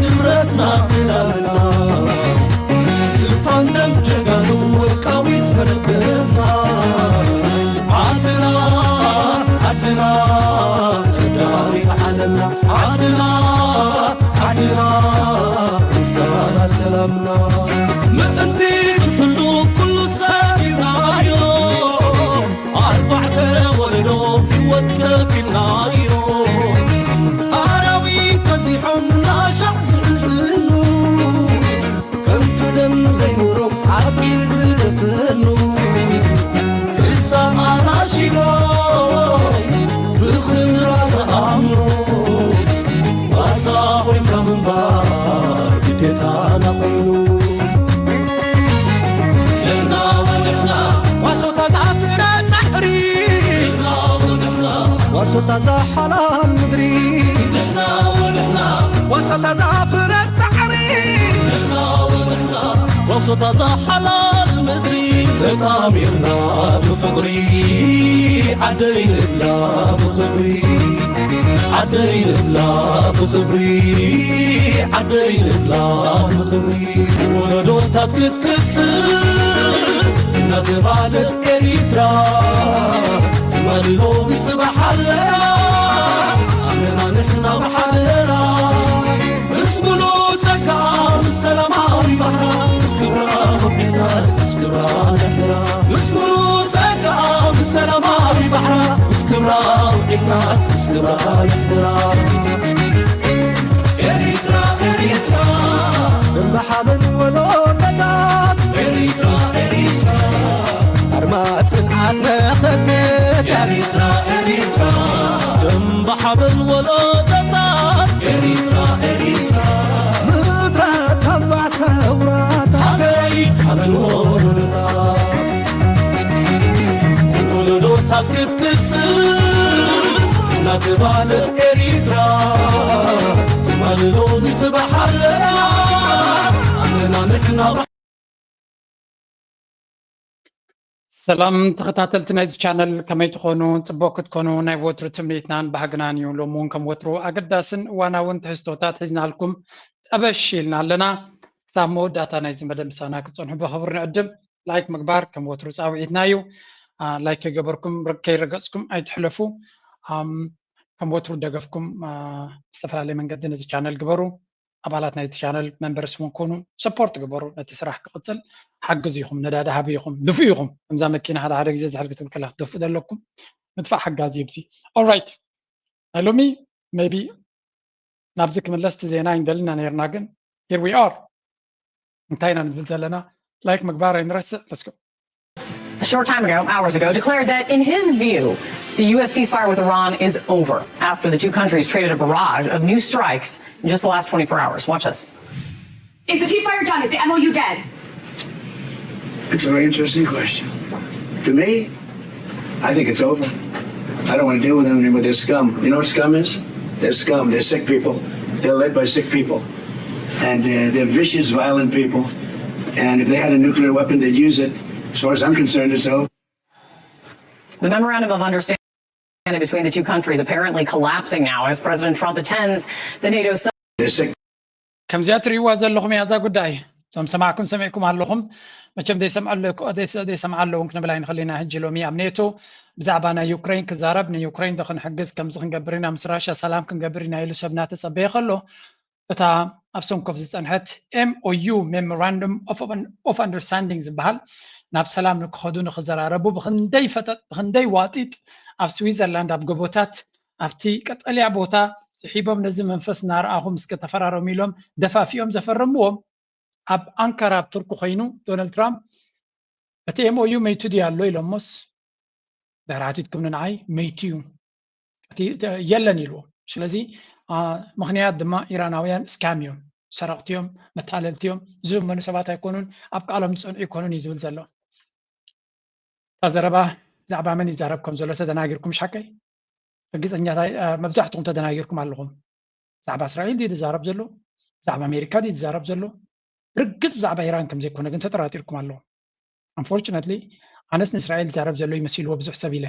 ክብረትና ክዳንና ዝፋን ደም ጀጋኑ ወርቃዊት መረበትና ዓድና ዓድና ቀዳሚት ዓለምና ዓድና ዓድና ምስጋና ሰላምና ምእንቲ ክትህሉ ኩሉ ሰብ ይብላዮ ኣርባዕተ ወለዶ ህይወት ከፊልናዮ ኣራዊት በዚሖም ናሻዕ ዝዕልሉ ከንቱ ደም ዘይኖሮም ሓቂ ዝደፈኑ ክሳብ ኣናሺሎም ብኽብራ ዝኣምኑ ዋሳ ኮይንካ ምንባር ግዴታና ኮይኑ ንሕና ወንሕና ዋሶታ ዝኣትረ ጻዕሪ ንሕና ወንሕና ዋሶታ ዝሓላል ምድሪ ንሕና ወንሕና ዋሶታ ዝኣፍረ ጻዕሪ ንሕና ወንሕና ዋሶታ ዝሓላል ምድሪ ተጣሚርና ብፍቕሪ ዓደይ ንብላ ብኽብሪ ዓደይ ንብላ ብኽብሪ ዓደይ ንብላ ብኽብሪ ወለዶታት ክትቅጽል እናተባለት ኤሪትራ ትማሊ ሎሚ ጽባሕ ኣለና ኣለና ንሕና ብሓደራ ምስ ሙሉእ ጸጋ ምስ ሰላማዊ ባህራ ምስ ክብራ ወቢልናስ ምስ ክብራ ንሕድራ ምስ ሙሉእ ጸጋ ምስ ሰላማዊ ባህራ ምስ ክብራ ወቢልናስ ምስ ክብራ ንሕድራ ኤሪትራ ኤሪትራ እምባ ሓበን ወለዶታት ኤሪትራ ኤሪትራ ኣርማ ጽንዓት መኸተት ኤሪትራ ኤሪትራ እምባ ሓበን ወለዶታት ኤሪትራ ኤሪትራ ምድረ ተባዕ ሰውራት ሃገረይ ሓበን ወለዶታት ወለዶታት ክትቅጽል እናተባለት ኤሪትራ ትማሊ ሎሚ ጽባሕ ኣለና ኣለና ንሕና ሰላም ተኸታተልቲ ናይዚ ቻነል ከመይ ትኾኑ? ጽቡቕ ክትኮኑ ናይ ወትሩ ትምኒትናን ባህግናን እዩ። ሎሚ እውን ከም ወትሩ ኣገዳስን እዋናውን ትሕዝቶታት ሒዝናልኩም ጠበሽ ኢልና ኣለና። ክሳብ መወዳእታ ናይዚ መደብ ምሳና ክትጸንሑ ብኽብሪ ንዕድም። ላይክ ምግባር ከም ወትሩ ጻውዒትና እዩ። ላይክ ከይገበርኩም ከይረገጽኩም ኣይትሕለፉ። ከም ወትሩ ደገፍኩም ዝተፈላለየ መንገዲ ነዚ ቻነል ግበሩ። ኣባላት ናይቲ ቻነል መንበርስ እውን ኮኑ ሰፖርት ግበሩ። ነቲ ስራሕ ክቕጽል ሓግዙ ኢኹም፣ ነዳዲ ሃቡ ኢኹም፣ ድፉ ኢኹም። ከምዛ መኪና ሓደ ሓደ ግዜ ዝሕል ክትብል ከላ ክትደፍኡ ዘለኩም ምድፋእ ሓጋዚ እዩ። ኦራይት ናይ ሎሚ maybe ናብዚ ክምለስ እቲ ዜና ኣይንደልና ነርና ግን here we are እንታይ ኢና ንብል ዘለና ላይክ ምግባር ኣይንረስዕ let's go a short time ago, hours ago, declared that, in his view, the U S ceasefire with Iran is over after the two countries traded a barrage of new strikes in just the last twenty-four hours. Watch this. Is the ceasefire done? Is the M O U dead? It's a very interesting question. To me, I think it's over. I don't want to deal with them anymore. They're scum. You know what scum is? They're scum. They're sick people. They're led by sick people. And uh, they're vicious, violent people. And if they had a nuclear weapon, they'd use it. As far as I'm concerned, it's over. The memorandum of understanding between the two countries apparently collapsing now as President Trump attends the NATO summit. They're sick. ከምዚኣ ትርእይዋ ዘለኹም እያ እዛ ጉዳይ። እቶም ሰማዕኩም ሰሚዕኩም ኣለኹም። መቸም ዘይሰምዐሉ ዘይሰምዓ ኣለውን ክንብል ኣይንኽእል ኢና። ሕጂ ሎሚ ኣብ ኔቶ ብዛዕባ ናይ ዩክሬን ክዛረብ ንዩክሬን ዶ ክንሕግዝ ከምዚ ክንገብር ኢና ምስ ራሽያ ሰላም ክንገብር ኢና ኢሉ ሰብ እናተጸበየ ከሎ እታ ኣብ ሰንኮፍ ዝጸንሐት M O U Memorandum of Understanding ዝበሃል ናብ ሰላም ንክኸዱ ንክዘራረቡ ብክንደይ ፈጠጥ ብክንደይ ዋጢጥ ኣብ ስዊዘርላንድ ኣብ ጎቦታት ኣብቲ ቀጠልያ ቦታ ስሒቦም ነዚ መንፈስ እናረኣኹም እስከ ተፈራረሙ ኢሎም ደፋፊኦም ዘፈረምዎም ኣብ ኣንካራ ኣብ ቱርኪ ኮይኑ ዶናልድ ትራምፕ እቲ M O U መይቱ ድዩ ኣሎ ኢሎሞስ ድሕሪ ሓቲትኩም ንዓይ መይቱ እዩ የለን ኢልዎ ስለዚ ምክንያት ድማ ኢራናውያን እስካም እዮም ሰረቕቲ እዮም መታለልቲ እዮም ዝእመኑ ሰባት ኣይኮኑን ኣብ ቃሎም ዝፀንዑ ይኮኑን እዩ ዝብል ዘሎ እታ ዘረባ ብዛዕባ መን ይዛረብ ከም ዘሎ ተደናጊርኩም ሻቀይ ርግፀኛታ መብዛሕትኹም ተደናጊርኩም ኣለኹም ብዛዕባ እስራኤል ድዩ ዝዛረብ ዘሎ ብዛዕባ ኣሜሪካ ድዩ ዝዛረብ ዘሎ ርግፅ ብዛዕባ ኢራን ከም ዘይኮነ ግን ተጠራጢርኩም ኣለኹም unfortunately ኣነስ ንእስራኤል ዝዛረብ ዘሎ ይመሲልዎ ብዙሕ ሰብ ኢለ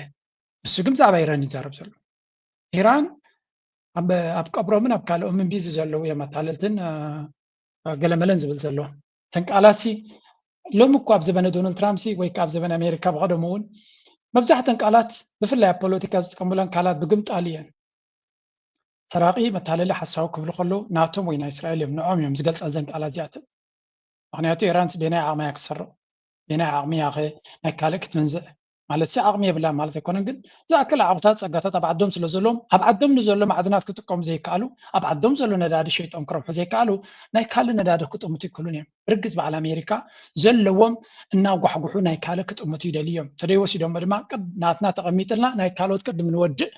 እሱ ግን ብዛዕባ ኢራን ይዛረብ ዘሎ ኢራን ኣብ ቀብሮምን ኣብ ካልኦምን ቢዚ ዘለዉ እዮም ኣታለልትን ገለመለን ዝብል ዘሎ። እተን ቃላት ሲ ሎሚ እኮ ኣብ ዘበነ ዶናልድ ትራምፕ ሲ ወይ ከዓ ኣብ ዘበነ ኣሜሪካ ብቐደሙ እውን መብዛሕተን ቃላት ብፍላይ ኣብ ፖለቲካ ዝጥቀሙለን ቃላት ብግምጣል እየን። ሰራቂ፣ መታለሊ፣ ሓሳዊ ክብሉ ከለዉ ናቶም ወይ ናይ እስራኤል እዮም፣ ንዖም እዮም ዝገልፃ እዘን ቃላት እዚኣተን። ምክንያቱ ኢራን ቤናይ ዓቕሚ እያ ክትሰርቕ፣ ቤናይ ዓቕሚ እያ ናይ ካልእ ክትምንዝዕ ማለት ዓቕሚ የብላን ማለት ኣይኮነን፣ ግን ዝኣክል ዓቕምታት ጸጋታት ኣብ ዓዶም ስለ ዘለዎም ኣብ ዓዶም ንዘሎ ማዕድናት ክጥቀሙ ዘይከኣሉ፣ ኣብ ዓዶም ዘሎ ነዳዲ ሸይጦም ክረብሑ ዘይከኣሉ ናይ ካልእ ነዳዲ ክጥምቱ ይክእሉን እዮም። ብርግጽ በዓል ኣሜሪካ ዘለዎም እናጓሕጉሑ ናይ ካልእ ክጥምቱ ይደልዩ እዮም። ተደይ ወሲዶሞ ድማ ናትና ተቐሚጥልና ናይ ካልኦት ቅድሚ ንወድእ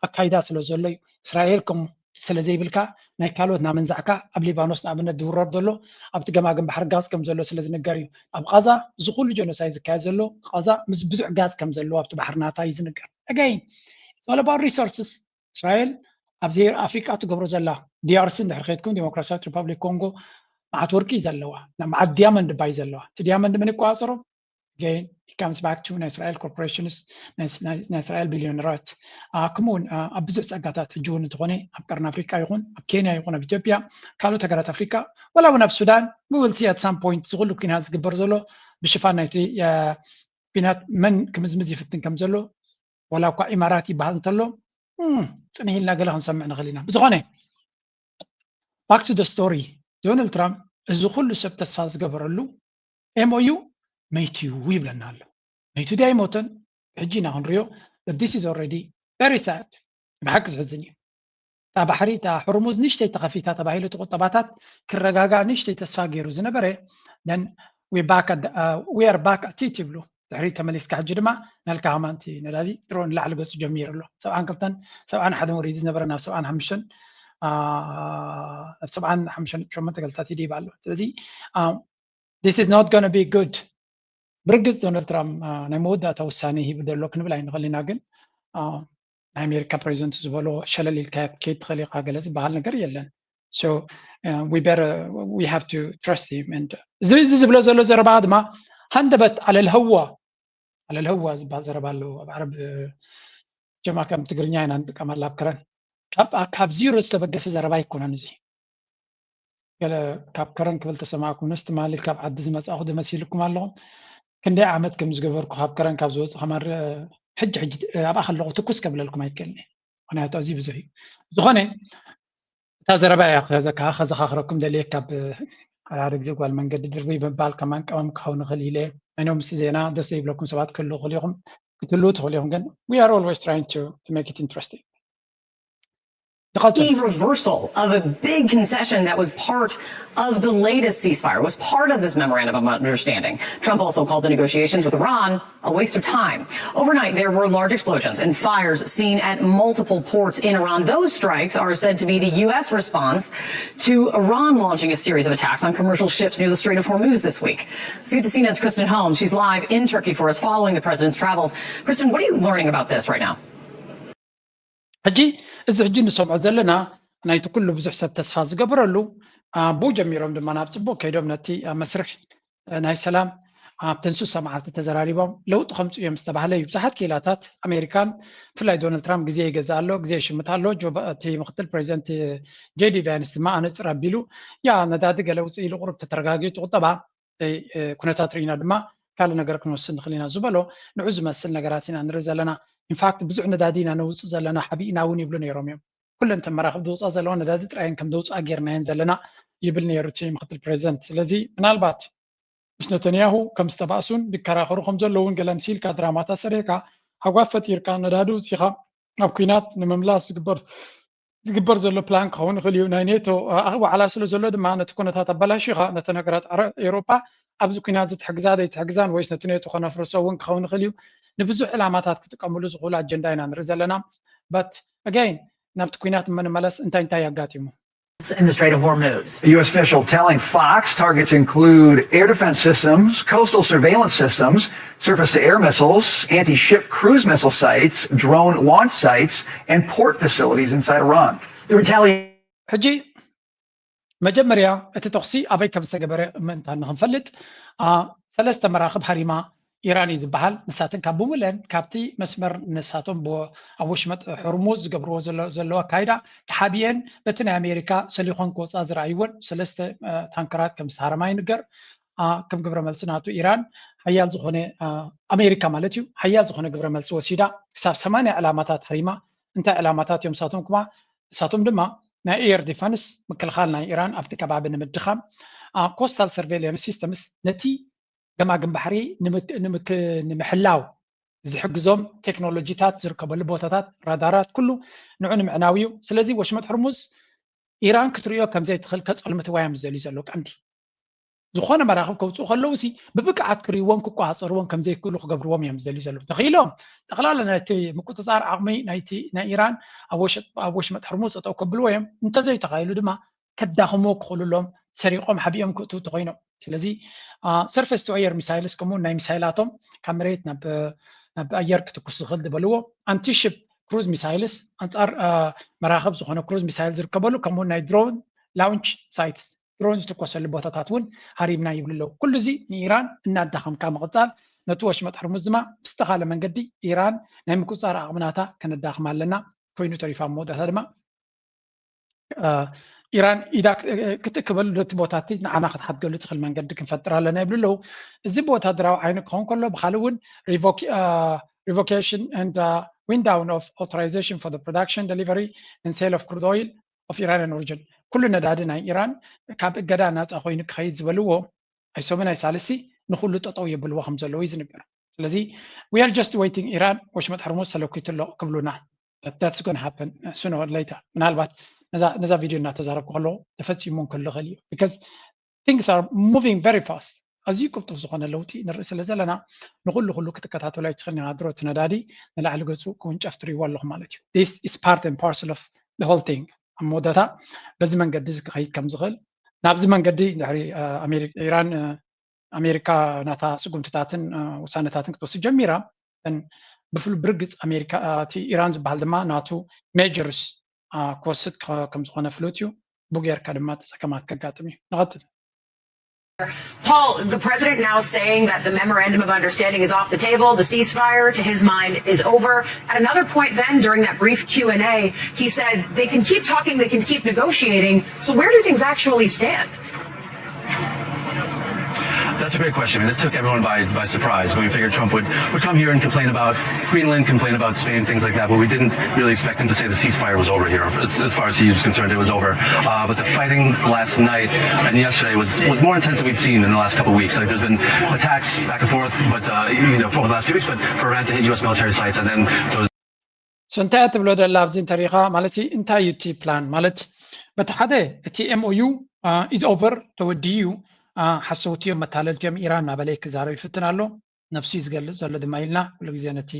ኣካይዳ ስለ ዘሎ እዩ። እስራኤል ከም ስለ ዘይብልካ ናይ ካልኦት እናመንዛዕካ ኣብ ሊባኖስ ንኣብነት ዝውረር ዘሎ ኣብቲ ገማግም ባሕሪ ጋዝ ከም ዘሎ ስለ ዝንገር እዩ። ኣብ ቃዛ እዚ ኩሉ ጀኖሳይድ ዝካየድ ዘሎ ቃዛ ምስ ብዙሕ ጋዝ ከም ዘለዎ ኣብቲ ባሕሪ ናታ እዩ ዝንገር። Again, it's all about resources። እስራኤል ኣብዚ ኣፍሪቃ ትገብሮ ዘላ ዲኣርሲ እንድሕር ከድኩም ዲሞክራሲያዊት ሪፐብሊክ ኮንጎ መዓት ወርቂ እዩ ዘለዋ፣ መዓት ዲያመንድ ባይ ዘለዋ። እቲ ዲያመንድ መን ይቆፃፀሮ? Again, it comes back to ናይ እስራኤል ኮርፖሬሽንስ፣ ናይ እስራኤል ቢልዮነራት። ከምኡውን ኣብ ብዙሕ ፀጋታት ሕጂ እውን እንተኾነ ኣብ ቀርኒ ኣፍሪካ ይኹን ኣብ ኬንያ ይኹን ኣብ ኢትዮጵያ ካልኦት ሃገራት ኣፍሪካ ዋላ እውን ኣብ ሱዳን we will see at some point ዝኩሉ ኩናት ዝግበር ዘሎ ብሽፋን ናይቲ ኩናት መን ክምዝምዝ ይፍትን ከም ዘሎ ዋላ እኳ ኢማራት ይበሃል እንተሎ ፅንህ ኢልና ገለ ክንሰምዕ ንኽእል ኢና። ብዝኾነ back to the story፣ ዶናልድ ትራምፕ እዚ ኩሉ ሰብ ተስፋ ዝገበረሉ ኤምኦዩ መይቱ ይብለና ኣሎ። መይቱ ድያ ኣይሞተን? ሕጂ ኢና ክንሪኦ። This is already very sad። ብሓቂ ዝሕዝን እዩ። እታ ባሕሪ እታ ሕርሙዝ ንእሽተይ ተኸፊታ ተባሂሉ እቲ ቁጠባታት ክረጋጋእ ንእሽተይ ተስፋ ገይሩ ዝነበረ then we back at the- uh, we are back at it ይብሉ። ድሕሪ ተመሊስካ ሕጂ ድማ ናልካ ሃማንቲ ነዳዲ ድሮ ንላዕሊ ገፁ ጀሚሩ ኣሎ። ሰብዓን ክልተን ሰብዓን ሓደን ወሪዱ ዝነበረ ናብ ሰብዓን ሓሙሽተን ናብ ሰብዓን ሓሙሽተን ሸሞንተ ገልታት ይድይብ ኣሎ። ስለዚ this is not gonna be good። ብርግፅ ዶናልድ ትራምፕ ናይ መወዳእታ ውሳኔ ሂቡ ዘሎ ክንብል ኣይንኽእል ኢና፣ ግን ናይ ኣሜሪካ ፕሬዚደንት ዝበሎ ሸለል ኢልካ ከይትኽእል ኢኻ ገለ ዝበሃል ነገር የለን። So we better we have to trust him and እዚ እዚ ዝብሎ ዘሎ ዘረባ ድማ ሃንደበት ኣለልሀዋ ኣለልሀዋ ዝበሃል ዘረባ ኣለዎ ኣብ ዓረብ ጀማ ከም ትግርኛ ኢና ንጥቀመላ ኣብ ክረን ካብ ዚሮ ዝተበገሰ ዘረባ ኣይኮነን እዚ። ገለ ካብ ከረን ክብል ተሰማዕኩምስ ትማሊ ካብ ዓዲ ዝመጻኹ ዝመሲልኩም ኣለኹም። ክንደይ ዓመት ከም ዝገበርኩ ካብ ከረን ካብ ዝወፅእ ከማን ሕጂ ሕጂ ኣብኣ ከለኹ ትኩስ ከብለልኩም ኣይክእልን እየ። ምክንያቱ ኣዝዩ ብዙሕ እዩ። ዝኾነ እታ ዘረባ እያ ከዘካ- ከዘኻኽረኩም ደልየ ካብ ሓደ ግዜ ጓል መንገዲ ድርብይ ብምባል ከማን ቀመም ክኸውን ይኽእል ኢለ። ኣይኖ ምስ ዜና ደስ ዘይብለኩም ሰባት ክህልው ይኽእሉ ኢኹም ክትህልው ትኽእሉ ኢኹም ግን we are always trying to to make it interesting። A reversal of a big concession that was part of the latest ceasefire, was part of this memorandum of understanding. Trump also called the negotiations with Iran a waste of time. Overnight, there were large explosions and fires seen at multiple ports in Iran. Those strikes are said to be the U S response to Iran launching a series of attacks on commercial ships near the Strait of Hormuz this week. Let's get to C N N's Kristen Holmes. She's live in Turkey for us following the president's travels. Kristen, what are you learning about this right now? ሕጂ እዚ ሕጂ ንሰምዖ ዘለና ናይቲ ኩሉ ብዙሕ ሰብ ተስፋ ዝገበረሉ ብኡ ጀሚሮም ድማ ናብ ፅቡቅ ከይዶም ነቲ መስርሕ ናይ ሰላም ኣብተን ሱሳ መዓልቲ ተዘራሪቦም ለውጢ ከምፅኡ እዮም ዝተባህለ እዩ። ብዙሓት ክኢላታት ኣሜሪካን ብፍላይ ዶናልድ ትራምፕ ግዜ ይገዝእ ኣሎ፣ ግዜ ይሽምት ኣሎ። እቲ ምክትል ፕሬዚደንት ጄዲ ቫንስ ድማ ኣነፅር ኣቢሉ ያ ነዳዲ ገለ ውፅእ ኢሉ ቁሩብ ተተረጋጊኡ እቲ ቁጠባ ኩነታት ርኢና ድማ ካልእ ነገር ክንወስድ ንኽእል ኢና ዝበሎ ንዑ ዝመስል ነገራት ኢና ንርኢ ዘለና። ኢንፋክት ብዙሕ ነዳዲ ኢና ነውፅእ ዘለና ሓቢእና እውን ይብሉ ነይሮም እዮም። ኩለን ተን መራኽብ ዝውፅኣ ዘለዋ ነዳዲ ጥራየን ከም ዘውፅኣ ጌርናየን ዘለና ይብል ነይሩ እቲ ምክትል ፕሬዚደንት። ስለዚ ምናልባት ምስ ነተንያሁ ከም ዝተባእሱን ዝከራኸሩ ከም ዘለውን ገለ ምሲልካ ድራማታት ሰሪሕካ ሓጓፍ ፈጢርካ ነዳዲ ውፂኻ ኣብ ኩናት ንምምላስ ዝግበር ዝግበር ዘሎ ፕላን ክኸውን ይኽእል እዩ። ናይ ኔቶ ዋዕላ ስለ ዘሎ ድማ ነቲ ኩነታት ኣበላሺኻ ነቲ ነገራት ኤውሮጳ ኣብዚ ኩናት ዝትሕግዛ ዘይትሕግዛን ወይስ ነቲ ኔቶ ከነፍርሶ እውን ክኸውን ይኽእል እዩ። ንብዙሕ ዕላማታት ክጥቀምሉ ዝኽእሉ ኣጀንዳ ኢና ንርኢ ዘለና። But again ናብቲ ኩናት እመንመለስ እንታይ እንታይ ኣጋጢሙ? in the Strait of Hormuz. A U S official telling Fox targets include air defense systems, coastal surveillance systems, surface to air missiles, anti ship cruise missile sites, drone launch sites, and port facilities inside Iran. The retaliation. ሕጂ መጀመርያ እቲ ተኹሲ ኣበይ ከም ዝተገበረ ምእንታን ንክንፈልጥ ሰለስተ መራኽብ ሃሪማ ኢራን እዩ ዝበሃል። ንሳተን ካብ ብምለን ካብቲ መስመር ንሳቶም ኣብ ወሽመጥ ሕርሙዝ ዝገብርዎ ዘለዋ ኣካይዳ ተሓቢኤን በቲ ናይ ኣሜሪካ ሰሊኾን ክወፃ ዝረኣይወን ሰለስተ ታንከራት ከም ዝተሃረማ ይንገር። ከም ግብረ መልሲ ናቱ ኢራን ሓያል ዝኾነ ኣሜሪካ ማለት እዩ ሓያል ዝኾነ ግብረ መልሲ ወሲዳ ክሳብ ሰማንያ ዕላማታት ሃሪማ። እንታይ ዕላማታት እዮም ንሳቶም ክማ ንሳቶም ድማ ናይ air defense ምክልኻል ናይ ኢራን ኣብቲ ከባቢ ንምድኻም፣ coastal surveillance systems ነቲ ገማግም ባሕሪ ንምሕላው ዝሕግዞም ቴክኖሎጂታት ዝርከበሉ ቦታታት ራዳራት ኩሉ ንዑ ንምዕናው እዩ። ስለዚ ወሽመጥ ሕርሙዝ ኢራን ክትሪኦ ከምዘይትኽእል ከፀልምትዋ እዮም ዝደልዩ ዘለዉ ቀንዲ ዝኾነ መራኽብ ከውፅኡ ከለዉ ሲ ብብቅዓት ክሪእዎም ክቆፃፀርዎም ከምዘይክእሉ ክገብርዎም እዮም ዝደልዩ ዘለዉ። ተኽኢሎም ጠቕላላ ናይቲ ምቁፅፃር ዓቕሚ ናይቲ ናይ ኢራን ኣብ ወሽመጥ ሕርሙዝ ጠጠው ከብልዎ እዮም። እንተዘይተኻኢሉ ድማ ከዳኽምዎ ክኽእሉ ኣለዎም ሰሪቖም ሓቢኦም ክእትዉ እንተኮይኖም። ስለዚ surface to air missiles ከምኡ ናይ ሚሳይላቶም ካብ መሬት ናብ ኣየር ክትኩስ ዝኽእል ዝበልዎ anti ship cruise missiles ኣንፃር መራኽብ ዝኾነ cruise missile ዝርከበሉ ከምኡ ናይ drone launch sites ድሮን ዝትኮሰሉ ቦታታት እውን ሃሪምና ይብሉ ኣለዉ። ኩሉ እዚ ንኢራን እናዳኸምካ ምቕፃል ነቲ ወሽመጥ ሕርሙዝ ድማ ብዝተኻለ መንገዲ ኢራን ናይ ምቁፅፃር ዓቕምናታ ከነዳኽማ ኣለና ኮይኑ ተሪፋ መወዳእታ ድማ ኢራን ኢዳ ክትእክበሉ ነቲ ቦታቲ ንዓና ክትሓትገሉ ትኽእል መንገዲ ክንፈጥር ኣለና ይብሉ ኣለዉ። እዚ ብወታደራዊ ዓይኒ ክኸውን ከሎ ብካልእ እውን revocation and wind down of authorization for the production, delivery and sale of crude oil of Iranian origin ኩሉ ነዳዲ ናይ ኢራን ካብ እገዳ ናፃ ኮይኑ ክኸይድ ዝበልዎ ኣይሶምን ኣይሳልስቲ ንኩሉ ጠጠው የብልዎ ከም ዘለዎ እዩ ዝንገር። ስለዚ we are just waiting ኢራን ወሽመጥ ሕርሙዝ ተለኪቱ ኣሎ ክብሉና that's going happen sooner or later ምናልባት ነዛ ቪድዮ እናተዛረብኩ ከለዎ ተፈፂሙ ክልኽእል እዩ because things are moving very fast ኣዝዩ ቅልጡፍ ዝኾነ ለውጢ ንርኢ ስለ ዘለና ንኩሉ ኩሉ ክትከታተሉ ኣይትኽእል ኢና ድሮ እቲ ነዳዲ ንላዕሊ ገፁ ክውንጨፍ ትሪእዎ ኣለኹም ማለት እዩ this is part and parcel of the whole thing ኣብ መወዳእታ በዚ መንገዲ እዚ ክኸይድ ከም ዝኽእል ናብዚ መንገዲ ድሕሪ ኢራን ኣሜሪካ ናታ ስጉምትታትን ውሳነታትን ክትወስድ ጀሚራ ብፍሉ ብርግፅ ኣሜሪካ እቲ ኢራን ዝበሃል ድማ ናቱ measures ክወስድ ከም ዝኾነ ፍሉጥ እዩ ብጌርካ ድማ ተፀገማት ከጋጥም እዩ ንቐፅል Paul, the president now saying that the memorandum of understanding is off the table, the ceasefire, to his mind, is over. At another point, then during that brief Q and A, he said they can keep talking, they can keep negotiating. So where do things actually stand? That's a great question. I mean, this took everyone by, by surprise. We figured Trump would, would come here and complain about Greenland, complain about Spain, things like that. But we didn't really expect him to say the ceasefire was over here. As, as far as he was concerned, it was over. Uh, but the fighting last night and yesterday was, was more intense than we've seen in the last couple of weeks. Like, there's been attacks back and forth, but uh, you know, over the last few weeks, but for Iran to hit U S military sites and then those. So እንታይ ትብሎ ደላ ኣብዚ እንተሪኻ ማለት እንታይ እዩ እቲ ፕላን ማለት በቲ ሓደ እቲ M O U is over ተወዲኡ እዩ ሓሰውቲ እዮም መታለልቲ እዮም ኢራን እናበለ ክዛረብ ይፍትን ኣሎ ነብሱ እዩ ዝገልፅ ዘሎ ድማ ኢልና ኩሉ ግዜ ነቲ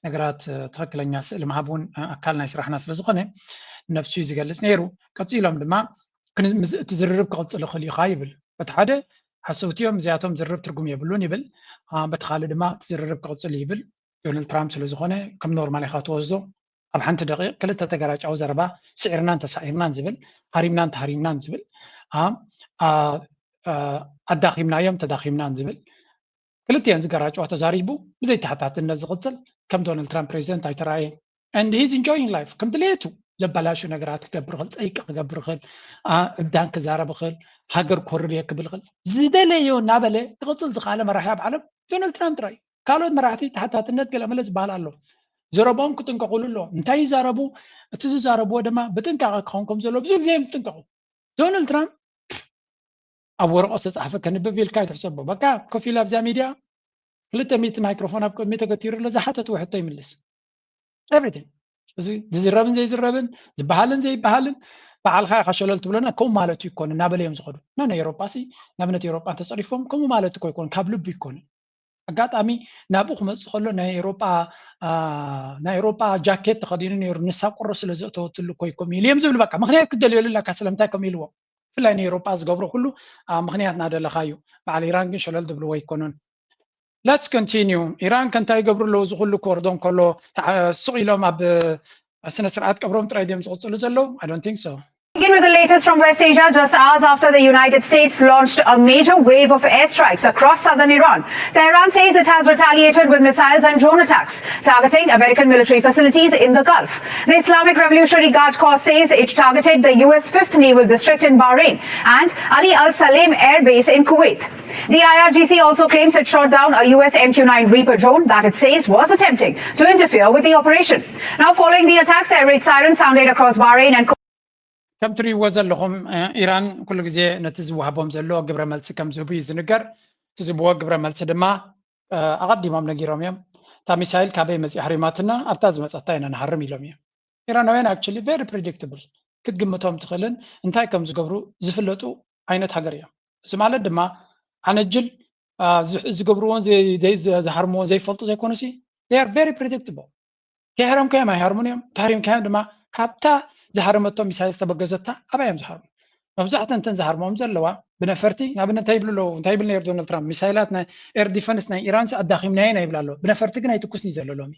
ነገራት ትክክለኛ ስእሊ ምሃብ እውን ኣካል ናይ ስራሕና ስለ ዝኾነ ነብሱ እዩ ዝገልፅ ነይሩ ቀፂሎም ድማ እቲ ዝርርብ ክቕፅል ይኽእል እዩ ይብል በቲ ሓደ ሓሰውቲ እዮም እዚኣቶም ዝርርብ ትርጉም የብሉን ይብል በቲ ካልእ ድማ እቲ ዝርርብ ክቕፅል ይብል ዶናልድ ትራምፕ ስለ ዝኾነ ከም ኖርማል ኢኻ ትወስዶ ኣብ ሓንቲ ደቂቕ ክልተ ተገራጫዊ ዘረባ ስዒርናን ተሳዒርናን ዝብል ሃሪምናን ተሃሪምናን ዝብል ኣዳኺምናዮም ተዳኺምናን ዝብል ክልቲአን ዝገራጭዋ ተዛሪቡ ብዘይተሓታትነት ዝቕፅል ከም ዶናልድ ትራምፕ ፕሬዚደንት ኣይተረኣየን and he's enjoying life ከም ድሌቱ ዘበላሹ ነገራት ክገብር ይኽእል ፀይቂ ክገብር ይኽእል ዕብዳን ክዛረብ ይኽእል ሃገር ኮርር እየ ክብል ይኽእል ዝደለዮ እናበለ ክቕፅል ዝኽኣለ መራሒ ኣብ ዓለም ዶናልድ ትራምፕ ጥራይ ካልኦት መራሕቲ ተሓታትነት ገለመለ ዝበሃል ኣሎ ዘረቦም ክጥንቀቑሉ ኣሎ እንታይ ይዛረቡ እቲ ዝዛረብዎ ድማ ብጥንቃቐ ክኸውን ከም ዘለዎ ብዙ ግዜ እዮም ዝጥንቀቑ ዶናልድ ትራምፕ ኣብ ወረቐ ዝተፃሕፈ ከንብብ ኢልካ ይትሕሰቦ በቃ ኮፍ ኢሉ ኣብዚኣ ሚድያ ክልተ ሚእቲ ማይክሮፎን ኣብ ቅድሚ ተገቲሩ ኣሎ ዝሓተትዎ ሕቶ ይምልስ everything እዚ ዝዝረብን ዘይዝረብን ዝበሃልን ዘይበሃልን በዓልካ ኢኻ ሸለል ትብለና ከምኡ ማለት እዩ ይኮነ እናበለ እዮም ዝኸዱ እና ናይ ኤሮጳ ሲ ንኣብነት ኤሮጳ እንተፀሪፎም ከምኡ ማለት እኮ ይኮነ ካብ ልቡ ይኮነ ኣጋጣሚ ናብኡ ክመፅእ ከሎ ናይ ኤሮጳ ናይ ኤሮጳ ጃኬት ተኸዲኑ ነይሩ ንሳ ቁሪ ስለ ዘእተወትሉ እኮ ይኮም ኢሉ እዮም ዝብል በቃ ምክንያት ክደልየሉ ኣለካ ስለምንታይ ከም ኢልዎ ብፍላይ ንኤሮጳ ዝገብሮ ኩሉ ምክንያት ናደለካ እዩ በዓል ኢራን ግን ሸለል ዝብልዎ ኣይኮኑን let's continue ኢራን ከ እንታይ ይገብሩ ኣለዉ እዚ ኩሉ ክወርዶም ከሎ ስቕ ኢሎም ኣብ ስነ ስርዓት ቀብሮም ጥራይ ድዮም ዝቕፅሉ ዘለዉ I don't think so Begin with the latest from West Asia. Just hours after the United States launched a major wave of airstrikes across southern Iran, Tehran says it has retaliated with missiles and drone attacks, targeting American military facilities in the Gulf. The Islamic Revolutionary Guard Corps says it targeted the U S fifth Naval District in Bahrain and Ali Al Salem Air Base in Kuwait. The I R G C also claims it shot down a U S M Q nine Reaper drone that it says was attempting to interfere with the operation. Now, following the attacks, air raid sirens sounded across Bahrain and ከም ትሪእዎ ዘለኹም ኢራን ኩሉ ግዜ ነቲ ዝወሃቦም ዘሎ ግብረ መልሲ ከም ዝህቡ እዩ ዝንገር። እቲ ዝህብዎ ግብረ መልሲ ድማ ኣቐዲሞም ነጊሮም እዮም። እታ ሚሳይል ካበይ መፂኣ ሃሪማትና ኣብታ ዝመፀታ ኢና ንሃርም ኢሎም እዮም። ኢራናውያን actually very predictable ክትግምቶም ትኽእልን እንታይ ከም ዝገብሩ ዝፍለጡ ዓይነት ሃገር እዮም። እዚ ማለት ድማ ዓነጅል ዝገብርዎን ዝሃርምዎን ዘይፈልጡ ዘይኮኑሲ they are very predictable። ከይሃረምካዮም ኣይሃርሙን እዮም። ተሃሪምካዮም ድማ ካብታ ዝሃረመቶ ሚሳይል ዝተበገዘታ ኣባይ እዮም ዝሃርሙ። መብዛሕተን እተን ዝሃርሞም ዘለዋ ብነፈርቲ ንኣብነት እንታይ ይብሉ ኣለዉ እንታይ ይብል ነይሩ ዶናልድ ትራምፕ ሚሳይላት ናይ air defence ናይ ኢራንስ ኣዳኺምናየን ኣይብል ኣሎ። ብነፈርቲ ግን ኣይትኩስን እዩ ዘሎ ሎሚ።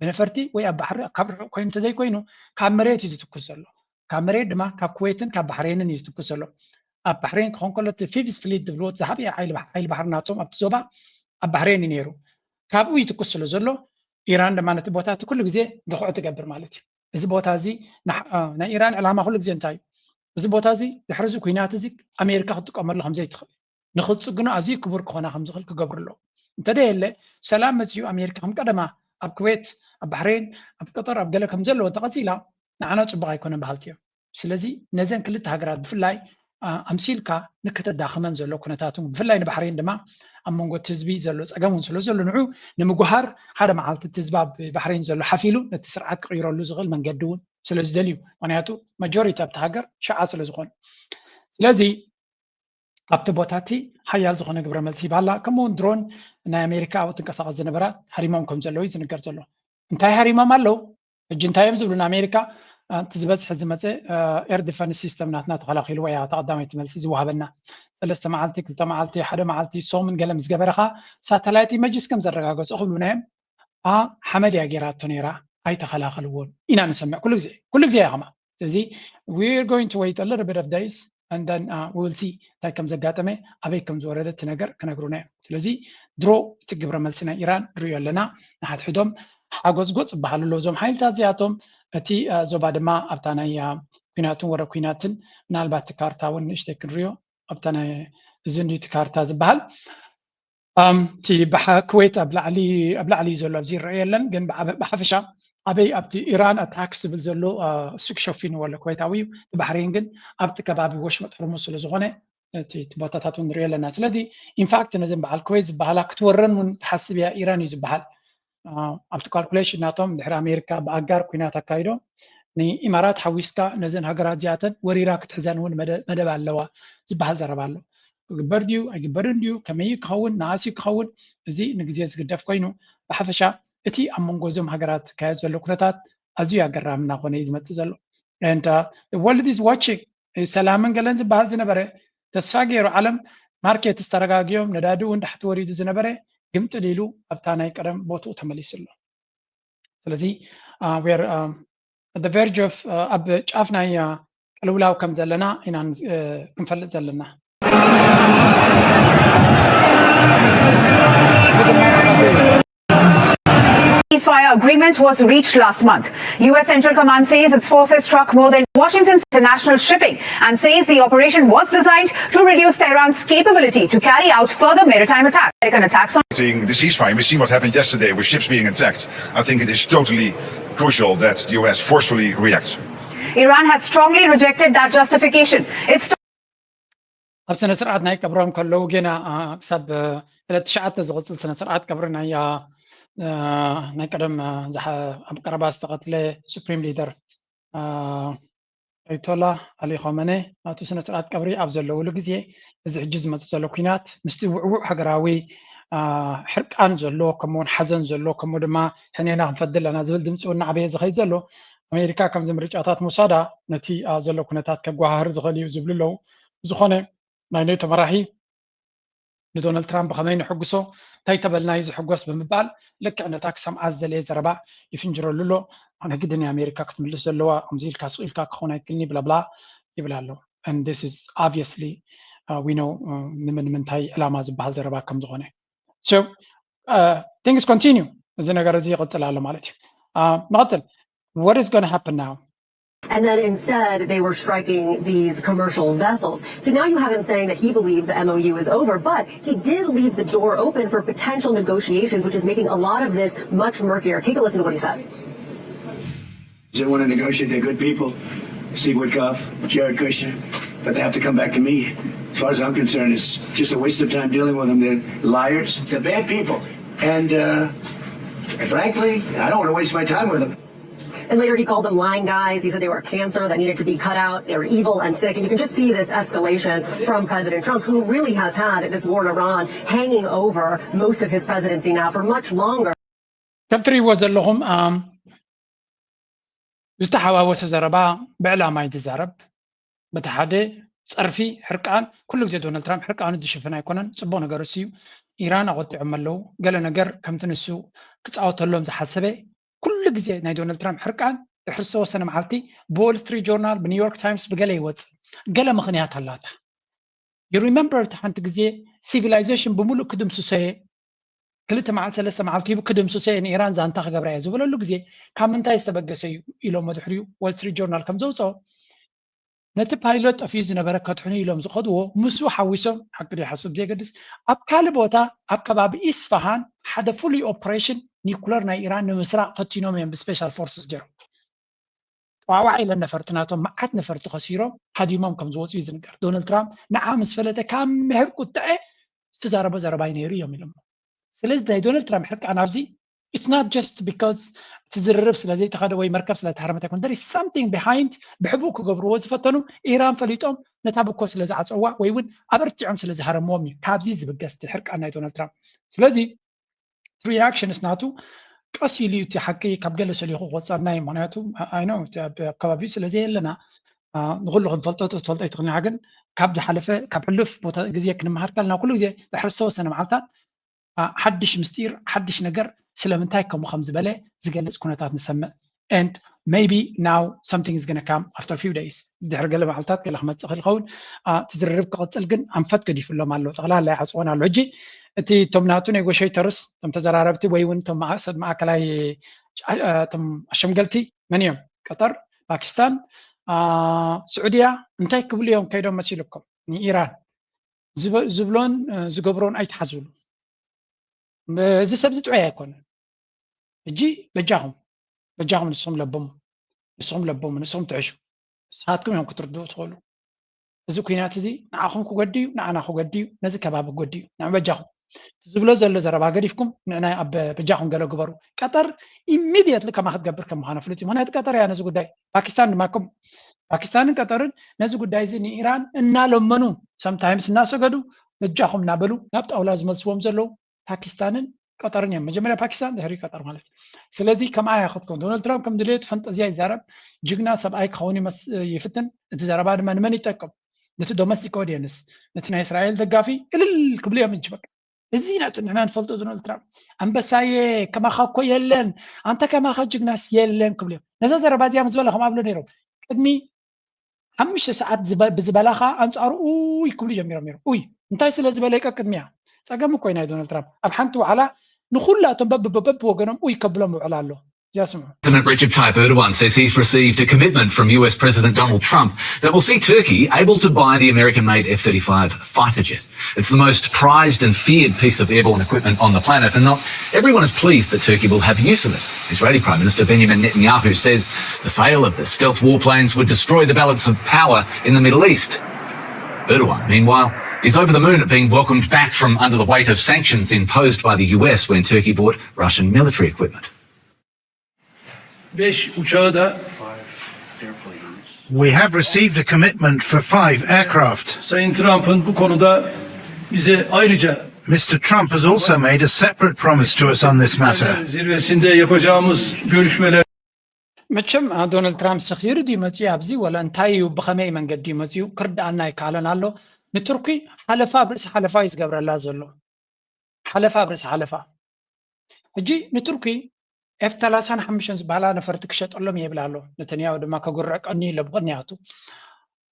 ብነፈርቲ ወይ ኣብ ባሕሪ ካብ ርሑቕ ኮይኑ እንተዘይኮይኑ ካብ መሬት እዩ ዝትኩስ ዘሎ። ካብ መሬት ድማ ካብ ኩዌትን ካብ ባሕሬንን እዩ ዝትኩስ ዘሎ። ኣብ ባሕሬን ክኾን ከሎ እቲ fifth fleet ዝብልዎ ዝዓበየ ሓይሊ ባሕሪ ናቶም ኣብቲ ዞባ ኣብ ባሕሬን እዩ ነይሩ። ካብኡ ይትኩስ ስለ ዘሎ ኢራን ድማ ነቲ ቦታ እቲ ኩሉ ግዜ ድኹዕ ትገብር ማለት እዩ። እዚ ቦታ እዚ ናይ ኢራን ዕላማ ኩሉ ግዜ እንታይ እዩ? እዚ ቦታ እዚ ድሕሪ እዚ ኩናት እዚ ኣሜሪካ ክትጥቀመሉ ከም ዘይትኽእል ንኽትፅግኖ ኣዝዩ ክቡር ክኾና ከም ዝኽእል ክገብሩ ኣለዎ። እንተደየለ ሰላም መፅዩ ኣሜሪካ ከም ቀደማ ኣብ ኩዌት ኣብ ባሕሬን ኣብ ቀጠር ኣብ ገለ ከም ዘለዎ እንተቐፂላ ንዓና ፅቡቕ ኣይኮነን በሃልቲ እዮም። ስለዚ ነዘን ክልተ ሃገራት ብፍላይ ኣምሲልካ ንክተዳኽመን ዘሎ ኩነታት እውን ብፍላይ ንባሕሬን ድማ ኣብ መንጎ እቲ ህዝቢ ዘሎ ፀገም እውን ስለ ዘሎ ንዑ ንምጉሃር ሓደ መዓልቲ እቲ ህዝቢ ኣብ ባሕሬን ዘሎ ሓፊሉ ነቲ ስርዓት ክቕይረሉ ዝኽእል መንገዲ እውን ስለ ዝደልዩ ምክንያቱ መጆሪቲ ኣብቲ ሃገር ሽዓ ስለ ዝኾኑ ስለዚ ኣብቲ ቦታ እቲ ሓያል ዝኾነ ግብረ መልሲ ሂባ ኣላ። ከምኡ እውን ድሮን ናይ ኣሜሪካ ኣብኡ ትንቀሳቐስ ዝነበራ ሃሪሞም ከም ዘለዉ እዩ ዝንገር ዘሎ። እንታይ ሃሪሞም ኣለዉ? ሕጂ እንታይ እዮም ዝብሉ ንኣሜሪካ እቲ ዝበዝሐ ዝመፀ air defence system ናትና ተኸላኺልዎ እያ ተቐዳመይቲ መልሲ ዝወሃበና ሰለስተ መዓልቲ ክልተ መዓልቲ ሓደ መዓልቲ ሶምን ገለ ምስ ገበረ ከዓ ሳተላይት ኢመጅስ ከም ዘረጋገፁ ክብሉና እዮም። ሓመድ እያ ገይራቶ ነይራ ኣይተኸላኸልዎን ኢና ንሰምዕ ኩሉ ግዜ ኩሉ ግዜ እያ ከማ ስለዚ we are going to wait a little bit of days and then we will see እንታይ ከም ዘጋጠመ ኣበይ ከም ዝወረደ እቲ ነገር ክነግሩና እዮም። ስለዚ ድሮ እቲ ግብረ መልሲ ናይ ኢራን ንሪኦ ኣለና። ንሓድሕዶም ሓጎዝጎፅ ዝበሃሉ ኣለዉ እዞም ሓይልታት እዚኣቶም። እቲ ዞባ ድማ ኣብታ ናይ ኩናትን ወረ ኩናትን ምናልባት እቲ ካርታ እውን ንእሽተይ ክንሪኦ ኣብታ ናይ እዚ እንዲ እቲ ካርታ ዝበሃል እቲ ኩዌት ኣብ ላዕሊ እዩ ዘሎ ኣብዚ ይረአ የለን ግን ብሓፈሻ ኣበይ ኣብቲ ኢራን ኣታክ ዝብል ዘሎ እሱ ክሸፊንዎ ኣሎ ኩዌታዊ እዩ እቲ ባሕሬን ግን ኣብቲ ከባቢ ወሽመጥ ሕርሙዝ ስለ ዝኾነ እቲ ቦታታት እውን ንሪኦ ኣለና ስለዚ ኢንፋክት ነዘን በዓል ኩዌት ዝበሃላ ክትወረን እውን ትሓስብ እያ ኢራን እዩ ዝበሃል ኣብቲ ካልኩሌሽን ናቶም ድሕሪ ኣሜሪካ ብኣጋር ኩናት ኣካይዶ ንኢማራት ሓዊስካ ነዘን ሃገራት እዚኣተን ወሪራ ክትሕዘን እውን መደብ ኣለዋ ዝበሃል ዘረባ ኣሎ ክግበር ድዩ ኣይግበርን ድዩ ከመይ ክኸውን ንኣስዩ ክኸውን እዚ ንግዜ ዝግደፍ ኮይኑ ብሓፈሻ እቲ ኣብ መንጎ እዞም ሃገራት ዝካየድ ዘሎ ኩነታት ኣዝዩ ኣገራሚ እናኾነ እዩ ዝመፅእ ዘሎ and the world is watching ሰላምን ገለን ዝበሃል ዝነበረ ተስፋ ገይሩ ዓለም ማርኬት ዝተረጋግዮም ነዳዲ እውን ዳሕቲ ወሪዱ ዝነበረ ግምጥል ኢሉ ኣብታ ናይ ቀደም ቦትኡ ተመሊሱ ኣሎ ስለዚ we're at the verge of ኣብ ጫፍ ናይ ቅልውላው ከም ዘለና ኢና ክንፈልጥ ዘለና ceasefire agreement was reached last month. U S Central Command says its forces struck more than Washington's international shipping and says the operation was designed to reduce Tehran's capability to carry out further maritime attacks. American attacks on the ceasefire. We see what happened yesterday with ships being attacked. I think it is totally crucial that the U S forcefully reacts. Iran has strongly rejected that justification. It's ኣብ ስነ ስርዓት ናይ ቀብሮም ከለዉ ጌና ክሳብ ዕለት ትሽዓተ ዝቕፅል ስነ ስርዓት ቀብሪ ናይ ናይ ቀደም ኣብ ቀረባ ዝተቐትለ ሱፕሪም ሊደር ኣይቶላ ኣሊ ኾመነ ናቱ ስነ ስርዓት ቀብሪ ኣብ ዘለውሉ ግዜ እዚ ሕጂ ዝመፅእ ዘሎ ኩናት ምስቲ ውዕውዕ ሃገራዊ ሕርቃን ዘሎ ከምኡውን ሓዘን ዘሎ ከምኡ ድማ ሕኔና ክንፈዲ ኣለና ዝብል ድምፂ እውን ናዕበየ ዝኸይድ ዘሎ ኣሜሪካ ከምዚ ምርጫታት ምውሳዳ ነቲ ዘሎ ኩነታት ከጓሃህር ዝኽእል እዩ ዝብሉ ኣለዉ። ብዝኾነ ናይ ኔቶ መራሒ ንዶናልድ ትራምፕ ብኸመይ ንሕጉሶ፣ እንታይ ተበልና እዩ ዝሕጎስ ብምባል ልክዕ ነታ ክሰምዓ ዝደለየ ዘረባ ይፍንጅረሉ ኣሎ። ኣነ ግድን የኣሜሪካ ክትምልስ ዘለዋ፣ ከምዚ ኢልካ ስቕ ኢልካ ክኸውን ኣይክልኒ ብላብላ ይብል ኣሎ። And this is obviously, uh, we know, uh, ንምን ምንታይ ዕላማ ዝበሃል ዘረባ ከም ዝኾነ። So, uh, things continue። እዚ ነገር እዚ ይቕጽል ኣሎ ማለት እዩ። Uh, ንቐጽል። What is going to happen now? And then instead, they were striking these commercial vessels. So now you have him saying that he believes the M O U is over, but he did leave the door open for potential negotiations, which is making a lot of this much murkier. Take a listen to what he said. They want to negotiate. They're good people. Steve Witkoff, Jared Kushner. But they have to come back to me. As far as I'm concerned, it's just a waste of time dealing with them. They're liars. They're bad people. And uh, frankly, I don't want to waste my time with them. And later he called them lying guys. He said they were a cancer that needed to be cut out. They were evil and sick. And you can just see this escalation from President Trump, who really has had this war in Iran hanging over most of his presidency now for much longer. ከም ትርእይዎ ዘለኹም ዝተሓዋወሰ ዘረባ ብዕላማ እዩ ዝዛረብ። በቲ ሓደ ጸርፊ፣ ሕርቃን፣ ኩሉ ግዜ ዶናልድ ትራምፕ ሕርቃኑ ዝሽፍን ኣይኮነን። ጽቡቕ ነገር እሱ እዩ። ኢራን ኣቖጢዖም ኣለዉ። ገለ ነገር ከምቲ ንሱ ክጻወተሎም ዝሓሰበ ኩሉ ግዜ ናይ ዶናልድ ትራምፕ ሕርቃን ድሕሪ ዝተወሰነ መዓልቲ ብዎል ስትሪት ጆርናል፣ ብኒውዮርክ ታይምስ፣ ብገለ ይወጽእ። ገለ ምኽንያት ኣላታ። You remember እቲ ሓንቲ ግዜ ሲቪላይዜሽን ብምሉእ ክድምስሶ እየ፣ ክልተ መዓልቲ ሰለስተ መዓልቲ ሂቡ ክድምስሶ እየ፣ ንኢራን ዛንታ ክገብራ እየ ዝበለሉ ግዜ ካብ ምንታይ ዝተበገሰ እዩ ኢሎሞ ድሕሪኡ ዎል ስትሪት ጆርናል ከም ዘውፅኦ፣ ነቲ ፓይሎት ጠፊኡ ዝነበረ ከድሕኑ ኢሎም ዝኸድዎ ምስኡ ሓዊሶም፣ ሓቂ ድዩ ሓሶት ብዘየገድስ፣ ኣብ ካልእ ቦታ ኣብ ከባቢ ኢስፋሃን ሓደ ፍሉይ ኦፕሬሽን ኒኩለር ናይ ኢራን ንምስራቕ ፈቲኖም እዮም ብስፔሻል ፎርስስ ገይሮም። ጠዋዕዋዕ ኢለን ነፈርቲ ናቶም መዓት ነፈርቲ ከሲሮም ሃዲሞም ከም ዝወፁ እዩ ዝንገር። ዶናልድ ትራምፕ ንዓ ምስ ፈለጠ ካብ ምሕር ቁጥዐ ዝተዛረቦ ዘረባ እዩ ነይሩ እዮም ኢሎም። ስለዚ ናይ ዶናልድ ትራምፕ ሕርቃን ኣብዚ it's not just because እቲ ዝርርብ ስለ ዘይተኸደ ወይ መርከብ ስለ ተሃረመት ኣይኮን። There is something behind። ብሕቡእ ክገብርዎ ዝፈተኑ ኢራን ፈሊጦም ነታ ብኮ ስለ ዝዓፀዋ ወይ እውን ኣበርቲዖም ስለ ዝሃረምዎም እዩ ካብዚ ዝብገስ እቲ ሕርቃን ናይ ዶናልድ ትራምፕ። ስለዚ እቲ ሪያክሽንስ ናቱ ቀስ ኢሉ እዩ እቲ ሓቂ ካብ ገለ ሰሊኹ ክወፀና እዩ። ምክንያቱ ኣይ ኖ ኣብ ከባቢኡ ስለ ዘየለና ንኩሉ ክንፈልጦ ትፈልጦ ኣይትኽእልና። ግን ካብ ዝሓለፈ ካብ ሕሉፍ ቦታ ግዜ ክንመሃር ከለና ኩሉ ግዜ ድሕሪ ዝተወሰነ መዓልታት ሓድሽ ምስጢር ሓድሽ ነገር ስለምንታይ ከምኡ ከም ዝበለ ዝገልፅ ኩነታት ንሰምዕ። And maybe now something is going to come after a few days። ድሕሪ ገለ መዓልታት ገለ ክመፅእ ክእል ይኸውን። እቲ ዝርርብ ክቕፅል ግን ኣንፈት ገዲፉሎም ኣሎ። ጠቕላላ ይዓፅወን ኣሎ። ሕጂ እቲ እቶም ናቱ ኔጎሽተርስ፣ እቶም ተዘራረብቲ ወይ እውን እቶም ሰብ ማእከላይ እቶም ኣሸምገልቲ መን እዮም? ቀጠር፣ ፓኪስታን፣ ስዑድያ እንታይ ክብሉ እዮም ከይዶም መሲልኩም ንኢራን? ዝብሎን ዝገብሮን ኣይትሓዝሉ። እዚ ሰብ እዚ ጥዑይ ኣይኮነን። ሕጂ በጃኹም በጃኹም ንስኹም ለብሙ ንስኹም ለብሙ ንስኹም ትዕሹ። ንስኻትኩም እዮም ክትርድኡ ትኽእሉ። እዚ ኩናት እዚ ንዓኹም ክጎዲ እዩ፣ ንዓና ክጎዲ እዩ፣ ነዚ ከባቢ ክጎዲ እዩ። ንዕ በጃኹም ዝብሎ ዘሎ ዘረባ ገዲፍኩም ንዕና ኣብ በጃኹም ገለ ግበሩ። ቀጠር ኢሚድየትሊ ከማ ክትገብር ከም ምዃና ፍሉጥ እዩ። ምክንያቱ ቀጠር እያ ነዚ ጉዳይ ፓኪስታን ድማ ከም ፓኪስታንን ቀጠርን ነዚ ጉዳይ እዚ ንኢራን እናለመኑ ሰምታይምስ እናሰገዱ በጃኹም እናበሉ ናብ ጣውላ ዝመልስዎም ዘለዉ ፓኪስታንን ቀጠርን እዮም። መጀመርያ ፓኪስታን ድሕሪ ቀጠር ማለት እዩ። ስለዚ ከምኣ እያ ክትከውን። ዶናልድ ትራምፕ ከም ድልዮ ፈንጠዝያ ይዛረብ። ጅግና ሰብኣይ ክኸውን ይፍትን። እቲ ዘረባ ድማ ንመን ይጠቅም? ነቲ ዶሜስቲክ ኦዲየንስ፣ ነቲ ናይ እስራኤል ደጋፊ እልል ክብሉ እዮም እንጂ በቃ። እዚ ኢና ንሕና ንፈልጦ ዶናልድ ትራምፕ። ኣንበሳየ ከማኻ እኮ የለን፣ ኣንተ ከማኻ ጅግናስ የለን ክብሉ እዮም። ነዛ ዘረባ እዚኣ ምስ በለ ከም ኣብሎ ነይሮም ቅድሚ ሓሙሽተ ሰዓት ብዝበላ ከዓ ኣንፃሩ ኡይ ክብሉ ጀሚሮም ነይሮም። ኡይ እንታይ ስለ ዝበለ ቅድሚያ ጸገም እኮ እዩ ናይ ዶናልድ ትራምፕ። ኣብ ሓንቲ ዋዕላ ንኹላቶም በብወገኖም ኡይ ከብሎም ውዕል ኣሎ። President Recep Tayyip Erdogan says he's received a commitment from U S President Donald Trump that will see Turkey able to buy the American made F thirty-five fighter jet. It's the most prized and feared piece of airborne equipment on the planet, and not everyone is pleased that Turkey will have use of it. Israeli Prime Minister Benjamin Netanyahu says the sale of the stealth warplanes would destroy the balance of power in the Middle East. Erdogan, meanwhile, is over the moon at being welcomed back from under the weight of sanctions imposed by the U S when Turkey bought Russian military equipment. Beş uçağı da We have received a commitment for five aircraft. Sayın Trump'ın bu konuda bize ayrıca Mister Trump has also made a separate promise to us on this matter. Zirvesinde yapacağımız görüşmeler መቸም ዶናልድ ትራምፕ ሰኺሩ ድዩ መፅኡ ኣብዚ ወላ እንታይ እዩ ብኸመይ መንገዲ እዩ መፅኡ ክርድኣና ኣይከኣለን ኣሎ። ንቱርኪ ሓለፋ ኣብ ርእሲ ሓለፋ እዩ ዝገብረላ ዘሎ። ሓለፋ ኣብ ርእሲ ሓለፋ። ሕጂ ንቱርኪ ኤፍ ሰላሳን ሓሙሽተን ዝበሃላ ነፈርቲ ክሸጠሎም ይብል ኣሎ። ነተንያሁ ድማ ከጉርዕ ቀንዩ ኣሎ። ምኽንያቱ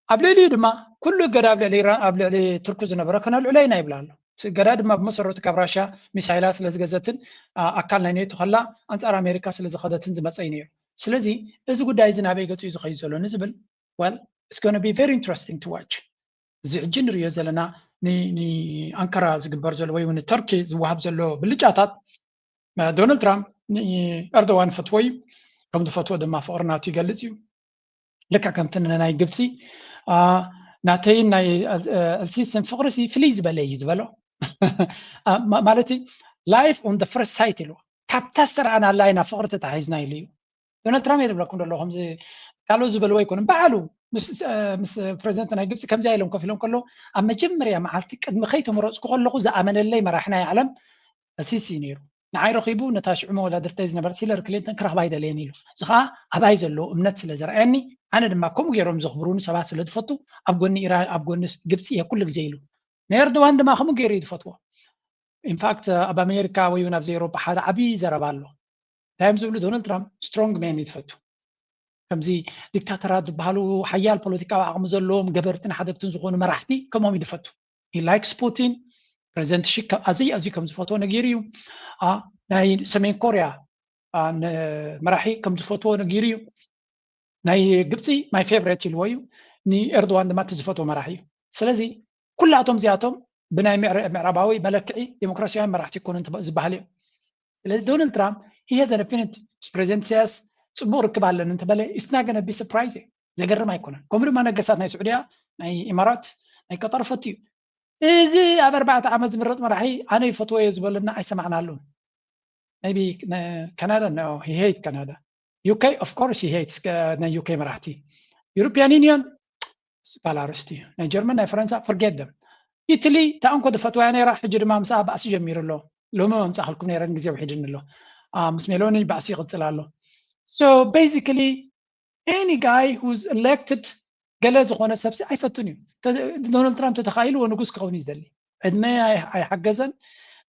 ኣብ ልዕሊኡ ድማ ኩሉ እገዳ ኣብ ልዕሊ ኢራን፣ ኣብ ልዕሊ ቱርኪ ዝነበረ ከነልዕሎ ኢና ይብል ኣሎ። እቲ እገዳ ድማ ብመሰረቱ ካብ ራሽያ ሚሳይላት ስለ ዝገዘትን፣ ኣ፣ ኣካል ናይ ኔቶ ከላ ኣንጻር ኣሜሪካ ስለ ዝኸደትን ዝመጸ እዩ ነይሩ። ስለዚ እዚ ጉዳይ እዚ ናበይ ገጹ እዩ ዝኸይድ ዘሎ ንዝብል፣ well, it's gonna be very interesting to watch። እዚ ሕጂ ንሪኦ ዘለና ን-፣ ንኣንካራ ዝግበር ዘሎ ወይ እውን ንተርኪ ዝወሃብ ዘሎ ብልጫታት፣ ዶናልድ ትራምፕ ንኤርዶዋን ፈትዎ እዩ። ከም ዝፈትዎ ድማ ፍቕሪ ናቱ ይገልጽ እዩ። ልክዕ ከምቲ ንናይ ግብፂ፣ አ፣ ናተይን ናይ ኣል-፣ ኣልሲስን ፍቕሪ ሲ ፍልይ ዝበለ እዩ ዝበሎ። አ፣ ማ-፣ ማለት life on the first sight ኢልዎ። ካብታ ዝተረኣናላ ኢና ፍቕሪ ተታሒዝና ኢሉ እዩ። ዶናልድ ትራምፕ እየ ዝብለኩም ዘሎ፣ ከምዚ ካልኦት ዝበልዎ ኣይኮነን። ባዕሉ ምስ፣ አ፣ ምስ ፕሬዚደንት ናይ ግብፂ ከምዚኣ ኢሎም ኮፍ ኢሎም ከሎ፣ ኣብ መጀመርያ መዓልቲ ቅድሚ ከይተመረፅኩ ከለኹ ዝኣመነለይ መራሒ ናይ ዓለም ኣልሲሲ እዩ ነይሩ። ንዓይ ረኺቡ ነታ ሽዑ መወዳድርተይ ዝነበረት ሂለሪ ክሊንተን ክረኽባ ኣይደለየን ኢሉ። እዚ ኸዓ ኣባይ ዘለዎ እምነት ስለ ዘርኣየኒ፣ ኣነ ድማ ከምኡ ገይሮም ዘኽብሩኒ ሰባት ስለ ዝፈቱ ኣብ ጎኒ ኢራን፣ ኣብ ጎኒ ግብፂ እየ ኩሉ ግዜ ኢሉ። ንኤርዶዋን ድማ ከምኡ ገይሩ እዩ ዝፈትዎ። ኢንፋክት ኣብ ኣሜሪካ ወይ እውን ኣብዚ ኤውሮጳ ሓደ ዓብዪ ዘረባ ኣሎ። እንታይ እዮም ዝብሉ? ዶናልድ ትራምፕ ስትሮንግ ሜን እዩ ዝፈቱ። ከምዚ ዲክታተራት ዝበሃሉ ሓያል ፖለቲካዊ ዓቕሚ ዘለዎም ገበርትን ሓደግትን ዝኾኑ መራሕቲ ከምኦም እዩ ዝፈቱ። He likes ፑቲን። ፕሬዚደንት ሺ ከ-፣ ኣዝዩ ኣዝዩ ከም ዝፈትዎ ነጊሩ እዩ። አ፣ ናይ ሰሜን ኮርያ፣ አ፣ ነ-፣ መራሒ ከም ዝፈትዎ ነጊሩ እዩ። ናይ ግብፂ my favourite ኢልዎ እዩ። ንኤርዶዋን ድማ እቲ ዝፈትዎ መራሒ እዩ። ስለዚ ኩላቶም እዚኣቶም ብናይ ምዕረ-፣ ምዕራባዊ መለክዒ ዴሞክራሲያዊ መራሕቲ ይኮኑን ተባ-፣ ዝበሃል እዮም። ስለዚ ዶናልድ ትራምፕ he has an affinity ምስ ፕሬዚደንት ኢሳያስ ጽቡቕ ርክብ ኣለኒ እንተበለ it's not gonna be surprising። ዘገርም ኣይኮነን። ከምኡ ድማ ነገስታት ናይ ስዑድያ፣ ናይ ኢማራት፣ ናይ ቀጠር ፈትዩ። እዚ ኣብ ኣርባዕተ ዓመት ዝምረጽ መራሒ ኣነ ይፈትዎ እየ ዝበለና ኣይሰማዕናሉን። Maybe ነ-፣ ካናዳ፣ no, he hate ካናዳ። ዩ ኬ of course he hates ከ-፣ ናይ ዩ ኬ መራሕቲ። ዩሮፒያን ዩኒየን ካልእ ኣርእስቲ እዩ። ናይ ጀርመን፣ ናይ ፈረንሳ forget them። ኢትሊ እታ እንኮ ዝፈትዋያ ነይራ፣ ሕጂ ድማ ምስኣ ባእሲ ጀሚሩ ኣሎ። ሎሚ መምጻእክልኩም ነይረ ግን ግዜ ውሒድኒ ኣሎ። አ፣ ምስ ሜሎኒ ባእሲ ይቕጽል ኣሎ። So basically any guy who's elected ገለ ዝኾነ ሰብሲ ኣይፈቱን እዩ። ተ-፣ ዶናልድ ትራምፕ ተተኻኢልዎ ንጉስ ክኸውን እዩ ዝደሊ። ዕድመ ኣይ-፣ ኣይሓገዘን፣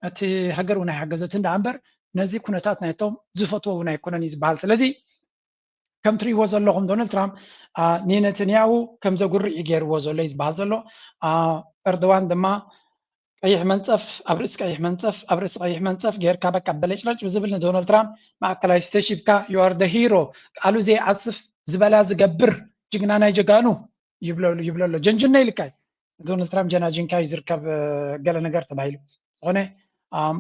እቲ ሃገር እውን ኣይሓገዘትን ደኣ እምበር ነዚ ኩነታት ናይቶም ዝፈትዎ እውን ኣይኮነን እዩ ዝበሃል። ስለዚ ከም ትርእይዎ ዘለኹም ዶናልድ ትራምፕ፣ አ፣ ንነተንያሁ ከም ዘጉርዕ እዩ ገይርዎ ዘሎ እዩ ዝበሃል ዘሎ። አ፣ ኤርዶዋን ድማ ቀይሕ መንጸፍ ኣብ ርእሲ ቀይሕ መንጸፍ ኣብ ርእሲ ቀይሕ መንጸፍ ጌርካ በቃ በለጭለጭ ብዝብል ንዶናልድ ትራምፕ ማእከላይ ስቴጅ ሂብካ you are the hero፣ ቃሉ ዘይዓጽፍ ዝበላ ዝገብር ጅግና ናይ ጀጋኑ ይብለሉ፣ ይብለሎ። ጀንጅነ ኢልካይ ዶናልድ ትራምፕ ጀናጅንካ እዩ ዝርከብ፣ እ፣ ገለ ነገር ተባሂሉ። ዝኾነ፣ ኣም፣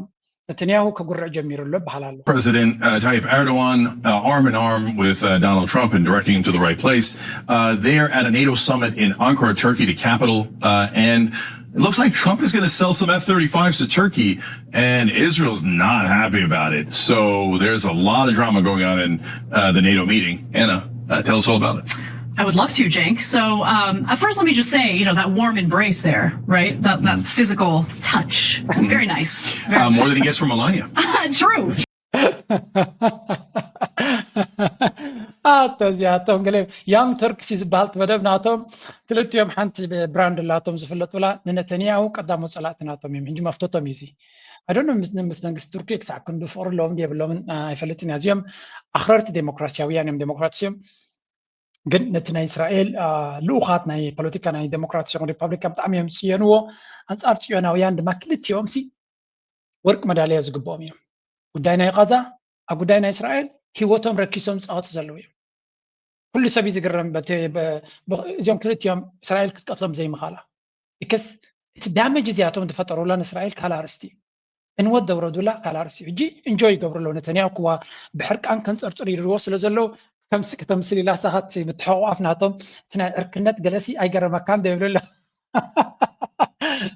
ነተንያሁ ከጉርዕ ጀሚሩ ኣሎ ይበሃል ኣሎ። President uh, Tayyip Erdogan uh, arm in arm with uh, Donald Trump and directing him to the right place. Uh, they're at a NATO summit in Ankara, Turkey, the capital, uh, and it looks like Trump is going to sell some F thirty-fives to Turkey, and Israel's not happy about it. So there's a lot of drama going on in uh, the NATO meeting. Anna, uh, tell us all about it. I would love to, Cenk. So, um, uh, first, let me just say, you know, that warm embrace there, right? That, that physical touch. Very nice. Very Uh, more than he nice. gets from Melania. True. ኣታ እዚኣቶም ገለ ያንግ ተርክስ እዩ ዝበሃል እቲ መደብ ናቶም። ክልቲኦም ሓንቲ ብራንድ ኣላቶም ዝፍለጡላ። ንነተንያሁ ቀዳሞት ጸላእቲ ናቶም እዮም። ሕጂ መፍተቶም እዩ እዚ። I don't know ምስ፣ ምስ መንግስቲ ቱርኪ ክሳዕ ክንዱ ፍቕሪ ኣለዎም ድየብሎምን፣ አ፣ ኣይፈልጥን እያ። እዚኦም ኣኽረርቲ ዴሞክራሲያውያን እዮም፣ ዴሞክራትስ እዮም። ግን ነቲ ናይ እስራኤል፣ አ፣ ልኡኻት ናይ ፖለቲካ ናይ ዴሞክራትስ ይኹን ሪፓብሊካን ብጣዕሚ እዮም ዝጽየንዎ። ኣንጻር ጽዮናውያን ድማ ክልቲኦም ሲ ወርቂ መዳልያ ዝግብኦም እዮም። ጉዳይ ናይ ቃዛ፣ ኣብ ጉዳይ ናይ እስራኤል ህይወቶም ረኪሶም ዝጻወቱ ዘለዉ እዮም። ኩሉ ሰብ እዩ ዝግረም በቲ፣ በ-፣ ብ-፣ እዚኦም ክልቲኦም እስራኤል ክትቀትሎም ዘይምኻላ። Because እቲ ዳሜጅ እዚኣቶም ዝፈጠሩላ ንእስራኤል ካልእ ኣርእስቲ እዩ። ዕንወት ዘውረዱላ ካልእ ኣርእስቲ እዩ። ሕጂ ኢንጆይ ይገብሩ ኣለዉ። ነተንያሁ ክዋ ብሕርቃን ከንጸርጽሩ ይድልዎ ስለ ዘለዉ ከምሲ ከተምስል ኢላ ንሳኻ እቲ ምትሕቑቋፍ ናቶም እቲ ናይ ዕርክነት ገለሲ ኣይገረመካን ዶ ይብሉ ኣለዉ።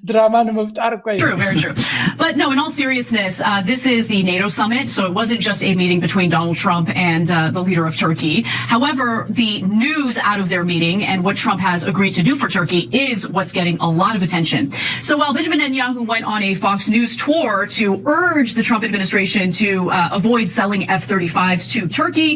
ድራማ ንምፍጣር እኮ እዩ። True, very true. But no, in all seriousness, uh, this is the NATO summit, so it wasn't just a meeting between Donald Trump and uh, the leader of Turkey. However, the news out of their meeting and what Trump has agreed to do for Turkey is what's getting a lot of attention. So while Benjamin Netanyahu went on a Fox News tour to urge the Trump administration to uh, avoid selling F thirty-fives to Turkey,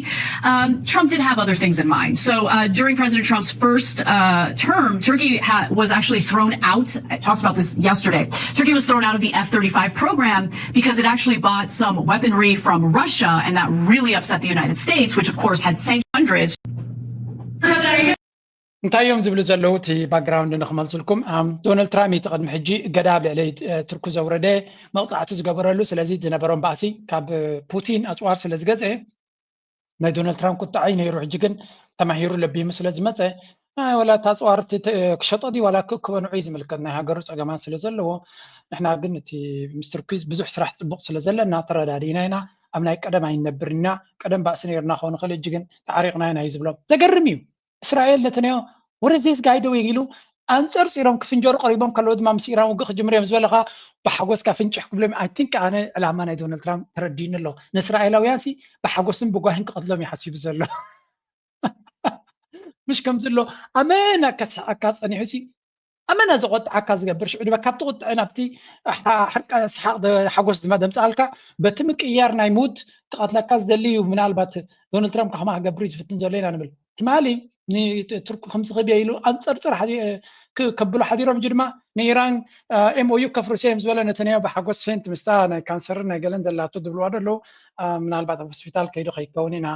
um, Trump did have other things in mind. So uh, during President Trump's first uh, term, Turkey ha- was actually thrown out. I talked about this yesterday. Turkey was thrown out of the F thirty-five program because it actually bought some weaponry from Russia, and that really upset the United States, which of course had sanctioned hundreds. እንታይ እዮም ዝብሉ ዘለዉ? እቲ ባክግራውንድ ንክመልስልኩም፣ ዶናልድ ትራምፕ እቲ ቅድሚ ሕጂ እገዳ ኣብ ልዕሊ ትርኩ ዘውረደ፣ መቕፃዕቲ ዝገበረሉ፣ ስለዚ ዝነበሮም ባእሲ ካብ ፑቲን ኣፅዋር ስለ ዝገፀ ናይ ዶናልድ ትራምፕ ቁጣዕ እዩ ነይሩ። ሕጂ ግን ተማሂሩ ለቢሙ ስለ ዝመፀ፣ ናይ ዋላ እቲ ኣፅዋር ክሸጦ ድዩ ዋላ ክእክቦ ንዑ እዩ ዝምልከት፣ ናይ ሃገሩ ፀገማት ስለ ዘለዎ። ንሕና ግን እቲ ምስ ትርኩ ብዙሕ ስራሕ ፅቡቕ ስለ ዘለና ተረዳዲእና ኢና። ኣብ ናይ ቀደም ኣይንነብርን ኢና። ቀደም ባእሲ ነይርና ክኸውን ይኽእል፣ ሕጂ ግን ተዓሪቕና ኢና እዩ ዝብሎም። ዘገርም እዩ። እስራኤል ነተንያሁ ወረዜስ ጋይደው ኢሉ ኣንፀርፂሮም ክፍንጀሩ ቀሪቦም ከለዉ ድማ ምስ ኢራን ውግእ ክጅምር እዮም ዝበለኻ ብሓጎስካ ፍንጭሕ ክብሎም። ኣይ ቲንክ ኣነ ዕላማ ናይ ዶናልድ ትራምፕ ተረዲእኒ ኣሎ። ንእስራኤላውያን ሲ ብሓጎስን ብጓሂን ክቐትሎም እዩ ሓሲቡ ዘሎ። ምሽ ከምዚ ኣሎ ኣመና ከስሕቀካ ፀኒሑ ሲ ኣመና ዘቆጥዓካ ዝገብር ሽዑ ድማ ካብቲ ቁጥዐ ናብቲ ሓጎስ ድማ ደምፅኣልካ በቲ ምቅያር ናይ ሙድ ክቐትለካ ዝደሊ እዩ። ምናልባት ዶናልድ ትራምፕ ካኹማ ክገብር እዩ ዝፍትን ዘሎ ኢና ንብል። ትማሊ ንቱርክ ከምዚ ክብየ ኢሉ ኣንፀርፅር ከብሉ ሓዲሮም። እጂ ድማ ንኢራን ኤምኦዩ ከፍርሱ እዮም ዝበለ ነተንያሁ ብሓጎስ ፌንት ምስታ ናይ ካንሰርን ናይ ገለን ዘላቶ ዝብልዋ ዘለዉ ምናልባት ኣብ ሆስፒታል ከይዱ ከይከውን ኢና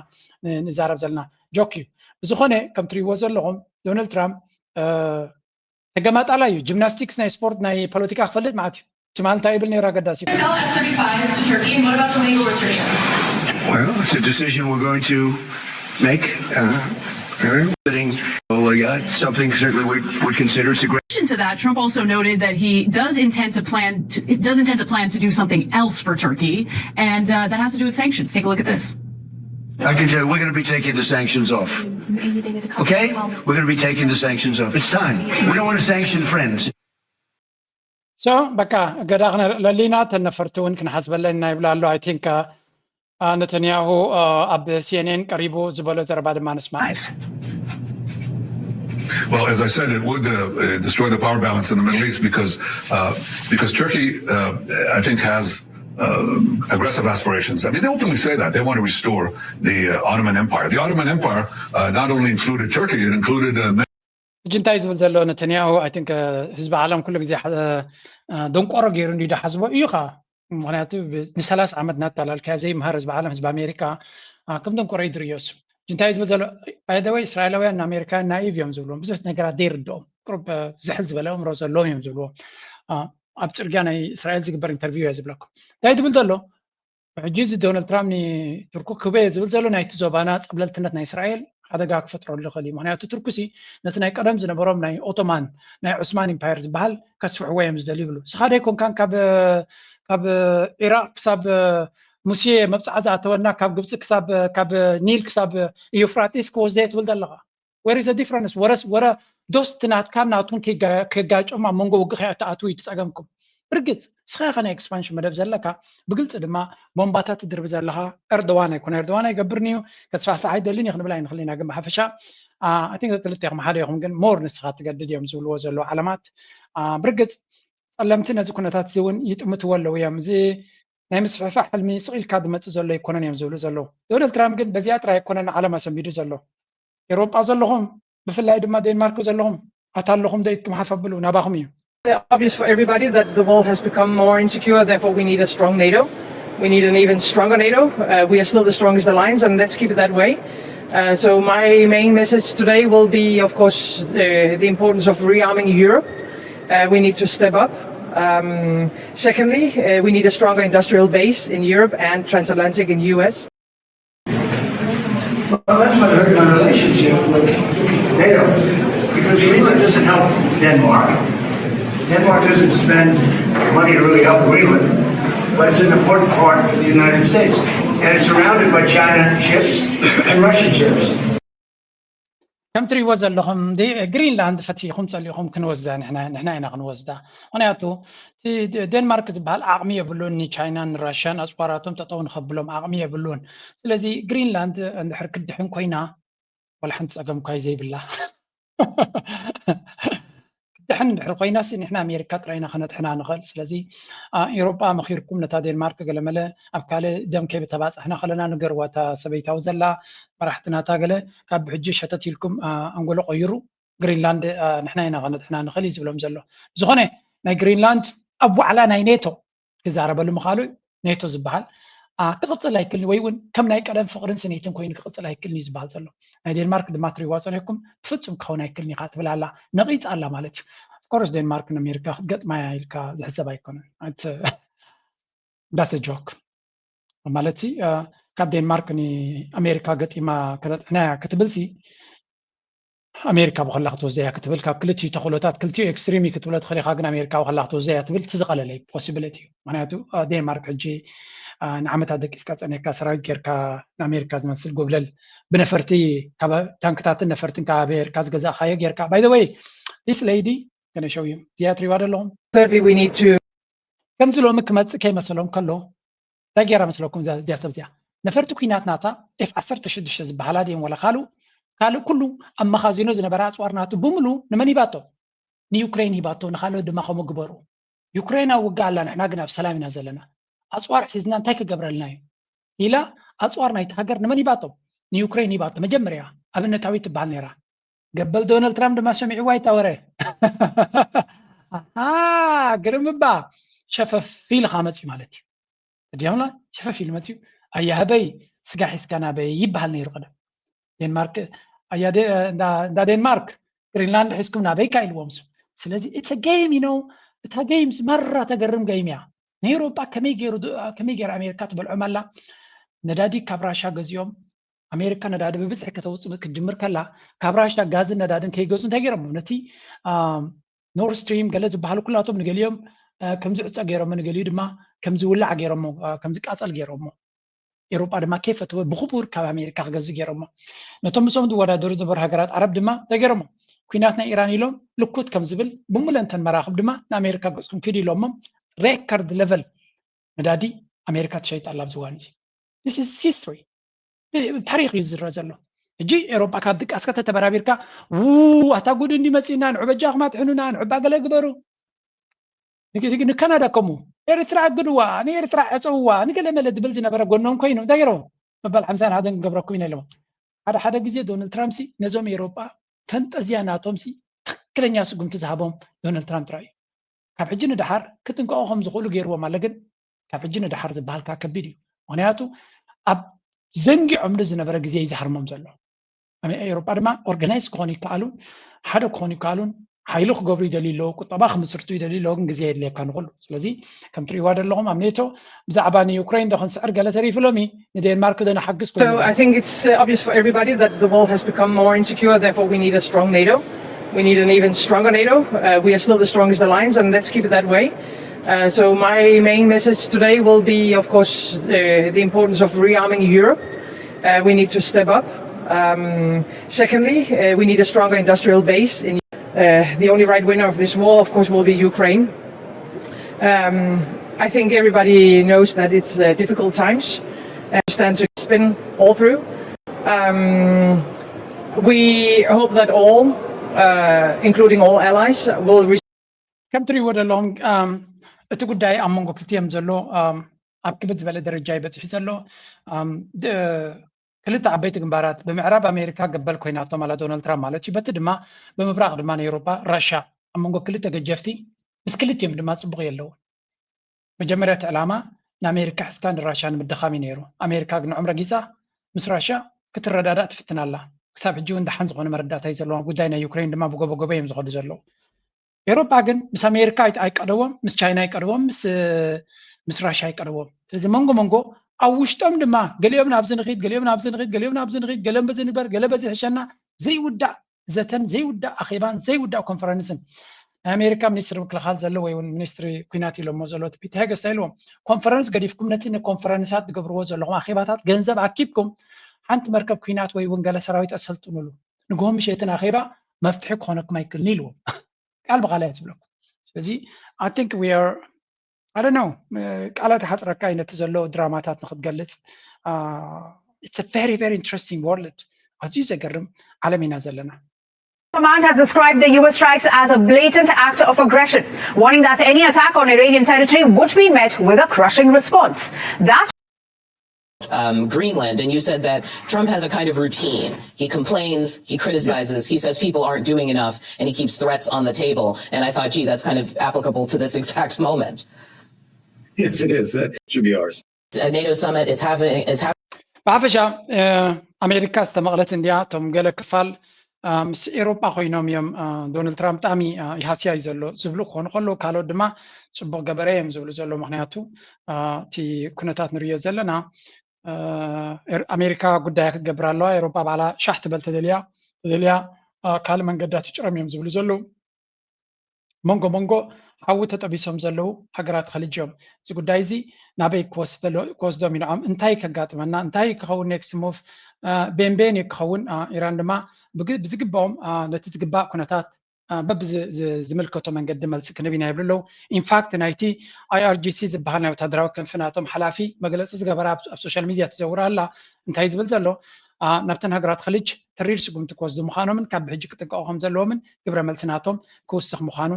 ንዛረብ ዘለና። ጆክ እዩ። ብዝኾነ ከም ትሪእዎ ዘለኹም ዶናልድ ትራምፕ ተገማጣላ እዩ። ጂምናስቲክስ ናይ ስፖርት ናይ ፖለቲካ ክፈልጥ ማለት እዩ። ትማል እንታይ ይብል ነይሩ ኣገዳሲ እዩ። Sell F thirty-fives to Turkey, and what about the legal restrictions? Well, it's a decision we're going to make. Uh, uh, something certainly we would consider. It's a great. addition to that, Trump also noted that he does intend to plan to, does intend to plan to do something else for Turkey, and uh, that has to do with sanctions. Take a look at this. I can tell you, we're going to be taking the sanctions off. Okay? We're going to be taking the sanctions off. It's time. We don't want to sanction friends. So በቃ እገዳ ክነልዕለሉ ኢና። ተን ነፈርቲ እውን ክንሓስበለን ኢና ይብላ ኣሎ። I think ነተንያሁ ኣብ ሲኤንኤን ቀሪቡ ዝበሎ ዘረባ ድማ ንስማዕ። Well, as I said, it would uh, uh, destroy the power balance in the Middle East because uh, because Turkey, uh, I think, has uh, aggressive aspirations. I mean, they openly say that they want to restore the uh, Ottoman Empire. The Ottoman Empire uh, not only included Turkey; it included uh, ሕጂ እንታይ ዝብል ዘሎ ነተንያሁ? I think ህዝቢ ዓለም ኩሉ ግዜ ደንቆሮ ገይሩ እንዲ ዝሓስቦ እዩ ኸ ምክንያቱ ንሰላሳ ዓመት ናተላልካዮ ዘይምሃር ህዝቢ ዓለም ህዝቢ ኣሜሪካ ከም ደንቆሮ እዩ ዝርእዮ። እሱ እንታይ ዝብል ዘሎ? By the way እስራኤላውያን ንኣሜሪካውያን ናኢቭ እዮም ዝብልዎም። ብዙሕ ነገራት ዘይርድኦም ቁሩብ ዝሕል ዝበለ ኣእምሮ ዘለዎም እዮም ዝብልዎም። ኣብ ፅርግያ ናይ እስራኤል ዝግበር ኢንተርቪው እየ ዝብለኩም። እንታይ ዝብል ዘሎ? ሕጂ እዚ ዶናልድ ትራምፕ ንቱርኩ ክበየ ዝብል ዘሎ ናይቲ ዞባና ፀብለልትነት ናይ እስራኤል ሓደጋ ክፈጥረሉ ይኽእል እዩ። ምክንያቱ ቱርኩ ሲ ነቲ ናይ ቀደም ዝነበሮም ናይ ኦቶማን ናይ ዑስማን ኢምፓየር ዝበሃል ከስፍሕዎ እዮም ዝደልዩ ይብሉ። ንስኻ ዶ ኣይኮንካን ካብ ካብ ኢራቅ ክሳብ ሙሴ መብፅዓ ዝኣተወና ካብ ግብፂ ክሳብ ካብ ኒል ክሳብ ዩፍራጢስ ክወስደ ትብል ዘለኻ? Where is the difference? ወረስ ወረ ዶስ ናትካን ናቱን ክጋጮም ኣብ መንጎ ውግእ ከይኣትኣትዉ እዩ ትፀገምኩም። ብርግፅ ንስኻ ኢኻ ናይ ኤክስፓንሽን መደብ ዘለካ፣ ብግልፂ ድማ ቦምባታት ትድርቢ ዘለኻ። ኤርዶዋን ኣይኮነ ኤርዶዋን ኣይገብርን እዩ፣ ከስፋሕፍሕ ኣይደልን እዩ ክንብል ኣይንኽእል ኢና። ግን ብሓፈሻ I think ክልቴኹም ሓደ ኢኹም፣ ግን more ንስኻ ትገድድ እዮም ዝብልዎ ዘለዉ ዓለማት። ብርግፅ ፀለምቲ ነዚ ኩነታት እዚ እውን ይጥምትዎ ኣለዉ እዮም። እዚ ናይ ምስፍሕፋሕ ሕልሚ ስቕ ኢልካ ዝመፅእ ዘሎ ኣይኮነን እዮም ዝብሉ ዘለዉ። ዶናልድ ትራምፕ ግን በዚኣ ጥራይ ኣይኮነን ንዓለም ኣሰንቢዱ ዘሎ። ኤውሮጳ ዘለኹም ብፍላይ ድማ ዴንማርክ ዘለኹም ኣታ ኣለኹም ዶ ኢድኩም ሓፍ ኣብሉ ናባኹም እዩ። Obvious for everybody that the world has become more insecure, therefore we need a strong NATO. We need an even stronger NATO. Uh, we are still the strongest alliance, and let's keep it that way. Uh, so my main message today will be, of course, uh, the importance of rearming Europe. Uh, we need to step up. Um, secondly, uh, we need a stronger industrial base in Europe and transatlantic in U S. Well, that's what hurt my relationship with NATO, because Greenland doesn't help Denmark. Denmark doesn't spend money to really help Greenland, but it's an important part for the United States. And it's surrounded by China ships and Russian ships. ከም ትሪእዎ ዘለኹም ግሪንላንድ ፈቲኹም ጸሊኹም ክንወስዳ ንሕና ኢና ክንወስዳ። ምክንያቱ ዴንማርክ ዝበሃል ዓቕሚ የብሉን፣ ንቻይናን ንራሽያን ኣፅዋራቶም ጠጠው ንኸብሎም ዓቕሚ የብሉን። ስለዚ ግሪንላንድ እንድሕር ክድሕን ኮይና ዋላ ሓንቲ ፀገም እኳ ዘይብላ። ክድሕን እንድሕር ኮይናስ ንሕና ኣሜሪካ ጥራይና ከነድሕና ንኽእል። ስለዚ ኤውሮጳ መኺርኩም ነታ ዴንማርክ ገለመለ ኣብ ካልእ ደም ከይተባፃሕና ከለና ንገርዋ። እታ ሰበይታዊ ዘላ መራሕትናታ ገለ ካብ ብሕጂ ሸተት ኢልኩም ኣንጎሎ ቀይሩ፣ ግሪንላንድ ንሕና ኢና ከነድሕና ንኽእል እዩ ዝብሎም ዘሎ። ዝኾነ ናይ ግሪንላንድ ኣብ ዋዕላ ናይ ኔቶ ክዛረበሉ ምኻሉ ኔቶ ዝበሃል ክቕፅል ኣይክልን ወይ እውን ከም ናይ ቀደም ፍቕርን ስኒትን ኮይኑ ክቕፅል ኣይክልን እዩ ዝበሃል ዘሎ። ናይ ዴንማርክ ድማ ትሪዋ ፀኒሕኩም ብፍፁም ክኸውን ኣይክልን ኢኻ ትብል ኣላ፣ ነቒፃ ኣላ ማለት እዩ። ኦፍኮርስ ዴንማርክ ንኣሜሪካ ክትገጥማ እያ ኢልካ ዝሕሰብ ኣይኮነን። ዳስ ጆክ ማለት ካብ ዴንማርክ ንኣሜሪካ ገጢማ ከተጥሕና እያ ክትብል ሲ ኣሜሪካ ብኸላ ክትወስደ እያ ክትብል ካብ ክልቲኡ ተኽእሎታት ክልቲኡ ኤክስትሪም እዩ ክትብሎ ትኽእል ኢኻ። ግን ኣሜሪካ ብኸላ ክትወስደ እያ ትብል እቲ ዝቐለለ ፖሲቢሊቲ እዩ። ምክንያቱ ዴንማርክ ሕጂ ንዓመታት ደቂስካ ፀኒሕካ ሰራዊት ጌርካ ንኣሜሪካ ዝመስል ጎብለል ብነፈርቲ ታንክታትን ነፈርትን ካብ ኣሜሪካ ዝገዛእካዮ ጌርካ። ባይ ወይ ዲስ ሌዲ ገነሸው እዩ እዚኣ ትሪዋ ዘለኹም ከምዚ ሎሚ ክመፅእ ከይመሰሎም ከሎ እንታይ ገይራ መስለኩም እዚኣ ሰብ እዚኣ? ነፈርቲ ኩናት ናታ ኤፍ ዓሰርተ ሽዱሽተ ዝበሃላ ድየን ወላ ካልእ ካልእ ኩሉ ኣብ መኻዚኖ ዝነበረ ኣፅዋር ናቱ ብምሉ ንመን ሂባቶ? ንዩክሬን ሂባቶ። ንካልኦት ድማ ከምኡ ግበሩ። ዩክሬን ኣብ ውግእ ኣላ፣ ንሕና ግን ኣብ ሰላም ኢና ዘለና። ኣፅዋር ሒዝና እንታይ ክገብረልና እዩ ኢላ ኣፅዋር ናይቲ ሃገር ንመን ሂባቶ? ንዩክሬን ሂባቶ። መጀመርያ ኣብነታዊት ትበሃል ነይራ። ገበል ዶናልድ ትራምፕ ድማ ሰሚዕዋ ይታ ወረ ግርም እባ ሸፈፍ ኢልካ መፅዩ ማለት እዩ። እዲያውና ሸፈፍ ኢሉ መፅዩ ኣያህበይ ስጋ ሒዝካ ናበይ ይበሃል ነይሩ ቀደም። ዴንማርክ እንዳ ዴንማርክ ግሪንላንድ ሒዝኩም ናበይካ ኢልዎም። ስለዚ እቲ ገይም ኢኖ እታ ገይም ማራ ተገርም ገይም እያ። ንኤውሮጳ ከመይ ገይሩ ከመይ ገይሩ ኣሜሪካ ትበልዖም ኣላ። ነዳዲ ካብ ራሻ ገዚኦም ኣሜሪካ ነዳዲ ብብዝሒ ከተውፅእ ክትጅምር ከላ ካብ ራሻ ጋዝን ነዳድን ከይገፁ እንታይ ገይሮሞ ነቲ ኖርስትሪም ገለ ዝበሃሉ ኩላቶም ንገሊኦም ከምዝዕፀ ገይሮሞ ንገሊኡ ድማ ከምዝውላዕ ገይሮሞ ከምዝቃፀል ገይሮሞ። ኤውሮጳ ድማ ከይፈተወ ብክቡር ካብ ኣሜሪካ ክገዝእ ገይሮሞ። ነቶም ምስኦም ዝወዳደሩ ዝነበሩ ሃገራት ዓረብ ድማ እንታይ ገይሮሞ? ኩናት ናይ ኢራን ኢሎም ልኩት ከም ዝብል ብምለን ተን መራኽብ ድማ ንኣሜሪካ ገፅኩም ኪዱ ኢሎሞ። ሬከርድ ሌቨል ነዳዲ ኣሜሪካ ትሸይጥ ኣላ ኣብዚ እዋን እዚ። This is history። ታሪክ እዩ ዝዝረ ዘሎ። ሕጂ ኤውሮጳ ካብ ድቃስ ከተተበራቢርካ ው ኣታ ጉድ እንዲ መፂና ንዑ በጃኹም ኣጥሕኑና ንዑ ባ ገለ ግበሩ ንካናዳ ከምኡ ኤርትራ ኣግድዋ ንኤርትራ ዕፀውዋ ንገለ መለ ዝብል ዝነበረ ጎኖም ኮይኑ እንታይ ገይሮም መበል ሓምሳን ሓደን ክገብረኩም ኢና ኢሎም። ሓደ ሓደ ግዜ ዶናልድ ትራምፕ ሲ ነዞም ኤውሮጳ ፈንጠዝያ ናቶም ሲ ትክክለኛ ስጉምቲ ዝሃቦም ዶናልድ ትራምፕ ጥራይ እዩ። ካብ ሕጂ ንደሓር ክጥንቀቑ ከም ዝኽእሉ ገይርዎም ኣለ። ግን ካብ ሕጂ ንደሓር ዝበሃል ከዓ ከቢድ እዩ። ምክንያቱ ኣብ ዘንጊዖምሉ ዝነበረ ግዜ እዩ ዝሃርሞም ዘሎ። ኣሜ- ኤውሮጳ ድማ ኦርጋናይዝ ክኾኑ ይከኣሉን ሓደ ክኾኑ ይከኣሉን ሓይሊ ክገብሩ ይደልዩ ኣለዉ፣ ቁጠባ ክምስርቱ ይደልዩ ኣለዉ። ግን ግዜ የድልየካ ንኹሉ። ስለዚ ከም ትሪእዋ ዘለኹም ኣብ ኔቶ ብዛዕባ ንዩክሬን ዶ ክንስዕር ገለ ተሪፉ ሎሚ ንዴንማርክ ዶ ንሓግዝ So ኮይኑ I think it's uh, obvious for everybody that the world has become more insecure. Therefore, we need a strong NATO. We need an even stronger NATO. Uh, we are still the strongest alliance, and let's keep it that way. Uh, so my main message today will be, of course, uh, the importance of rearming Europe. Uh, we need to step up. Um, secondly, uh, we need a stronger industrial base. In, uh, the only right winner of this war, of course, will be Ukraine. Um, I think everybody knows that it's uh, difficult times. I understand to spin all through. Um, we hope that all, uh, including all allies, will. Re- ከም ትሪእዎ ዘለኹም እቲ ጉዳይ ኣብ መንጎ ክልቲኦም ዘሎ ኣብ ክብድ ዝበለ ደረጃ እዩ በፂሑ ዘሎ። ክልተ ዓበይቲ ግንባራት ብምዕራብ ኣሜሪካ ገበል ኮይናቶም ኣላ ዶናልድ ትራምፕ ማለት እዩ። በቲ ድማ ብምብራቕ ድማ ንኤውሮጳ ራሻ ኣብ መንጎ ክልተ ገጀፍቲ ምስ ክልቲኦም ድማ ፅቡቕ የለውን። መጀመርያ እቲ ዕላማ ንኣሜሪካ ሕዝካ ንራሻ ንምድኻም እዩ ነይሩ። ኣሜሪካ ግን ንዖም ረጊፃ ምስ ራሻ ክትረዳዳእ ትፍትን ኣላ። ክሳብ ሕጂ እውን ደሓን ዝኾነ መረዳእታ እዩ ዘለዎም። ጉዳይ ናይ ዩክሬን ድማ ብጎበጎበ እዮም ዝኸዱ ዘለዉ። ኤውሮጳ ግን ምስ ኣሜሪካ ኣይቀደዎም፣ ምስ ቻይና ኣይቀደዎም፣ ምስ ምስ ራሻ ኣይቀደዎም። ስለዚ መንጎ መንጎ ኣብ ውሽጦም ድማ ገሊኦም ናብዚ ንኺድ፣ ገሊኦም ናብዚ ንኺድ፣ ገሊኦም ናብዚ ንኺድ፣ ገለ በዚ ንግበር፣ ገለ በዚ ሕሸና ዘይውዳእ ዘተን ዘይውዳእ ኣኼባን ዘይውዳእ ኮንፈረንስን ናይ ኣሜሪካ ሚኒስትሪ ምክልኻል ዘሎ ወይ እውን ሚኒስትሪ ኩናት ኢሎሞ ዘሎ እቲ ፒት ሄገስ እንታይ ኢልዎም? ኮንፈረንስ ገዲፍኩም ነቲ ንኮንፈረንሳት ትገብርዎ ዘለኹም ኣኼባታት ገንዘብ ኣኪብኩም ሓንቲ መርከብ ኩናት ወይ እውን ገለ ሰራዊት ኣሰልጥኑሉ። ንግሆ ምሸትን ኣኼባ መፍትሒ ክኾነኩም ኣይክእልን ኢልዎም። ቃል ብቃል እየ ዝብለኩም። ስለዚ I think we are I don't know ቃላት ይሓፅረካ እዩ ነቲ ዘሎ ድራማታት ንክትገልፅ። It's a very very interesting world። ኣዝዩ ዘገርም ዓለም ኢና ዘለና። Command has described the U S strikes as a blatant act of aggression, warning that any attack on Iranian territory would be met with a crushing response. That um, Greenland, and you said that Trump has a kind of routine. He complains, he criticizes, he says people aren't doing enough, and he keeps threats on the table. And I thought, gee, that's kind of applicable to this exact moment. Yes, it is. That should be ours. A NATO summit is having is having. ብሓፈሻ ኣሜሪካ ዝተመቕለት እንድያ። እቶም ገለ ክፋል ምስ ኤሮጳ ኮይኖም እዮም ዶናልድ ትራምፕ ብጣዕሚ ይሃስያ እዩ ዘሎ ዝብሉ ክኾኑ ከለዉ፣ ካልኦት ድማ ጽቡቕ ገበረ እዮም ዝብሉ ዘለዉ። ምክንያቱ እቲ ኩነታት ንርእዮ ዘለና ኣሜሪካ ጉዳያ ክትገብር ኣለዋ። ኤሮጳ ባዕላ ሻሕ ትበል ተደልያ ተደልያ ካልእ መንገዳ ትጭረም እዮም ዝብሉ ዘለዉ። መንጎ መንጎ ሓዊ ተጠቢሶም ዘለዉ ሃገራት ኸሊጅ እዮም። እዚ ጉዳይ እዚ ናበይ ክወስዶም ኢንኦም፣ እንታይ ከጋጥመና፣ እንታይ ክኸውን next move፣ ቤንቤን እዩ ክኸውን። ኢራን ድማ ብዝግባኦም ነቲ ዝግባእ ኩነታት በብዝምልከቶ መንገዲ መልሲ ክንህብ ኢና ይብሉ ኣለዉ። ኢንፋክት ናይቲ I R G C ዝበሃል ናይ ወታደራዊ ክንፊ ናቶም ሓላፊ መግለፂ ዝገበራ ኣብ ሶሻል ሚድያ ትዘውር ኣላ። እንታይ ዝብል ዘሎ ናብተን ሃገራት ኸሊጅ ተሪር ስጉምቲ ክወስዱ ምዃኖምን ካብ ብሕጂ ክጥንቀቑ ከም ዘለዎምን ግብረ መልሲ ናቶም ክውስኽ ምዃኑ፣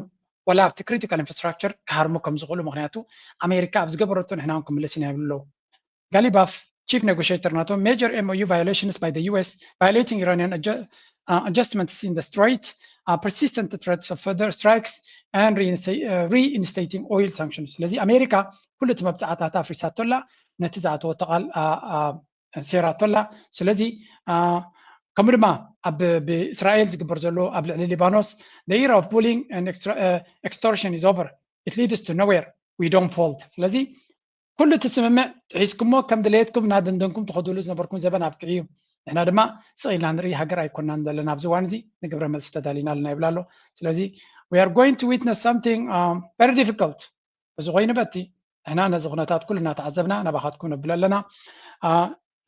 ወላ ኣብቲ ክሪቲካል ኢንፍራስትራክቸር ክሃርሙ ከም ዝኽእሉ፣ ምኽንያቱ ኣሜሪካ ኣብ ዝገበረቶ ንሕና እውን ክምልስ ኢና ይብሉ ኣለዉ። ጋሊባፍ ቺፍ ኔጎሽተር ናቶም major M O U violations by the U S violating Iranian adjustments in the strait, persistent threats of further strikes and reinstating oil sanctions። ስለዚ ኣሜሪካ ኩሉ እቲ መብፃዕታት ኣፍሪሳቶ ኣላ፣ ነቲ ዝኣተወቶ ቃል ሴራቶ ኣላ። ስለዚ ከምኡ ድማ ኣብ ብእስራኤል ዝግበር ዘሎ ኣብ ልዕሊ ሊባኖስ the era of bullying and extortion is over, it leads to nowhere, we don't fold። ስለዚ ኩሉ እቲ ስምምዕ ጥሒስኩሞ ከም ድሌትኩም እናደንደንኩም ትኸዱሉ ዝነበርኩም ዘበን ኣብቅዕ እዩ። ንሕና ድማ ስቕ ኢልና ንርኢ ሃገር ኣይኮናን ዘለና ኣብዚ እዋን እዚ፣ ንግብረ መልሲ ተዳሊና ኣለና ይብል ኣሎ። ስለዚ we are going to witness something very difficult። እዚ ኮይኑ በቲ ንሕና ነዚ ኩነታት ኩሉ እናተዓዘብና ናባኻትኩም ነብል ኣለና።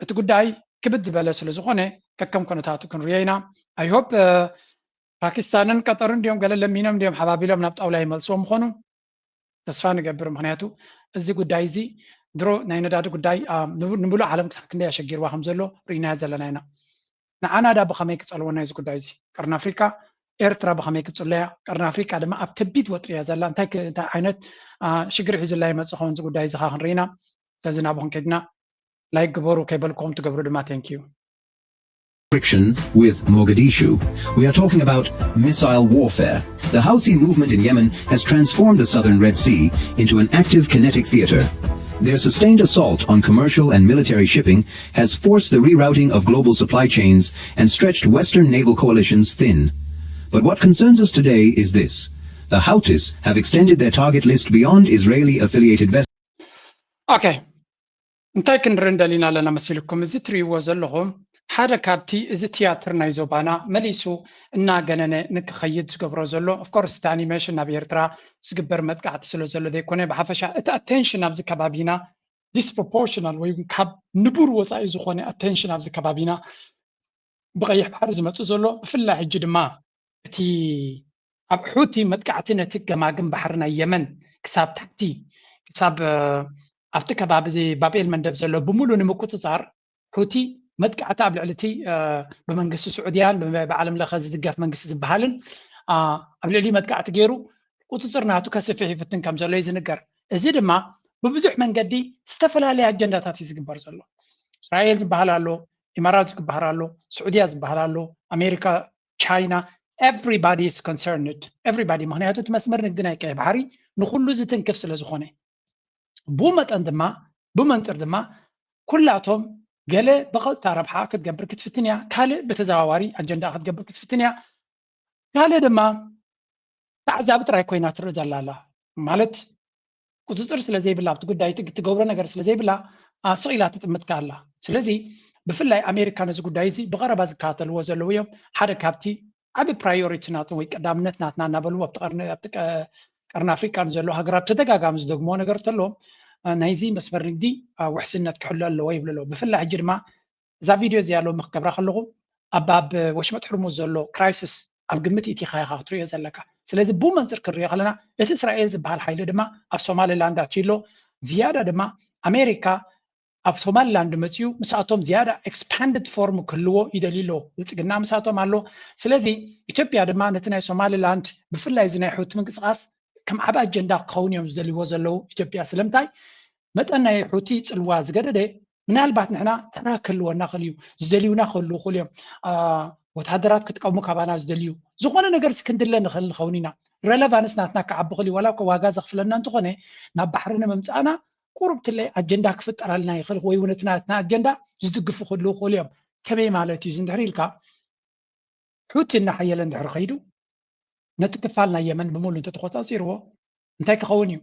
እቲ ጉዳይ ክብድ ዝበለ ስለ ዝኾነ ከከም ኩነታቱ ክንሪኦ ኢና። I hope ፓኪስታንን ቀጠርን እንዲዮም ገለ ለሚኖም እንዲዮም ሓባቢሎም ናብ ጣውላ ይመልስዎም ምኾኑ ተስፋ ንገብር። ምክንያቱ እዚ ጉዳይ እዚ ድሮ ናይ ነዳዲ ጉዳይ ንምሉእ ዓለም ክሳብ ክንደይ ኣሸጊርዋ ከም ዘሎ ርኢናዮ ዘለና ኢና። ንዓና ዳ ብኸመይ ክጸልወና እዚ ጉዳይ እዚ? ቀርኒ ኣፍሪቃ ኤርትራ ብኸመይ ክጽለያ? ቀርኒ ኣፍሪቃ ድማ ኣብ ከቢድ ወጥሪ እያ ዘላ። እንታይ ዓይነት ሽግር ሒዙላ ይመጽእ ኸውን እዚ ጉዳይ እዚ ካ ክንርኢና። ስለዚ ናብኹም ከድና ላይክ ግበሩ ከይበልኩኹም ትገብሩ ድማ thank you። Friction with Mogadishu. We are talking about missile warfare. The Houthi movement in Yemen has transformed the southern Red Sea into an active kinetic theater. Their sustained assault on commercial and military shipping has forced the rerouting of global supply chains and stretched Western naval coalitions thin. But what concerns us today is this. The Houthis have extended their target list beyond Israeli affiliated vessels. Okay. እንታይ ክንርኢ እንደሊና ኣለና መሲልኩም? እዚ ትርእይዎ ዘለኹም ሓደ ካብቲ እዚ ትያትር ናይ ዞባና መሊሱ እናገነነ ንክኸይድ ዝገብሮ ዘሎ። Of course እቲ ኣኒሜሽን ናብ ኤርትራ ዝግበር መጥቃዕቲ ስለ ዘሎ ዘይኮነ፣ ብሓፈሻ እቲ ኣቴንሽን ኣብዚ ከባቢና disproportional ወይ ካብ ንቡር ወፃኢ ዝኾነ ኣቴንሽን ኣብዚ ከባቢና ብቐይሕ ባሕሪ ዝመፅእ ዘሎ፣ ብፍላይ ሕጂ ድማ እቲ ኣብ ሑቲ መጥቃዕቲ ነቲ ገማግም ባሕሪ ናይ የመን ክሳብ ታሕቲ ክሳብ ኣብቲ ከባቢ እዚ ባብኤል መንደብ ዘሎ ብምሉእ ንምቁፅፃር ሑቲ መጥቃዕቲ ኣብ ልዕሊ እቲ ብመንግስቲ ስዑድያን ብዓለም ለኸ ዝድገፍ መንግስቲ ዝበሃልን ኣብ ልዕሊ መጥቃዕቲ ገይሩ ቁፅፅር ናቱ ከስፍሕ ይፍትን ከም ዘሎ እዩ ዝንገር። እዚ ድማ ብብዙሕ መንገዲ ዝተፈላለየ ኣጀንዳታት እዩ ዝግበር ዘሎ። እስራኤል ዝበሃል ኣሎ፣ ኢማራት ዝበሃል ኣሎ፣ ስዑድያ ዝበሃል ኣሎ፣ ኣሜሪካ፣ ቻይና፣ everybody is concerned, everybody። ምክንያቱ እቲ መስመር ንግዲ ናይ ቀይሕ ባሕሪ ንኩሉ ዝትንክፍ ስለ ዝኾነ፣ ብኡ መጠን ድማ ብመንፅር ድማ ኩላቶም ገለ ብቐጥታ ረብሓ ክትገብር ክትፍትን እያ፣ ካልእ ብተዘዋዋሪ ኣጀንዳ ክትገብር ክትፍትን እያ። ካልእ ድማ ተዓዛቢ ጥራይ ኮይና ትርኢ ዘላ ኣላ። ማለት ቁፅፅር ስለ ዘይብላ ኣብቲ ጉዳይ ትገብሮ ነገር ስለ ዘይብላ ስቕ ኢላ ትጥምትካ ኣላ። ስለዚ ብፍላይ ኣሜሪካ ነዚ ጉዳይ እዚ ብቐረባ ዝከታተልዎ ዘለዉ እዮም። ሓደ ካብቲ ዓቢ ፕራዮሪቲ ናቶም ወይ ቀዳምነት ናትና እናበሉ ኣብቲ ቀርኒ ኣፍሪቃ ንዘለዉ ሃገራት ተደጋጋሚ ዝደግምዎ ነገር እንተሎ ናይዚ መስመር ንግዲ ውሕስነት ክሕሎ ኣለዎ ይብሉ ኣለዉ። ብፍላይ ሕጂ ድማ እዛ ቪድዮ እዚኣ ሎሚ ክገብራ ከለኹ ኣብ ኣብ ወሽመጥ ሕርሙዝ ዘሎ ክራይሲስ ኣብ ግምት ኢቲኻ ኢኻ ክትሪኦ ዘለካ። ስለዚ ብኡ መንፅር ክንሪኦ ከለና እቲ እስራኤል ዝበሃል ሓይሊ ድማ ኣብ ሶማሊላንድ ኣትዩ ኣሎ። ዝያዳ ድማ ኣሜሪካ ኣብ ሶማሊላንድ መፅዩ ምስኣቶም ዝያዳ ኤክስፓንድድ ፎርም ክህልዎ ይደልዩ ኣሎ። ብልፅግና ምስኣቶም ኣሎ። ስለዚ ኢትዮጵያ ድማ ነቲ ናይ ሶማሊላንድ ብፍላይ እዚ ናይ ሑቲ ምንቅስቃስ ከም ዓብ ኣጀንዳ ክኸውን እዮም ዝደልይዎ ዘለዉ ኢትዮጵያ። ስለምንታይ መጠን ናይ ሑቲ ፅልዋ ዝገደደ ምናልባት ንሕና ተራ ክህልወና ክእል እዩ፣ ዝደልዩና ክህልዉ ክእል እዮም። ወታደራት ክጥቀሙ ካባና ዝደልዩ ዝኾነ ነገር ክንድለ ንኽእል ንኸውን ኢና። ረለቫንስ ናትና ክዓቢ ክእል እዩ። ዋላ እኮ ዋጋ ዘኽፍለና እንተኾነ ናብ ባሕሪ ንምምፃእና ቁሩብ ትለይ ኣጀንዳ ክፍጠረልና ይኽእል ወይ እውን እቲ ናትና ኣጀንዳ ዝድግፉ ክህልዉ ክእል እዮም። ከመይ ማለት እዩ እዚ እንድሕር ኢልካ ሑቲ እናሓየለ እንድሕር ከይዱ ነቲ ክፋል ናይ የመን ብምሉ እንተተቆፃፂርዎ እንታይ ክኸውን እዩ?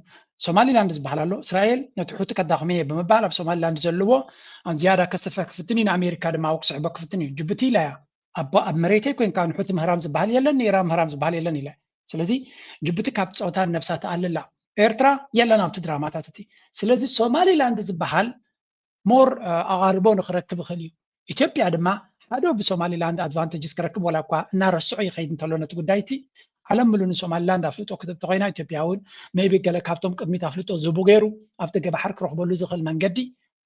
ሶማሊላንድ ዝበሃል ኣሎ። እስራኤል ነቲ ሑቲ ከዳኽመ እየ ብምባል ኣብ ሶማሊላንድ ዘለዎ ዝያዳ ከስፈ ክፍትን እዩ፣ ንኣሜሪካ ድማ ኣብኡ ክስሕቦ ክፍትን እዩ። ጅቡቲ ኢላ እያ ኣብ ኣብ መሬተይ ኮንካ ንሑቲ ምህራም ዝበሃል የለን፣ ንኢራን ምህራም ዝበሃል የለን ኢላ። ስለዚ ጅቡቲ ካብ ፆታ ነብሳ ትኣልላ። ኤርትራ የለን ኣብቲ ድራማታት እቲ። ስለዚ ሶማሊላንድ ዝበሃል ሞር ኣቓርቦ ንክረክብ ይኽእል እዩ። ኢትዮጵያ ድማ ሓደ ብሶማሊላንድ ኣድቫንቴጅስ ክረክብ ዋላ እኳ እናረስዖ ይኸይድ እንተሎ ነቲ ጉዳይ እቲ ዓለም ምሉ ንሶማሊላንድ ኣፍልጦ ክትብ ተኮይና ኢትዮጵያ እውን ሜቢ ገለ ካብቶም ቅድሚት ኣፍልጦ ዝህቡ ገይሩ ኣብቲ ገባሕር ክረኽበሉ ዝኽእል መንገዲ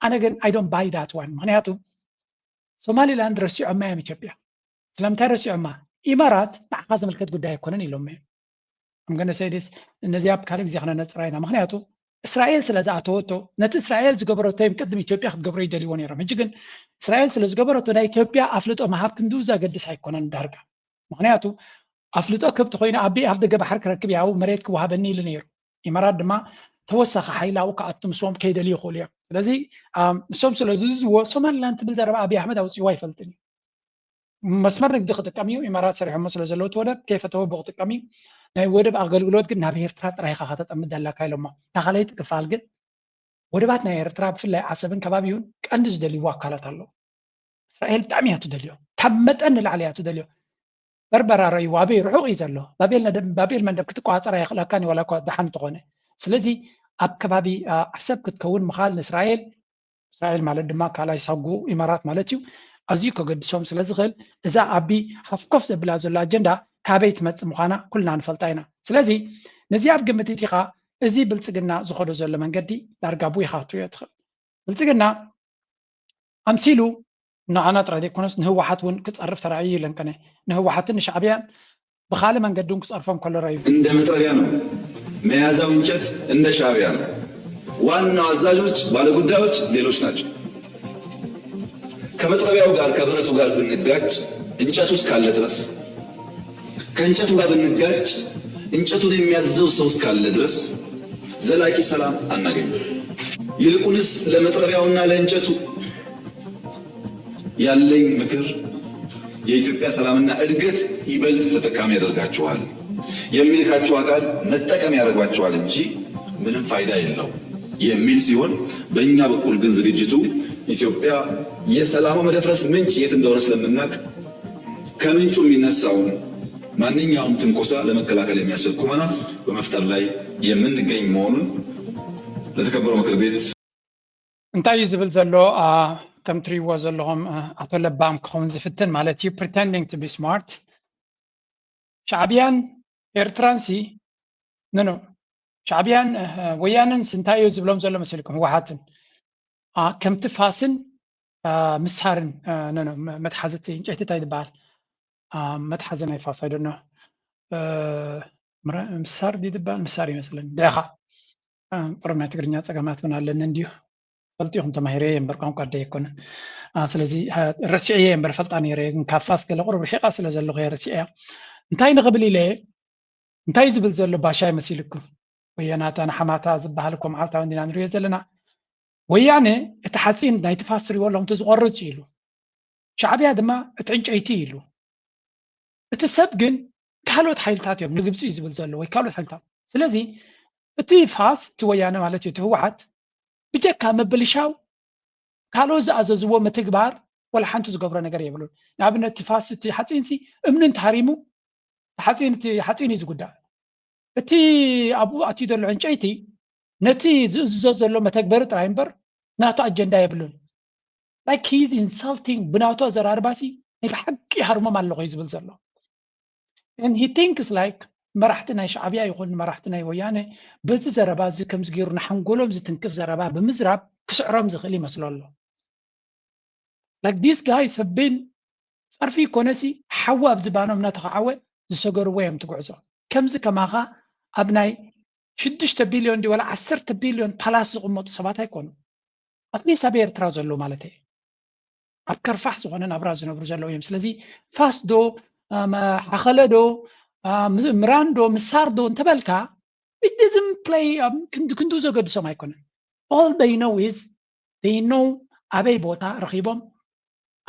ኣነ ግን I don't buy that one። ምክንያቱ ሶማሊላንድ ረሲዖማ እዮም ኢትዮጵያ። ስለምንታይ ረሲዖማ? ኢማራት ንዓኻ ዝምልከት ጉዳይ ኣይኮነን ኢሎም እዮም። I'm gonna say this፣ ነዚኣ ኣብ ካልእ ግዜ ክነነፅራ ኢና። ምክንያቱ እስራኤል ስለ ዝኣተወቶ ነቲ እስራኤል ዝገበረቶ እዮም ቅድም ኢትዮጵያ ክትገብሮ ይደልይዎ ነይሮም። ሕጂ ግን እስራኤል ስለ ዝገበረቶ ናይ ኢትዮጵያ ኣፍልጦ ምሃብ ክንድኡ ዘገድስ ኣይኮነን ዳርጋ። ምክንያቱ ኣፍልጦ ክብ ተኮይኑ ኣቢ ኣብ ደገ ባሕሪ ክረክብ እየ ኣብኡ መሬት ክወሃበኒ ኢሉ ነይሩ። ኢማራት ድማ ተወሳኺ ሓይሊ ኣብኡ ክኣቱ ምስዎም ከይደልዩ ይኽእሉ እዮም። ስለዚ ንሶም ስለ ዝዝዎ ሶማሊላንድ ትብል ዘረባ ኣብይ ኣሕመድ ኣውፅዎ ኣይፈልጥን እዩ። መስመር ንግዲ ክጥቀም እዩ። ኢማራት ሰሪሖሞ ስለ ዘለዉ እቲ ወደብ ከይፈተወ ብክጥቀም እዩ። ናይ ወደብ ኣገልግሎት ግን ናብ ኤርትራ ጥራይ ኢኻ ከተጠምት ዘለካ ኢሎሞ። እታ ካልኣይቲ ክፋል ግን ወደባት ናይ ኤርትራ ብፍላይ ዓሰብን ከባቢውን ቀንዲ ዝደልይዎ ኣካላት ኣለዉ። እስራኤል ብጣዕሚ እያ ትደልዮ፣ ካብ መጠን ንላዕሊ እያ ትደልዮ። በርበራ ረእይዎ ኣበይ ርሑቕ እዩ ዘሎ። ባቤል ነደብ ባቤል መንደብ ክትቆፃፀራ ይኽእላካን እዩ ዋላ እኳ ደሓን እንተኾነ። ስለዚ ኣብ ከባቢ ዓሰብ ክትከውን ምኻል ንእስራኤል እስራኤል ማለት ድማ ካልኣይ ሳጉ ኢማራት ማለት እዩ። ኣዝዩ ከገድሶም ስለ ዝኽእል እዛ ኣቢ ሃፍኮፍ ዘብላ ዘሎ ኣጀንዳ ካበይ ትመጽእ ምዃና ኩልና ንፈልጣ ኢና። ስለዚ ነዚ ኣብ ግምት እቲኻ እዚ ብልጽግና ዝኸዶ ዘሎ መንገዲ ዳርጋ ቡይኻ ክትሪኦ ትኽእል። ብልጽግና ኣምሲሉ ንዓና ጥራይ ዘይኮነስ ንህወሓት እውን ክጸርፍ ተራእዩ ኢለን ቀነ ንህወሓትን ንሻዕብያን ብኻልእ መንገዲ እውን ክጸርፎም ከሎ ረዩ። እንደ መጥረቢያ ነው። መያዛው እንጨት እንደ ሻዕቢያ ነው። ዋናው አዛዦች፣ ባለጉዳዮች ሌሎች ናቸው። ከመጥረቢያው ጋር ከብረቱ ጋር ብንጋጭ እንጨቱ እስካለ ድረስ፣ ከእንጨቱ ጋር ብንጋጭ እንጨቱን የሚያዘው ሰው እስካለ ድረስ ዘላቂ ሰላም አናገኝም። ይልቁንስ ለመጥረቢያውና ለእንጨቱ ያለኝ ምክር የኢትዮጵያ ሰላምና እድገት ይበልጥ ተጠቃሚ ያደርጋችኋል። የሚልካችሁ አካል መጠቀም ያደርጓችኋል እንጂ ምንም ፋይዳ የለው የሚል ሲሆን፣ በእኛ በኩል ግን ዝግጅቱ ኢትዮጵያ የሰላሙ መደፍረስ ምንጭ የት እንደሆነ ስለምናውቅ ከምንጩ የሚነሳውን ማንኛውም ትንኮሳ ለመከላከል የሚያስችል ቁመና በመፍጠር ላይ የምንገኝ መሆኑን ለተከበረው ምክር ቤት እንታይ እዩ ዝብል ዘሎ? ከም ትሪእዎ ዘለኹም ኣቶ ለባም ክኸውን ዝፍትን ማለት እዩ፣ pretending to be smart። ሻዕብያን ኤርትራንሲ ኖ ኖ ሻዕብያን ወያነንስ እንታይ እዩ ዝብሎም ዘሎ መሲልኩም? ህወሓትን ከምቲ ፋስን ምሳርን ኖ ኖ መትሓዚ ዕንጨይቲ እንታይ ዝበሃል? መትሓዚ ናይ ፋስ ኣይደኖ ምሳር ድዩ ዝበሃል? ምሳር ይመስለኒ። ደኻ ቁሩብ ናይ ትግርኛ ፀገማት እውን ኣለኒ እንድዩ። ፈልጢኹም ተማሂረ እየ እምበር ቋንቋ ኣደይ ኣይኮነን። ስለዚ ረሲዐ እየ እምበር ፈልጣ ነይረ እየ፣ ግን ካብ ፋስ ገለ ቁሩብ ርሒቓ ስለ ዘለኹ እየ ረሲዐያ። እንታይ ንኽብል ኢለ እንታይ ዝብል ዘሎ ባሻይ መሲልኩም? ወየናታ ንሓማታ ዝበሃል እኮ መዓልታዊ እንዲና ንሪኦ ዘለና። ወያነ እቲ ሓፂን ናይቲ ፋስ ትሪእዎ ኣለኹም እቲ ዝቆርፅ እዩ ኢሉ፣ ሻዕብያ ድማ እቲ ዕንጨይቲ እዩ ኢሉ። እቲ ሰብ ግን ካልኦት ሓይልታት እዮም ንግብፂ እዩ ዝብል ዘሎ ወይ ካልኦት ሓይልታት። ስለዚ እቲ ፋስ እቲ ወያነ ማለት እዩ እቲ ህወሓት ብጀካ ምብልሻው ካልኦት ዝኣዘዝዎ ምትግባር ወላ ሓንቲ ዝገብሮ ነገር የብሉን። ንኣብነት እቲ ፋስ እቲ ሓፂንሲ እምኒ እንተሃሪሙ ሓፂን እቲ ሓፂን እዩ ዝጉዳእ። እቲ ኣብኡ ኣትዩ ዘሎ ዕንጨይቲ ነቲ ዝእዝዞ ዘሎ መተግበሪ ጥራይ እምበር ናቱ ኣጀንዳ የብሉን። Like he's insulting ብናቱ ኣዘራርባሲ ናይ ብሓቂ ሃርሞም ኣለኹ እዩ ዝብል ዘሎ። And he thinks like መራሕቲ ናይ ሻዕብያ ይኹን መራሕቲ ናይ ወያነ በዚ ዘረባ እዚ ከምዚ ገይሩ ንሓንጎሎም ዝትንክፍ ዘረባ ብምዝራብ ክስዕሮም ዝኽእል ይመስሎ ኣሎ። Like this guy ሰብን ጸርፊ ይኮነሲ ሓዊ ኣብ ዝባኖም እናተኸዓወ ዝሰገርዎ እዮም ትጉዕዞ። ከምዚ ከማኻ ኣብ ናይ ሽዱሽተ ቢልዮን ድዩ ወላ ዓሰርተ ቢልዮን ፓላስ ዝቕመጡ ሰባት ኣይኮኑ። ኣትሊስት ኣብ ኤርትራ ዘለዉ ማለት እየ። ኣብ ከርፋሕ ዝኾነ ናብራ ዝነብሩ ዘለዉ እዮም። ስለዚ ፋስ ዶ ሓኸለ ዶ ምራን ዶ ምሳር ዶ እንተበልካ it doesn't play ክንዱ ዘገድሶም ኣይኮነን። All they know is they know ኣበይ ቦታ ረኺቦም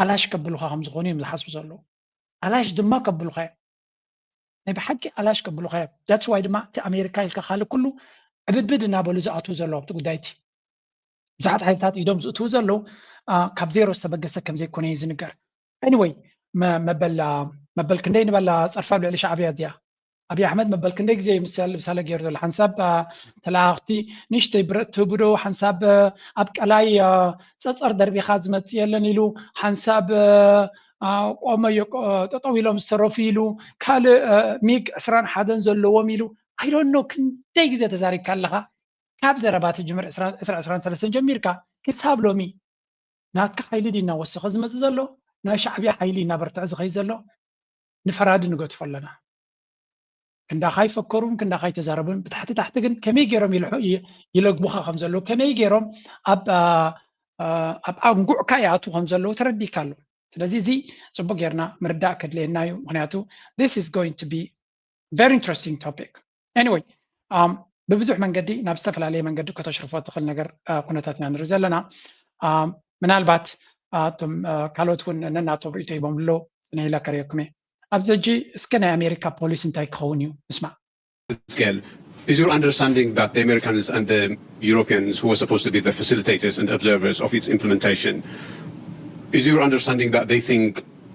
ኣላሽ ከብሉኻ ከም ዝኾኑ እዮም ዝሓስቡ ዘለዉ። ኣላሽ ድማ ከብሉኻ እዮም። ናይ ብሓቂ ኣላሽ ከብሉኻ እዮም። That's why ድማ እቲ ኣሜሪካ ኢልካ ካልእ ኩሉ ዕብድብድ እናበሉ ዝኣትዉ ዘለዉ ኣብቲ ጉዳይ እቲ ብዙሓት ሓይልታት ኢዶም ዝእትዉ ዘለዉ ካብ ዜሮ ዝተበገሰ ከም ዘይኮነ እዩ ዝንገር። Anyway መበል መበል ክንደይ ንበላ ጸርፋ ኣብ ልዕሊ ሻዕብያ እዚኣ ኣብይ ኣሕመድ መበል ክንደይ ግዜ እዩ ምሳለ ገይሩ ዘሎ ሓንሳብ ተለኣኽቲ ንእሽተይ ብረት ትህቡ ዶ ሓንሳብ ኣብ ቀላይ ጸጸር ደርቢኻ ዝመጽእ የለን ኢሉ ሓንሳብ ቆመዮ ጠጠው ኢሎም ዝተረፉ ኢሉ ካልእ ሚግ ዕስራን ሓደን ዘለዎም ኢሉ I don't know ክንደይ ግዜ ተዛሪብካ ኣለኻ ካብ ዘረባ ትጅምር ዕስራ ዕስራን ሰለስተን ጀሚርካ ክሳብ ሎሚ ናትካ ሓይሊ ድዩ እናወሰኸ ዝመፅእ ዘሎ ናይ ሻዕብያ ሓይሊ እናበርትዐ ዝኸይድ ዘሎ ንፈራዲ ንገድፎ ኣለና። ክንዳኻ ይፈከሩን ክንዳኻ ይተዛረቡን ብታሕቲ ታሕቲ ግን ከመይ ገይሮም ይለግቡኻ ከም ዘለዉ ከመይ ገይሮም ኣብ ኣብ ኣንጉዕካ ይኣትዉ ከም ዘለዉ ተረዲእካ ኣሎ። ስለዚ እዚ ፅቡቅ ጌርና ምርዳእ ከድልየና እዩ። ምክንያቱ this is going to be very interesting topic. Anyway ብብዙሕ መንገዲ ናብ ዝተፈላለየ መንገዲ ከተሽርፎ ትኽእል ነገር ኩነታት ኢና ንርኢ ዘለና። ምናልባት እቶም ካልኦት እውን ነናቶም ርእይቶ ሂቦም ኣሎ። ፅነ ኢለ ከርእየኩም እየ። ኣብዚ ሕጂ እስከ ናይ ኣሜሪካ ፖሊስ እንታይ ክኸውን እዩ ንስማዕ። Is your understanding that the Americans and the Europeans, who are supposed to be the facilitators and observers of its implementation, is your understanding that they think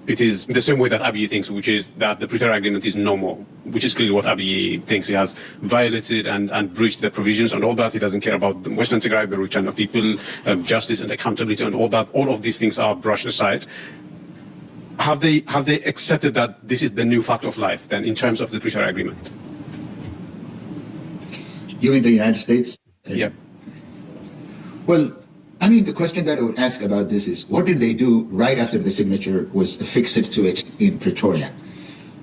it is the same way that Abiy thinks, which is that the Pretoria Agreement is no more, which is clearly what Abiy thinks. He has violated and, and breached the provisions and all that. He doesn't care about the Western Tigray, the Ruchana people, um, justice and accountability and all that. All of these things are brushed aside. Have they have they accepted that this is the new fact of life then in terms of the Pretoria Agreement? You mean the United States? Yeah. Well, I mean, the question that I would ask about this is, what did they do right after the signature was affixed to it in Pretoria?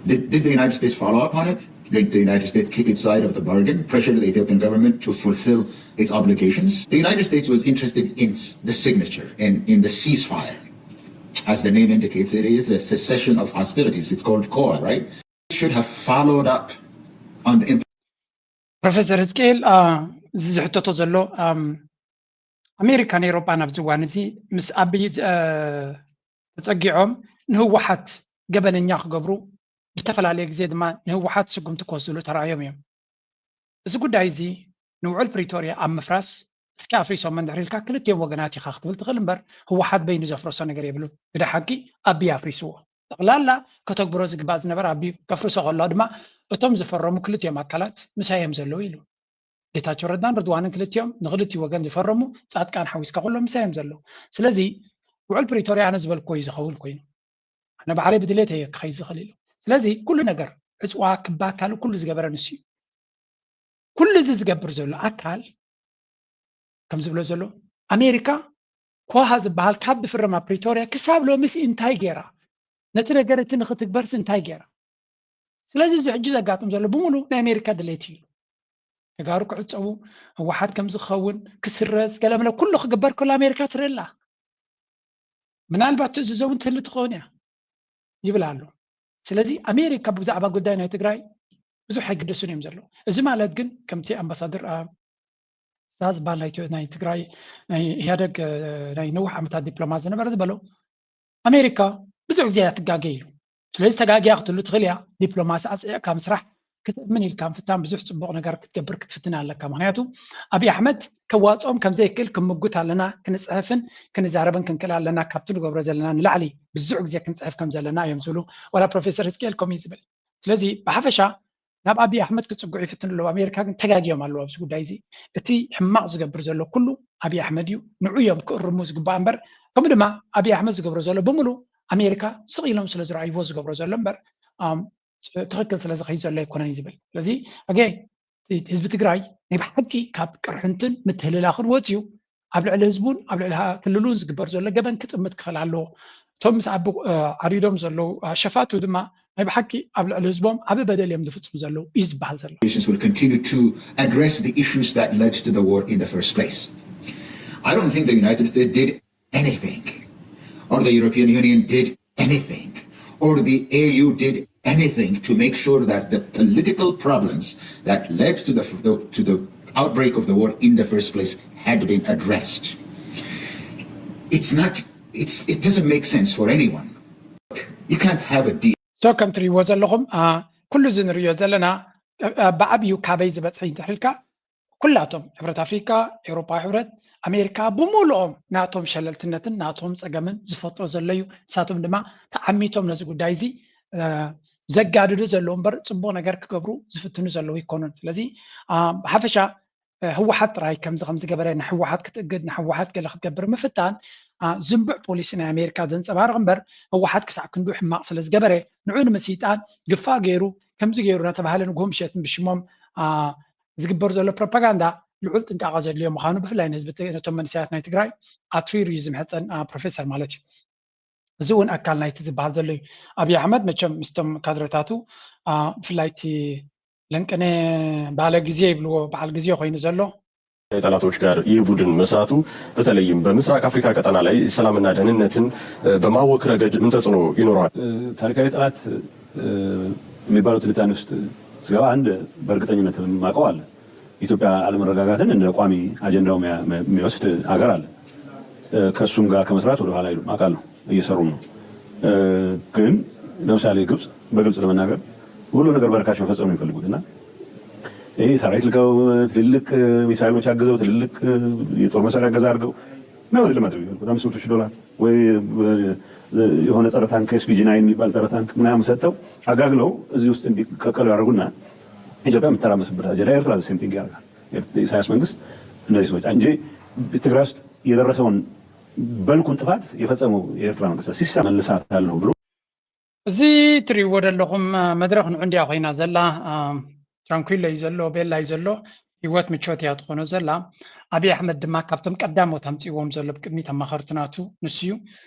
Did, did the United States follow up on it? Did the United States keep its side of the bargain, pressure the Ethiopian government to fulfill its obligations? The United States was interested in the signature and in the ceasefire. As the name indicates, it is a cessation of hostilities. It's called COA, right? Should have followed up on the ፕሮፌሰር ህዝቅኤል እዚ ዝሕተቶ ዘሎ ኣሜሪካን ኤሮጳን ኣብዚ እዋን እዚ ምስ ኣቢይ ተጸጊዖም ንህወሓት ገበነኛ ክገብሩ ብተፈላለየ ግዜ ድማ ንህወሓት ስጉምቲ ክወስድሉ ተራእዮም እዮም። እዚ ጉዳይ እዚ ንውዕል ፕሪቶርያ ኣብ ምፍራስ እስኪ ኣፍሪሶም እንድሕር ኢልካ ክልቲኦም ወገናት ኢኻ ክትብል ትኽእል እምበር ህወሓት በይኑ ዘፍረሶ ነገር የብሉን። ግደ ሓቂ ኣቢይ ኣፍሪስዎ። ጠቕላላ ከተግብሮ ዝግባእ ዝነበረ ኣቢይ ከፍርሶ ከሎ ድማ እቶም ዝፈረሙ ክልቲኦም ኣካላት ምሳይ እዮም ዘለዉ ኢሉ። ጌታቸው ረዳን ርድዋንን ክልቲኦም ንክልቲኡ ወገን ዝፈረሙ ጻድቃን ሓዊስካ ኩሎም ምሳይ እዮም ዘለዉ። ስለዚ ውዕል ፕሪቶርያ ኣነ ዝበልክዎ እዩ ዝኸውን ኮይኑ ኣነ ባዕለይ ብድሌት እየ ክኸይድ ዝኽእል ኢሉ። ስለዚ ኩሉ ነገር ዕፅዋ ክባካሉ ኩሉ ዝገበረ ንሱ እዩ። ኩሉ እዚ ዝገብር ዘሎ ኣካል ከም ዝብሎ ዘሎ ኣሜሪካ ኮሃ ዝበሃል ካብ ብፍርም ኣብ ፕሪቶርያ ክሳብ ሎሚስ እንታይ ገይራ ነቲ ነገር እቲ ንክትግበርስ እንታይ ገይራ? ስለዚ እዚ ሕጂ ዘጋጥም ዘሎ ብምሉ ናይ ኣሜሪካ ድሌት እዩ። ተጋሩ ክዕፀቡ ህወሓት ከም ዝኸውን ክስረዝ ገለመለ ኩሉ ክግበር ከሎ ኣሜሪካ ትርኢ ኣላ። ምናልባት ትእዝዞ እውን ትህሉ ትኸውን እያ ይብል ኣሎ። ስለዚ ኣሜሪካ ብዛዕባ ጉዳይ ናይ ትግራይ ብዙሕ ኣይግደሱን እዮም ዘለዉ። እዚ ማለት ግን ከምቲ ኣምባሳደር ሳ ዝበሃል ናይ ትግራይ ናይ ኢህደግ ናይ ነዊሕ ዓመታት ዲፕሎማት ዝነበረ ዝበሎ ኣሜሪካ ብዙሕ ግዜ እያ ትጋገ ኢሉ። ስለዚ ተጋጊያ ክትህሉ ትኽእል እያ። ዲፕሎማሲ ኣፅዒቕካ ምስራሕ ክትእምን ኢልካ ምፍታን ብዙሕ ፅቡቕ ነገር ክትገብር ክትፍትን ኣለካ። ምክንያቱ ኣብይ ኣሕመድ ከዋፅኦም ከምዘይክእል ክምጉት ኣለና፣ ክንፅሕፍን ክንዛረብን ክንክእል ኣለና። ካብቲ ንገብሮ ዘለና ንላዕሊ ብዙሕ ግዜ ክንፅሕፍ ከም ዘለና እዮም ዝብሉ ዋላ ፕሮፌሰር ህዝቅኤል ከምኡ እዩ ዝብል። ስለዚ ብሓፈሻ ናብ ኣብይ ኣሕመድ ክፅግዑ ይፍትኑ ኣለዉ። ኣሜሪካ ግን ተጋግዮም ኣለዉ ኣብዚ ጉዳይ እዚ። እቲ ሕማቕ ዝገብር ዘሎ ኩሉ ኣብይ ኣሕመድ እዩ። ንዑ እዮም ክእርሙ ዝግባእ እምበር ከምኡ ድማ ኣብይ ኣሕመድ ዝገብሮ ዘሎ ብምሉ ኣሜሪካ ስቕ ኢሎም ስለ ዝረኣይዎ ዝገብሮ ዘሎ እምበር ትኽክል ስለ ዝኸይድ ዘሎ ኣይኮነን እዩ ዝብል። ስለዚ ኣገ ህዝቢ ትግራይ ናይ ብሓቂ ካብ ቅርሕንትን ምትህልላኽን ወፂኡ ኣብ ልዕሊ ህዝቡን ኣብ ልዕሊ ክልሉን ዝግበር ዘሎ ገበን ክጥምት ክኽእል ኣለዎ። እቶም ምስ ዓርዶም ዘለዉ ሸፋቱ ድማ ናይ ብሓቂ ኣብ ልዕሊ ህዝቦም ዓቢ በደል እዮም ዝፍፅሙ ዘለዉ እዩ ዝበሃል ዘሎ። Will continue to address the issues that led to the war in the first place. I don't think the United States did anything, or the European Union did anything, or the A U did anything to make sure that the political problems that led to the, the to the outbreak of the war in the first place had been addressed. It's not. It's, it doesn't make sense for anyone. You can't have a deal. So ከም ትሪእዎ ዘለኹም ኩሉ እዚ ንሪኦ ዘለና ብዓብዩ ካበይ ዝበፅሕ እንተሕልካ ኩላቶም ሕብረት ኣፍሪካ፣ ኤውሮፓዊ ሕብረት፣ ኣሜሪካ ብምሉኦም ናቶም ሸለልትነትን ናቶም ፀገምን ዝፈጥሮ ዘሎ እዩ። ንሳቶም ድማ ተዓሚቶም ነዚ ጉዳይ እዚ ዘጋድዱ ዘለዉ እምበር ፅቡቕ ነገር ክገብሩ ዝፍትኑ ዘለዉ ኣይኮኑን። ስለዚ ብሓፈሻ ህወሓት ጥራይ ከምዚ ከም ዝገበረ ንህወሓት ክትእግድ ንህወሓት ገለ ክትገብር ምፍታን ዝንቡዕ ፖሊሲ ናይ ኣሜሪካ ዘንፀባርቕ እምበር ህወሓት ክሳዕ ክንዱ ሕማቕ ስለ ዝገበረ ንዑ ንምስይጣን ግፋ ገይሩ ከምዚ ገይሩ እናተባህለ ንግሆ ምሸትን ብሽሞም ዝግበር ዘሎ ፕሮፓጋንዳ ልዑል ጥንቃቐ ዘድልዮ ምዃኑ ብፍላይ ንህዝቢ ነቶም መንእሰያት ናይ ትግራይ ኣትሪሩ እዩ ዝምሕፀን ፕሮፌሰር ማለት እዩ። እዚ እውን ኣካል ናይቲ ዝበሃል ዘሎ እዩ። ኣብይ ኣሕመድ መቸም ምስቶም ካድረታቱ ብፍላይ እቲ ለንቅነ ባለ ግዜ ይብልዎ በዓል ግዜ ኮይኑ ዘሎ ጠላቶች ጋር ይህ ቡድን መስራቱ በተለይም በምስራቅ አፍሪካ ቀጠና ላይ ሰላምና ደህንነትን በማወክ ረገድ ምን ተጽዕኖ ይኖረዋል? ታሪካዊ ጠላት የሚባለው ትንታኔ ውስጥ ስገባ አንድ በእርግጠኝነት የማውቀው አለ። ኢትዮጵያ አለመረጋጋትን እንደ ቋሚ አጀንዳው የሚወስድ ሀገር አለ። ከእሱም ጋር ከመስራት ወደኋላ አይሉም አውቃለሁ። እየሰሩም ነው። ግን ለምሳሌ ግብፅ በግልጽ ለመናገር ሁሉ ነገር በርካሽ መፈጸም ነው የሚፈልጉት እና ይሄ ሰራዊት ልከው ትልልቅ ሚሳይሎች አግዘው ትልልቅ የጦር መሳሪያ እገዛ አድርገው ነው አይደለም አድርገው የሚፈልጉት አምስት መቶ ሺህ ዶላር ወይ የሆነ ጸረ ታንክ ኤስፒጂ ናይን የሚባል ጸረ ታንክ ምናምን ሰጥተው አጋግለው እዚህ ውስጥ እንዲቀቀሉ ያደርጉና ኢትዮጵያ የምትተራመስበት ደረጃ ኤርትራ ሴም ቲንግ ያደርጋል። ኢሳያስ መንግስት እነዚህ ሰዎች እንጂ ትግራይ ውስጥ የደረሰውን በልኩን ጥፋት የፈጸመው የኤርትራ መንግስት ሲሳ መልሳት አለሁ ብሎ እዚ ትሪእዎ ዘለኹም መድረኽ ንዑ እንዲያ ኮይና ዘላ ትራንኩሎ እዩ ዘሎ ቤላ እዩ ዘሎ ህይወት ምቾት እያ ትኾኖ ዘላ። ኣብይ ኣሕመድ ድማ ካብቶም ቀዳሞት ኣምፅእዎም ዘሎ ብቅድሚት ኣማኸርቲ ናቱ ንሱ እዩ።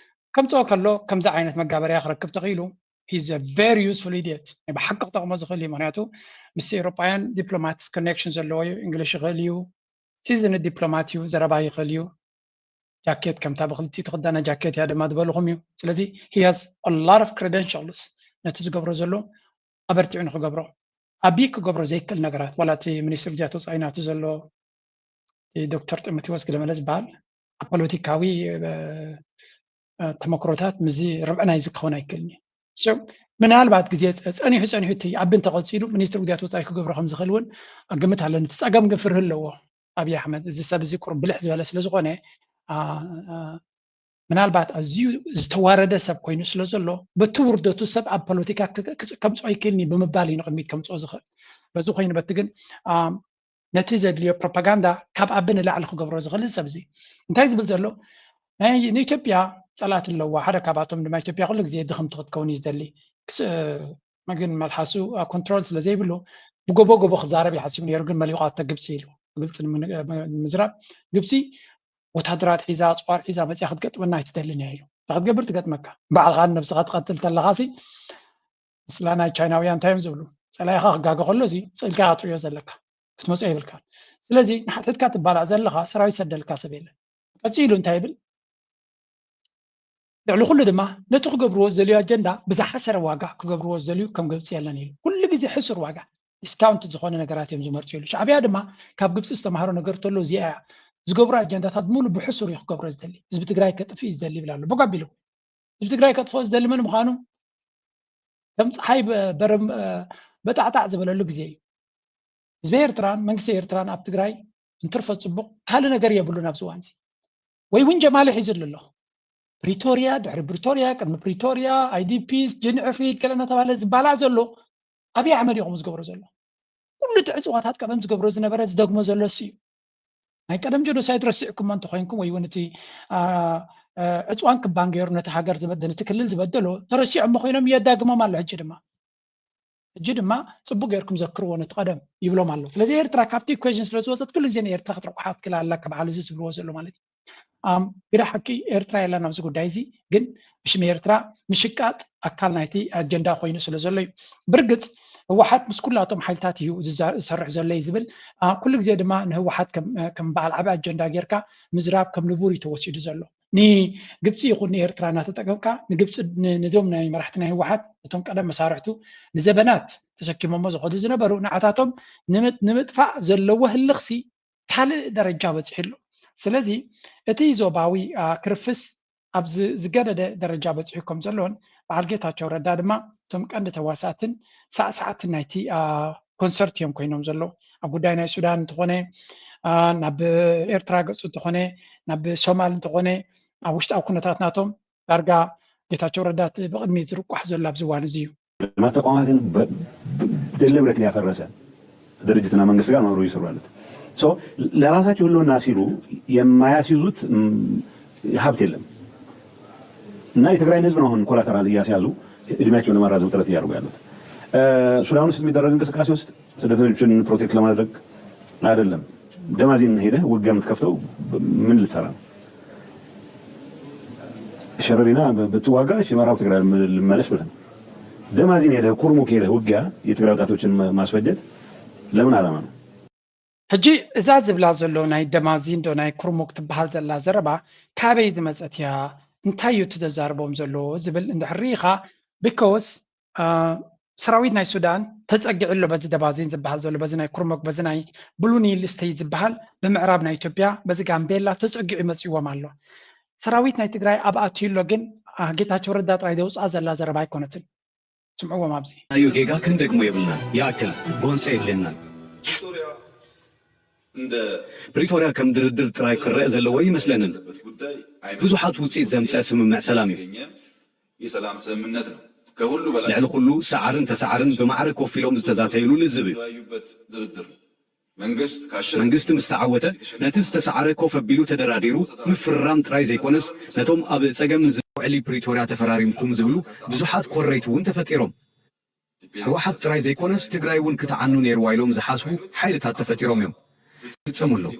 ከምፅኦ ከሎ ከምዚ ዓይነት መጋበርያ ክረክብ ተኽኢሉ he's a very useful idiot ናይ ብሓቂ ክጠቕሞ ዝኽእል እዩ። ምክንያቱ ምስ ኤውሮጳውያን ዲፕሎማትስ ኮኔክሽን ዘለዎ እዩ። እንግሊሽ ይኽእል እዩ። ሲዝን ዲፕሎማት እዩ። ዘረባ ይኽእል እዩ። ጃኬት ከምታ ብክልቲኡ ትኽደና ጃኬት እያ ድማ ዝበልኹም እዩ። ስለዚ he has a lot of credentials ነቲ ዝገብሮ ዘሎ ኣበርቲዑ ንክገብሮ ኣብይ ክገብሮ ዘይክእል ነገራት ዋላ እቲ ሚኒስትር ጃቶ ፃይናቱ ዘሎ ዶክተር ጢሞቴዎስ ግደመለ ዝበሃል ኣብ ፖለቲካዊ ተመክሮታት ምዚ ርብዕናይ እዚ ክኸውን ኣይክእልን እዩ። ምናልባት ግዜ ፀኒሑ ፀኒሑ እቲ ኣብ እንተቐፂሉ ሚኒስትሪ ጉዳያት ወፃኢ ክገብሮ ከም ዝኽእል እውን ግምት ኣለኒ። እቲ ፀገም ግን ፍርሂ ኣለዎ ኣብይ ኣሕመድ። እዚ ሰብ እዚ ቁሩብ ብልሕ ዝበለ ስለ ዝኾነ ምናልባት ኣዝዩ ዝተዋረደ ሰብ ኮይኑ ስለ ዘሎ በቲ ውርደቱ ሰብ ኣብ ፖለቲካ ከምፅኦ ኣይክእልን እዩ ብምባል እዩ ንቅድሚት ከምፅኦ ዝኽእል። በዚ ኮይኑ በቲ ግን ነቲ ዘድልዮ ፕሮፓጋንዳ ካብ ኣቢ ንላዕሊ ክገብሮ ዝኽእል እዚ ሰብ እዚ እንታይ ዝብል ዘሎ ናይ ንኢትዮጵያ ፀላት ኣለዋ ሓደ ካብኣቶም ድማ ኢትዮጵያ ኩሉ ግዜ ድኽምቲ ክትከውን እዩ ዝደሊ ግን መልሓሱ ኮንትሮል ስለ ዘይብሉ ብጎቦ ጎቦ ክዛረብ ይሓሲብ ነይሩ ግን መሊቋቶ ግብፂ ኢሉ ብግልፂ ንምዝራብ ግብፂ ወታደራት ሒዛ ኣፅዋር ሒዛ መፅያ ክትገጥመና ኣይትደልን እያ ኢሉ ክትገብር ትገጥመካ ባዕልካ ንነብስካ ትቐትል ተለካ ሲ ምስላ ናይ ቻይናውያን እንታይ እዮም ዝብሉ ፀላኢካ ክጋገ ከሎ እዚ ስእልካ ክትሪኦ ዘለካ ክትመፅኦ የብልካን ስለዚ ንሓትሕትካ ትባላእ ዘለካ ሰራዊት ሰደልካ ሰብ የለን ቀፂሉ እንታይ ይብል ልዕሊ ኩሉ ድማ ነቲ ክገብርዎ ዝደልዩ ኣጀንዳ ብዝሓሰረ ዋጋ ክገብርዎ ዝደልዩ ከም ግብፂ የለን ኢሉ ኩሉ ግዜ ሕሱር ዋጋ ዲስካውንት ዝኾነ ነገራት እዮም ዝመርፅሉ ሻዕብያ ድማ ካብ ግብፂ ዝተምሃሮ ነገር ተሎ እዚኣ እያ ዝገብሩ ኣጀንዳታት ሙሉ ብሕሱር እዩ ክገብሮ ዝደሊ ህዝቢ ትግራይ ከጥፍእ እዩ ዝደሊ ይብል ኣሎ ቦግ ኣቢሉ ህዝቢ ትግራይ ከጥፍኦ ዝደሊ መን ምዃኑ ከም ፀሓይ በጣዕጣዕ ዝበለሉ ግዜ እዩ ህዝቢ ኤርትራን መንግስቲ ኤርትራን ኣብ ትግራይ እንትርፎ ፅቡቕ ካልእ ነገር የብሉን ኣብዚ እዋን እዚ ወይ እውን ጀማሊ ሒዙ ኣሎ ኣሎ ፕሪቶርያ ድሕሪ ፕሪቶርያ ቅድሚ ፕሪቶርያ ኣይዲፒስ ጅንዕፍሪድ ገለ እናተባህለ ዝባላዕ ዘሎ ኣብይ ኣሕመድ እዩ ከምኡ ዝገብሮ ዘሎ ኩሉ እቲ ዕፅዋታት ቀደም ዝገብሮ ዝነበረ ዝደግሞ ዘሎ እሱ እዩ ናይ ቀደም ጀኖሳይድ ረሲዕኩሞ እንተኮይንኩም ወይ እውን እቲ ዕፅዋን ክባን ገይሩ ነቲ ሃገር ዝበደለ፣ ነቲ ክልል ዝበደሎ ተረሲዖሞ ኮይኖም የዳግሞም ኣሎ። ሕጂ ድማ ሕጂ ድማ ፅቡቅ ገይርኩም ዘክርዎ ነቲ ቀደም ይብሎም ኣሎ። ስለዚ ኤርትራ ካብቲ ኢኩዌሽን ስለ ዝወፀት ኩሉ ግዜ ንኤርትራ ክትረቁሓ ትክእል ኣላ ካብ ዓሉ እዚ ዝብልዎ ዘሎ ማለት እዩ። ግዳ ሓቂ ኤርትራ የላን ኣብዚ ጉዳይ እዚ፣ ግን ብሽም ኤርትራ ምሽቃጥ ኣካል ናይቲ ኣጀንዳ ኮይኑ ስለ ዘሎ እዩ። ብርግፅ ህወሓት ምስ ኩላቶም ሓይልታት እዩ ዝሰርሕ ዘሎ እዩ ዝብል። ኩሉ ግዜ ድማ ንህወሓት ከም በዓል ዓቢ ኣጀንዳ ጌርካ ምዝራብ ከም ንቡር እዩ ተወሲዱ ዘሎ። ንግብፂ ይኹን ንኤርትራ እናተጠቀምካ ንግብፂ ነዞም ናይ መራሕቲ ናይ ህወሓት እቶም ቀደም መሳርሕቱ ንዘበናት ተሰኪሞሞ ዝኸዱ ዝነበሩ ንዓታቶም ንምጥፋእ ዘለዎ ህልኽሲ ካልእ ደረጃ በፂሑ ኣሎ። ስለዚ እቲ ዞባዊ ክርፍስ ኣብዚ ዝገደደ ደረጃ በፂሑ ከም ዘሎን በዓል ጌታቸው ረዳ ድማ እቶም ቀንዲ ተዋሳእትን ሳዕሳዕትን ናይቲ ኮንሰርት እዮም ኮይኖም ዘሎ። ኣብ ጉዳይ ናይ ሱዳን እንተኾነ፣ ናብ ኤርትራ ገፁ እንተኾነ፣ ናብ ሶማል እንተኾነ፣ ኣብ ውሽጣዊ ኩነታት ናቶም ዳርጋ ጌታቸው ረዳ እቲ ብቕድሚት ዝርቋሕ ዘሎ ኣብዚ እዋን እዚ እዩ። ልማት ተቋማትን ደለብረት ያፈረሰ ድርጅትና መንግስት ጋር ነው አብረው እየሰሩ ያሉት። ለራሳቸው ህልውና ሲሉ የማያስይዙት ሀብት የለም እና የትግራይን ህዝብ ነው አሁን ኮላተራል እያስያዙ እድሜያቸውን ለማራዘም ጥረት እያደረጉ ያሉት። ሱዳን ውስጥ የሚደረግ እንቅስቃሴ ውስጥ ስደተኞችን ፕሮቴክት ለማድረግ አይደለም። ደማዚን ሄደህ ውጊያ የምትከፍተው ምን ልትሰራ ነው? ሸረሪና ብትዋጋ ምዕራብ ትግራይ ልመለስ ብለን ደማዚን ሄደህ ኩርሙክ ሄደህ ውጊያ የትግራይ ወጣቶችን ማስፈጀት ለምን ዓላማ ነው? ሕጂ እዛ ዝብላ ዘሎ ናይ ደማዚን ዶ ናይ ኩርሙክ ትበሃል ዘላ ዘረባ ካበይ ዝመፀት እያ? እንታይ እዩ እቲ ዘዛርቦም ዘሎ ዝብል እንድሕር ርኢኻ፣ ቢኮዝ ሰራዊት ናይ ሱዳን ተፀጊዑ ኣሎ። በዚ ደባዚን ዝበሃል ዘሎ፣ በዚ ናይ ኩርሙክ፣ በዚ ናይ ብሉ ኒል ስተይት ዝበሃል ብምዕራብ ናይ ኢትዮጵያ፣ በዚ ጋምቤላ ተፀጊዑ መፂዎም ኣሎ። ሰራዊት ናይ ትግራይ ኣብ ኣትዩ ኣሎ፣ ግን ጌታቸው ረዳ ጥራይ ዘውፅኣ ዘላ ዘረባ ኣይኮነትን። ስምዕዎም ኣብዚ። ናዮ ጌጋ ክንደግሞ የብልናን። ይኣክል፣ ጎንፂ የድልየናን። ፕሪቶርያ ከም ድርድር ጥራይ ክረአ ዘለዎ ይመስለንን። ብዙሓት ውፅኢት ዘምፀ ስምምዕ ሰላም እዩ። የሰላም ስምምነት ነው። ከሁሉ በላይ ልዕሊ ኩሉ ሰዓርን ተሰዓርን ብማዕረ ኮፍ ኢሎም ዝተዛተይሉ ልዝብ እዩ። የተወያዩበት ድርድር ነው። መንግስት ካሸነፈ መንግስቲ ምስ ተዓወተ ነቲ ዝተሰዓረ ኮፍ ኣቢሉ ተደራዲሩ ምፍርራም ጥራይ ዘይኮነስ ነቶም ኣብ ፀገም ንዝ ውዕሊ ፕሪቶርያ ተፈራሪምኩም ዝብሉ ብዙሓት ኮረይቲ እውን ተፈጢሮም። ህወሓት ጥራይ ዘይኮነስ ትግራይ እውን ክትዓኑ ነይርዋ ኢሎም ዝሓስቡ ሓይልታት ተፈጢሮም እዮም። ፍፀሙ ኣለዉ።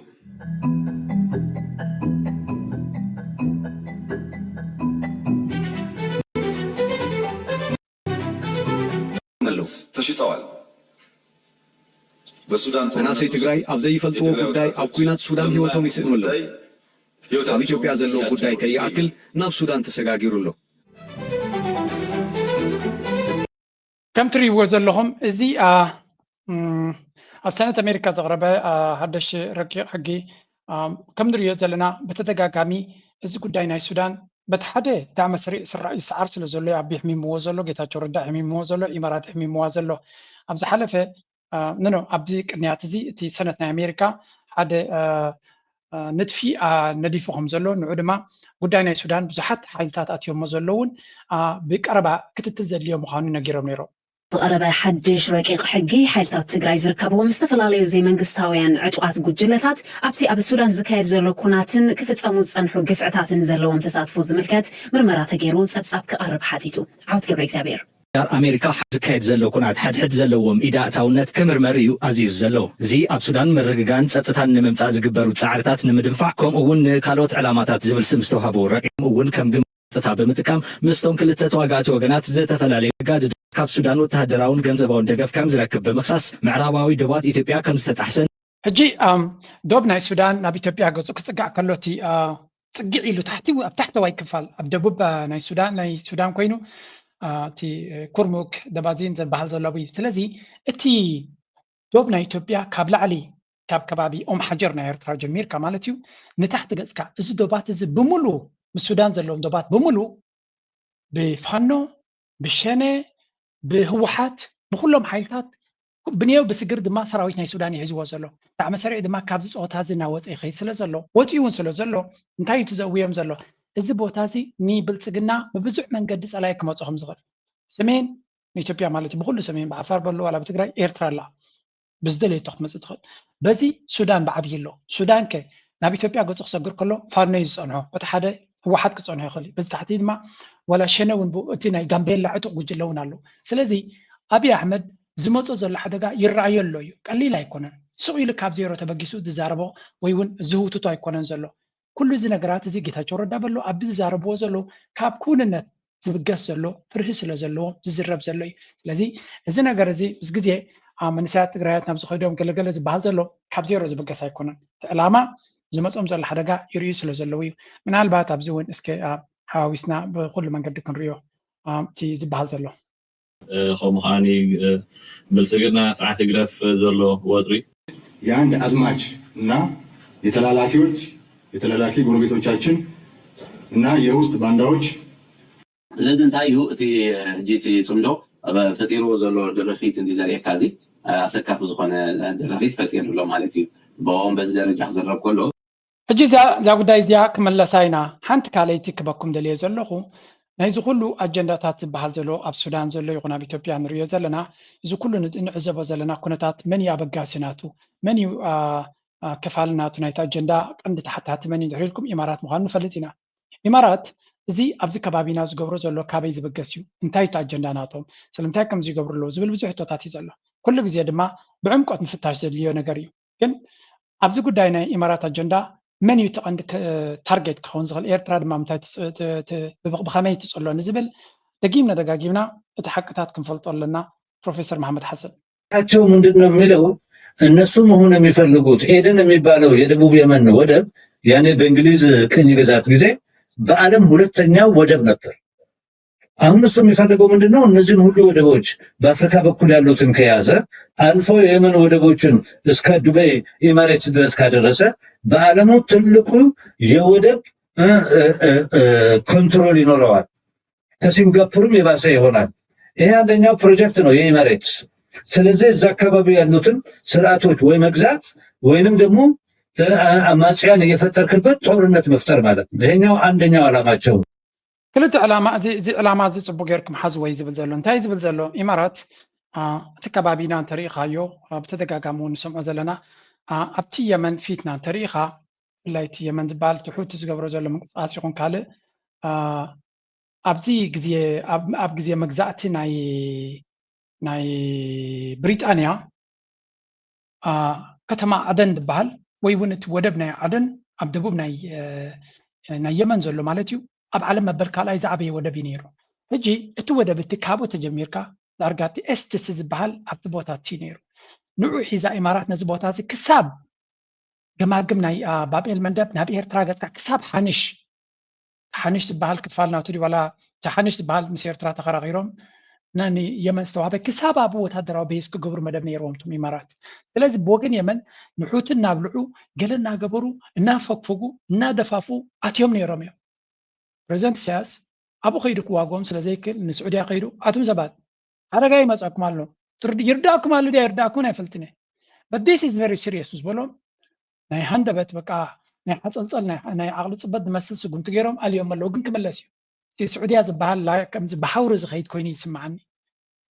ተሽጠዋል። በሱዳን መናእሰይ ትግራይ ኣብ ዘይፈልጥዎ ጉዳይ ኣብ ኲናት ሱዳን ህይወቶም ይስእኑ ኣለዉ። ኣብ ኢትዮጵያ ዘሎ ጉዳይ ከይኣክል ናብ ሱዳን ተሰጋጊሩ ኣሎ። ከም ትርእይዎ ዘለኹም እዚ ኣብ ሰነት ኣሜሪካ ዘቕረበ ሓደሽ ረቂቕ ሕጊ ከም ንሪኦ ዘለና ብተደጋጋሚ እዚ ጉዳይ ናይ ሱዳን በቲ ሓደ ዳዕመ ሰሪዕ ስራ ይሰዓር ስለ ዘሎ ኣቢ ሕሚምዎ ዘሎ ጌታቸው ረዳ ሕሚምዎ ዘሎ ኢማራት ሕሚምዋ ዘሎ ኣብ ዝሓለፈ ኖ ኣብዚ ቅንያት እዚ እቲ ሰነት ናይ ኣሜሪካ ሓደ ንጥፊ ነዲፉ ከም ዘሎ ንዑ ድማ ጉዳይ ናይ ሱዳን ብዙሓት ሓይልታት ኣትዮሞ ዘለውን ብቀረባ ክትትል ዘድልዮ ምዃኑ ነጊሮም ነይሮም። ዝቐረበ ሓድሽ ረቂቕ ሕጊ ሓይልታት ትግራይ ዝርከብዎም ዝተፈላለዩ ዘይመንግስታውያን ዕጡቓት ጉጅለታት ኣብቲ ኣብ ሱዳን ዝካየድ ዘሎ ኩናትን ክፍፀሙ ዝፀንሑ ግፍዕታትን ዘለዎም ተሳትፎ ዝምልከት ምርመራ ተገይሩ ፀብፃብ ክቐርብ ሓቲቱ። ዓወት ገብረ እግዚኣብሔር። ዳር ኣሜሪካ ዝካየድ ዘሎ ኩናት ሓድሕድ ዘለዎም ኢድ ኣእታውነት ክምርመር እዩ ኣዚዙ ዘሎ። እዚ ኣብ ሱዳን ምርግጋእን ጸጥታን ንምምጻእ ዝግበሩ ጻዕርታት ንምድንፋዕ ከምኡ እውን ንካልኦት ዕላማታት ዝብል ስም ዝተዋህቦ ረቂቕ እውን ከም ግንባር ጸጥታ ብምጥቃም ምስቶም ክልተ ተዋጋእቲ ወገናት ዝተፈላለዩ ኣጋድዶ ካብ ሱዳን ወተሃደራውን ገንዘባውን ደገፍ ከም ዝረክብ ብምኽሳስ ምዕራባዊ ዶባት ኢትዮጵያ ከም ዝተጣሕሰን ሕጂ ዶብ ናይ ሱዳን ናብ ኢትዮጵያ ገጹ ክጽጋዕ ከሎ እቲ ጽግዕ ኢሉ ታሕቲ ኣብ ታሕተዋይ ክፋል ኣብ ደቡብ ናይ ሱዳን ናይ ሱዳን ኮይኑ እቲ ኩርሙክ ደባዚን ዝበሃል ዘሎ እዩ። ስለዚ እቲ ዶብ ናይ ኢትዮጵያ ካብ ላዕሊ ካብ ከባቢ ኦም ሓጀር ናይ ኤርትራ ጀሚርካ ማለት እዩ ንታሕቲ ገጽካ እዚ ዶባት እዚ ብምሉ ምስ ሱዳን ዘለዎም ዶባት ብምሉ ብፋኖ ብሸነ ብህወሓት ብኩሎም ሓይልታት ብንየው ብስግር ድማ ሰራዊት ናይ ሱዳን ይሕዝዎ ዘሎ ብጣዕሚ ሰሪዕ ድማ ካብዚ ፀወታ እዚ እናወፀ ይኸይድ ስለ ዘሎ ወፂኡ እውን ስለ ዘሎ እንታይ እዩ ትዘእውዮም ዘሎ እዚ ቦታ እዚ ንብልፅግና ብብዙሕ መንገዲ ፀላኢ ክመፁ ከም ዝኽእል ሰሜን ንኢትዮጵያ ማለት እዩ ብኩሉ ሰሜን ብዓፋር በሎ ዋላ ብትግራይ ኤርትራ ኣላ ብዝደለየቶ ክትመፅእ ትኽእል በዚ ሱዳን ብዓብይ ኣሎ ሱዳን ከ ናብ ኢትዮጵያ ገፁ ክሰግር ከሎ ፋኖ እዩ ዝፀንሖ እቲ ሓደ ህወሓት ክፀንሖ ይኽእል እዩ። በዚ ታሕቲ ድማ ዋላ ሸነ እውን ብኡ፣ እቲ ናይ ጋምቤላ ዕጡቕ ጉጅለ እውን ኣለዉ። ስለዚ ኣብይ ኣሕመድ ዝመፆ ዘሎ ሓደጋ ይረኣዮ ኣሎ እዩ። ቀሊል ኣይኮነን። ስቕ ኢሉ ካብ ዜሮ ተበጊሱ ዝዛረቦ ወይ እውን ዝህውትቶ ኣይኮነን ዘሎ። ኩሉ እዚ ነገራት እዚ ጌታቸው ረዳ በሎ ኣብ ዝዛረብዎ ዘለዉ ካብ ክውንነት ዝብገስ ዘሎ ፍርሂ ስለ ዘለዎም ዝዝረብ ዘሎ እዩ። ስለዚ እዚ ነገር እዚ ምስ ግዜ መንእሰያት ትግራያት ናብ ዝኸይዶም ገለገለ ዝበሃል ዘሎ ካብ ዜሮ ዝብገስ ኣይኮነን። እቲ ዕላማ ዝመፆም ዘሎ ሓደጋ ይርእዩ ስለ ዘለዉ እዩ። ምናልባት ኣብዚ እውን እስከ ሓዋዊስና ብኩሉ መንገዲ ክንርእዮ እቲ ዝበሃል ዘሎ። ከምኡ ከዓኒ ብልፅግና ስርዓት ህግደፍ ዘሎ ወጥሪ የአንድ አዝማች እና የተላላኪዎች የተላላኪ ጎረቤቶቻችን እና የውስጥ ባንዳዎች ስለዚ እንታይ እዩ እቲ ሕጂ እቲ ፅምዶ ፈጢርዎ ዘሎ ድርኺት እንዲ ዘርእየካ እዚ ኣሰካፊ ዝኾነ ድርኺት ፈጢሩ ኣሎ ማለት እዩ። ብኦም በዚ ደረጃ ክዝረብ ከሎ ሕጂ እዛ እዛ ጉዳይ እዚኣ ክመለሳ ኢና። ሓንቲ ካልኣይቲ ክበኩም ደልየ ዘለኹ ናይዚ ኩሉ ኣጀንዳታት ዝበሃል ዘሎ ኣብ ሱዳን ዘሎ ይኹን ኣብ ኢትዮጵያ ንሪኦ ዘለና እዚ ኩሉ ንዕዘቦ ዘለና ኩነታት መን እዩ ኣበጋሲ ናቱ መን እዩ ክፋል ናቱ ናይቲ ኣጀንዳ ቀንዲ ተሓታቲ መን እዩ ድሕሪ ኢልኩም ኢማራት ምዃኑ ንፈልጥ ኢና። ኢማራት እዚ ኣብዚ ከባቢና ዝገብሮ ዘሎ ካበይ ዝብገስ እዩ እንታይ እቲ ኣጀንዳ ናቶም ስለምንታይ ከምዚ ይገብሩ ኣለዉ ዝብል ብዙሕ ሕቶታት እዩ ዘሎ። ኩሉ ግዜ ድማ ብዕምቆት ምፍታሽ ዘድልዮ ነገር እዩ። ግን ኣብዚ ጉዳይ ናይ ኢማራት ኣጀንዳ መን እዩ ተቐንዲ ታርጌት ክኸውን ዝኽእል ኤርትራ ድማ ምንታይ ብኸመይ ትፅሎ ንዝብል ደጊምና ደጋጊምና እቲ ሓቅታት ክንፈልጦ ኣለና። ፕሮፌሰር መሓመድ ሓሰን ቸው ምንድን ነው የሚለው እነሱ መሆን የሚፈልጉት ኤደን የሚባለው የደቡብ የመን ወደብ ያኔ በእንግሊዝ ቅኝ ግዛት ጊዜ በዓለም ሁለተኛው ወደብ ነበር። አሁን እሱ የሚፈልገው ምንድን ነው? እነዚህን ሁሉ ወደቦች በአፍሪካ በኩል ያሉትን ከያዘ አልፎ የየመን ወደቦችን እስከ ዱባይ ኢማሬትስ ድረስ ካደረሰ በዓለሙ ትልቁ የወደብ ኮንትሮል ይኖረዋል። ከሲንጋፖርም የባሰ ይሆናል። ይሄ አንደኛው ፕሮጀክት ነው የኢማሬትስ። ስለዚህ እዛ አካባቢ ያሉትን ስርዓቶች ወይ መግዛት ወይንም ደግሞ አማጽያን እየፈጠርክበት ጦርነት መፍጠር ማለት ነው። ይሄኛው አንደኛው ዓላማቸው። ክልተ ዕላማ እዚ እዚ ዕላማ እዚ ጽቡቅ ጌርኩም ሓዝወይ ዝብል ዘሎ እንታይ ዝብል ዘሎ ኢማራት እቲ ከባቢና እንተሪኢኻዮ ብተደጋጋሚ እውን ንሰምዖ ዘለና ኣብቲ የመን ፊትና እንተሪኢኻ ብፍላይ እቲ የመን ዝበሃል እቲ ሑቲ ዝገብሮ ዘሎ ምንቅስቃስ ይኹን ካልእ ኣብዚ ግዜ ኣብ ግዜ መግዛእቲ ናይ ናይ ብሪጣንያ ከተማ ዓደን ዝበሃል ወይ እውን እቲ ወደብ ናይ ዓደን ኣብ ደቡብ ናይ ናይ የመን ዘሎ ማለት እዩ ኣብ ዓለም መበል ካልኣይ ዝዓበየ ወደብ እዩ ነይሩ። ሕጂ እቲ ወደብ እቲ ካብኡ ተጀሚርካ ዳርጋ እቲ ኤስትስ ዝበሃል ኣብቲ ቦታ እቲ ነይሩ። ንዑ ሒዛ ኢማራት ነዚ ቦታ እዚ ክሳብ ገማግም ናይ ባብኤል መንደብ ናብ ኤርትራ ገፅካ ክሳብ ሓንሽ ሓንሽ ዝበሃል ክፋል ናቱ ድዩ ዋላ እቲ ሓንሽ ዝበሃል ምስ ኤርትራ ተኸራኺሮም ንየመን ዝተዋህበ ክሳብ ኣብ ወታደራዊ ቤዝ ክገብሩ መደብ ነይርዎም እቶም ኢማራት። ስለዚ ብወገን የመን ንሑቲ እናብልዑ ገለ እናገበሩ እናፈግፈጉ እናደፋፉ ኣትዮም ነይሮም እዮም። ፕሬዚደንት ኢሳያስ ኣብኡ ከይዱ ክዋግኦም ስለ ዘይክእል ንስዑድያ ከይዱ ኣቱም ሰባት ሓደጋ ይመፀኩም ኣሎ ይርዳእኩም ኣሎ ድያ ይርዳእኩም ኣይፈልጥን እየ but this is very serious ዝበሎም ናይ ሃንደበት በቃ ናይ ሓፀልፀል ናይ ዓቕሊ ፅበት ዝመስል ስጉምቲ ገይሮም ኣልዮም ኣለዉ ግን ክምለስ እዩ እቲ ስዑድያ ዝበሃል ከምዚ ብሓውሪ ዝኸይድ ኮይኑ ይስምዓኒ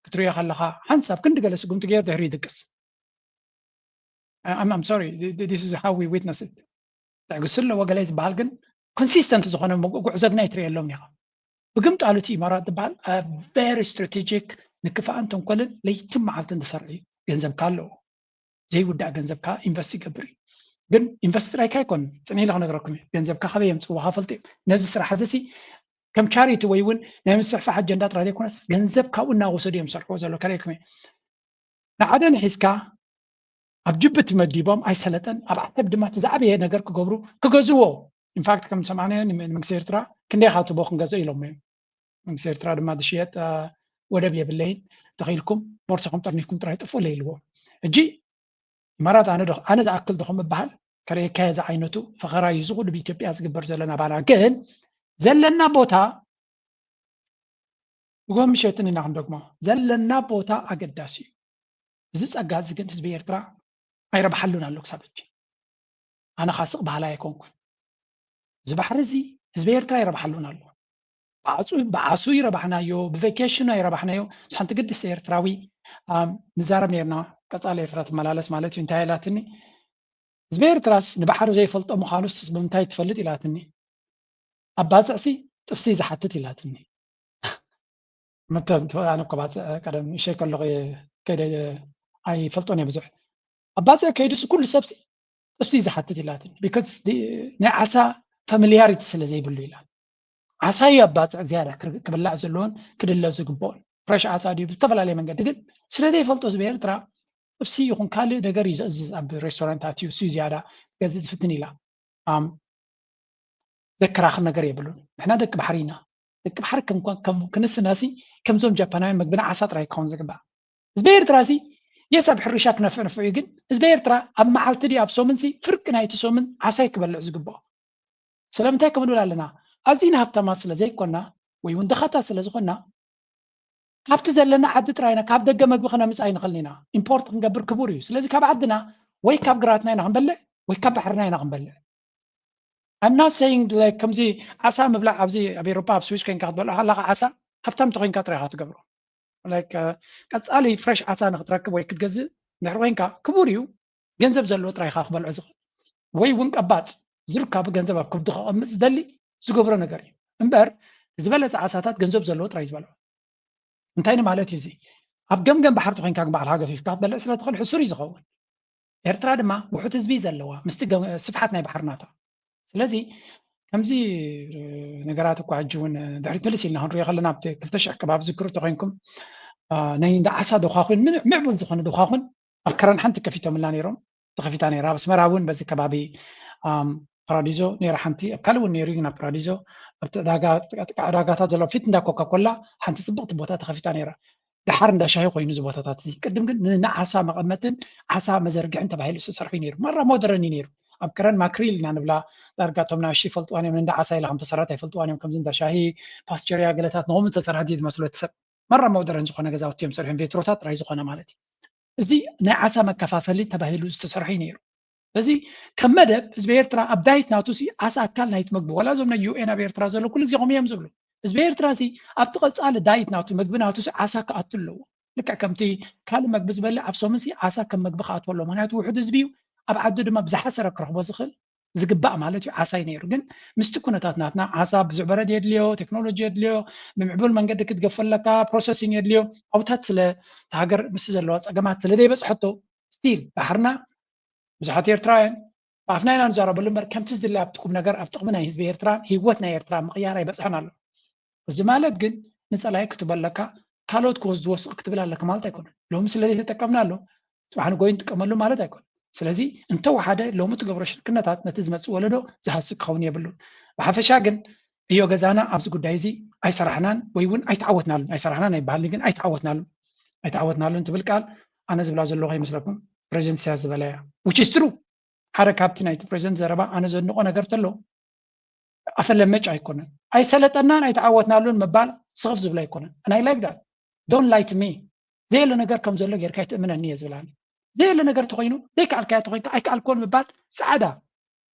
ክትሪኦ ከለኻ ሓንሳብ ክንዲ ገለ ስጉምቲ ገይሩ ድሕሪ ይድቅስ I'm sorry this is how we witness it ትዕግስቲ ኣለዎ ገለ ዝበሃል ግን ኮንሲስተንት ዝኾነ ጉዕዞ ግን ኣይትሪእየሎም ኢኻ ብግምጣሉ እቲ ኢማራት ዝበሃል very strategic ንክፍኣን ተንኮልን ለይትን መዓልትን ዝሰርሕ እዩ ገንዘብካ ኣለዎ ዘይውዳእ ገንዘብካ ኢንቨስት ይገብር እዩ ግን ኢንቨስት ጥራይካ ኣይኮን ፅን ኢለ ክነግረኩም እዩ ገንዘብካ ካበይ የምፅእዎ ካ ፈልጡ እዮም ነዚ ስራሕ እዚ ሲ ከም ቻሪቲ ወይ እውን ናይ ምስሕፋሕ ኣጀንዳ ጥራይ ዘይኮነስ ገንዘብ ካብኡ እናወሰዱ እዮም ዝሰርሕዎ ዘሎ ከርእየኩም እየ ንዓደን ሒዝካ ኣብ ጅቡቲ መዲቦም ኣይሰለጠን ኣብ ዓሰብ ድማ እቲ ዝዓበየ ነገር ክገብሩ ክገዝዎ ኢንፋክት ከም ዝሰማዕናዮ ንመንግስቲ ኤርትራ ክንደይ ካብ ትቦ ክንገዝኦ ኢሎም እዮም መንግስቲ ኤርትራ ድማ ዝሽየጥ ወደብ የብለይን ተኺልኩም ቦርሳኹም ጠርኒፍኩም ጥራይ ጥፉእ ኢለ ኢልዎም ሕጂ ኢማራት ኣነ ዶ ኣነ ዝኣክል ዶ ከም እበሃል ከርእየካየ ዝዓይነቱ ፈኸራ እዩ ዝኹሉ ብኢትዮጵያ ዝግበር ዘሎ ናባና ግን ዘለና ቦታ ብጎ ምሸትን ኢና ክንደግሞ ዘለና ቦታ ኣገዳሲ እዩ እዚ ጸጋ እዚ ግን ህዝቢ ኤርትራ ኣይረብሓሉን ኣሎ ክሳብ ሕጂ ኣነ ካስቕ ባህላ ኣይኮንኩን እዚ ባሕሪ እዚ ህዝቢ ኤርትራ ይረብሓሉን ኣሎ ብዓሱ ይረባሕናዮ ብቬኬሽኑ ኣይረባሕናዮ ምስ ሓንቲ ግድስቲ ኤርትራዊ ንዛረብ ነርና ቀጻሊ ኤርትራ ትመላለስ ማለት እዩ እንታይ ኢላትኒ ህዝቢ ኤርትራስ ንባሕሪ ዘይፈልጦ ምዃኑስ ብምንታይ ትፈልጥ ኢላትኒ ኣብ ባፅዕሲ ጥፍሲ ዝሓትት ኢላትኒ። መተ ኣነ እኮ ባፅዕ ቀደም እሸይ ከለኹ ከይደ ኣይፈልጦን እየ ብዙሕ። ኣብ ባፅዕ ከይዱስ ኩሉ ሰብሲ ጥፍሲ ዝሓትት ኢላትኒ። ቢካዝ ናይ ዓሳ ፋሚሊያሪቲ ስለ ዘይብሉ ኢላ። ዓሳ እዩ ኣብ ባፅዕ ዝያዳ ክር- ክብላዕ ዘለዎን ክድለ ዝግብኦን። ፍሬሽ ዓሳ ድዩ ብዝተፈላለየ መንገዲ ግን ስለ ዘይፈልጦ ህዝቢ ኤርትራ ጥብሲ ይኹን ካልእ ነገር እዩ ዘእዝዝ ኣብ ሬስቶራንታት እዩ እሱ ዝያዳ ክገዝእ ዝፍትን ኢላ። ኣም ዘከራኽር ነገር የብሉን። ንሕና ደቂ ባሕሪ ኢና። ደቂ ባሕሪ ከም ከም ክንስናሲ ከምዞም ጃፓናውያን መግብና ዓሳ ጥራይ ክኸውን ዝግባእ። ህዝቢ ኤርትራ ሲ የስ ኣብ ሕርሻ ክነፍዕ ንፍዕ እዩ ግን ህዝቢ ኤርትራ ኣብ መዓልቲ ድዩ ኣብ ሶምን ሲ ፍርቂ ናይቲ ሶምን ዓሳ እዩ ክበልዕ ዝግብኦ። ስለምንታይ ከም ንብል ኣለና ኣዚና ሃብታማት ስለ ዘይኮና ወይ እውን ድኻታት ስለ ዝኾና ካብቲ ዘለና ዓዲ ጥራይና ካብ ደገ መግቢ ክነምፅእ ኣይንኽእልን ኢና። ኢምፖርት ክንገብር ክቡር እዩ። ስለዚ ካብ ዓድና ወይ ካብ ግራትና ኢና ክንበልዕ ወይ ካብ ባሕርና ኢና ክንበልዕ። I'm not saying like ከምዚ ዓሳ ምብላዕ ኣብዚ ኣብ ኤሮፓ ኣብ ስዊስ ኮይንካ ክትበልዖ ከለካ ዓሳ ሃብታም ተኮይንካ ጥራይ ኢካ ትገብሮ። Like ቀፃሊ ፍሬሽ ዓሳ ንክትረክብ ወይ ክትገዝእ እንድሕር ኮይንካ ክቡር እዩ። ገንዘብ ዘለዎ ጥራይ ኢካ ክበልዖ ዝኽእል ወይ እውን ቀባፅ ዝርካቡ ገንዘብ ኣብ ከብዱ ከቐምጥ ዝደሊ ዝገብሮ ነገር እዩ እምበር ዝበለፀ ዓሳታት ገንዘብ ዘለዎ ጥራይ ዝበልዖ። እንታይ ንማለት እዩ እዚ? ኣብ ገምገም ባሕርቲ ኮይንካ ግን ባዕልካ ገፊፍካ ክትበልዕ ስለ ትኽእል ሕሱር እዩ ዝኸውን። ኤርትራ ድማ ውሑድ ህዝቢ ዘለዋ ምስቲ ገ- ስፍሓት ናይ ባሕሪ ናታ። ስለዚ ከምዚ ነገራት እኳ ሕጂ እውን ድሕሪት ምልስ ኢልና ክንሪኦ ከለና ኣብቲ ክልተ ሽሕ ከባቢ ዝክሩ ተኮይንኩም ናይ እንዳ ዓሳ ዶኻኹን ምን- ምዕቡል ዝኾነ ዶኻኹን ኣብ ከረን ሓንቲ ከፊቶምላ ነይሮም። ተኸፊታ ነይራ። ኣብ ኣስመራ እውን በዚ ከባቢ ኣም፣ ፓራዲዞ ነይራ ሓንቲ፣ ኣብ ካልእ እውን ነይሩ ግን ኣብ ፓራዲዞ ኣብቲ ዕዳጋ ጥቃ- ጥቃ ዕዳጋታት ዘሎ ፊት እንዳ ኮካ ኮላ ሓንቲ ጽብቕቲ ቦታ ተኸፊታ ነይራ። ደሓር እንዳ ሻሂ ኮይኑ እዚ ቦታታት እዚ ቅድም ግን ንዓሳ መቐመጥን ዓሳ መዘርግሕን ተባሂሉ ዝተሰርሑ እዩ ነይሩ። ማራ ሞደርን እዩ ነይሩ። ኣብ ከረን ማክሪል ኢና ንብላ ዳርጋ እቶም ናሽ ይፈልጥዋን እዮም እንዳ ዓሳ ኢላ ከም ተሰራት ኣይፈልጥዋን እዮም ከምዚ እንዳ ሻሂ ፓስቸሪያ ገለታት ንኹም ዝተሰርሐት እዩ ዝመስሎ እቲ ሰብ። ማራ ሞደርን ዝኾነ ገዛውቲ እዮም ሰሪሖም ቬትሮታት ጥራይ ዝኾነ ማለት እዩ። እዚ ናይ ዓሳ መከፋፈሊ ተባሂሉ ዝተሰርሐ እዩ ነይሩ። እዚ ከም መደብ ህዝቢ ኤርትራ ኣብ ዳይት ናቱ ሲ ዓሳ ኣካል ናይቲ መግቢ ዋላ እዞም ናይ ዩኤን ኣብ ኤርትራ ዘሎ ኩሉ ግዜ ከምኡ እዮም ዝብሉ። ህዝቢ ኤርትራ ሲ ኣብቲ ቀጻሊ ዳይት ናቱ መግቢ ናቱ ሲ ዓሳ ክኣቱ ኣለዎ። ልክዕ ከምቲ ካልእ መግቢ ዝበልዕ ኣብ ሶምን ሲ ዓሳ ከም መግቢ ክኣትዎ ኣለዎ። ምክንያቱ ውሑድ ህዝቢ እዩ። ኣብ ዓዱ ድማ ብዝሓሰረ ክረኽቦ ዝኽእል ዝግባእ ማለት እዩ ዓሳ እዩ ነይሩ። ግን ምስቲ ኩነታት ናትና ዓሳ ብዙሕ በረድ የድልዮ፣ ቴክኖሎጂ የድልዮ፣ ብምዕቡል መንገዲ ክትገፎ ኣለካ፣ ፕሮሰሲንግ የድልዮ። ኣብታት ስለ እታ ሃገር ምስቲ ዘለዋ ጸገማት ስለ ዘይበጽሐቶ ስቲል ባሕርና ብዙሓት ኤርትራውያን ብኣፍና ኢና ንዛረበሉ እምበር ከምቲ ዝድለ ኣብቲ ቁም ነገር ኣብቲ ጥቕሚ ናይ ህዝቢ ኤርትራን ህይወት ናይ ኤርትራ ምቕያር ኣይበጽሐን ኣሎ። እዚ ማለት ግን ንጸላይ ክትበለካ ካልኦት ክወስድዎ ስቕ ክትብል ኣለካ ማለት ኣይኮነን። ሎሚ ስለ ዘይተጠቀምናሉ ጽባሕ ንጎይ ንጥቀመሉ ማለት ኣይኮነን። ስለዚ እንተወሓደ ሎሚ ትገብሮ ሽርክነታት ነቲ ዝመጽእ ወለዶ ዝሃስብ ክኸውን የብሉን። ብሓፈሻ ግን ዕዮ ገዛና ኣብዚ ጉዳይ እዚ ኣይሰራሕናን ወይ እውን ኣይተዓወትናሉን። ኣይሰራሕናን ኣይበሃልን ግን ኣይተዓወትናሉን። ኣይተዓወትናሉን ትብል ቃል ኣነ ዝብላ ዘለኹ ይመስለኩም ፕሬዚደንት ኢሳያስ ዝበለያ which is true ሓደ ካብቲ ናይቲ ፕሬዚደንት ዘረባ ኣነ ዘድንቆ ነገር ተሎ ኣፈለመጭ ኣይኮነን። ኣይሰለጠናን ኣይተዓወትናሉን ምባል ስኽፍ ዝብሎ ኣይኮነን። And I like that. Don't lie to me. ዘየለ ነገር ከም ዘሎ ጌርካ ኣይትእምነኒ እየ ዝብል ኣነ። ዘየለ ነገር ተኮይኑ ዘይከኣልካዮ ተኮይንካ ኣይከኣልክዎን ምባል ፃዕዳ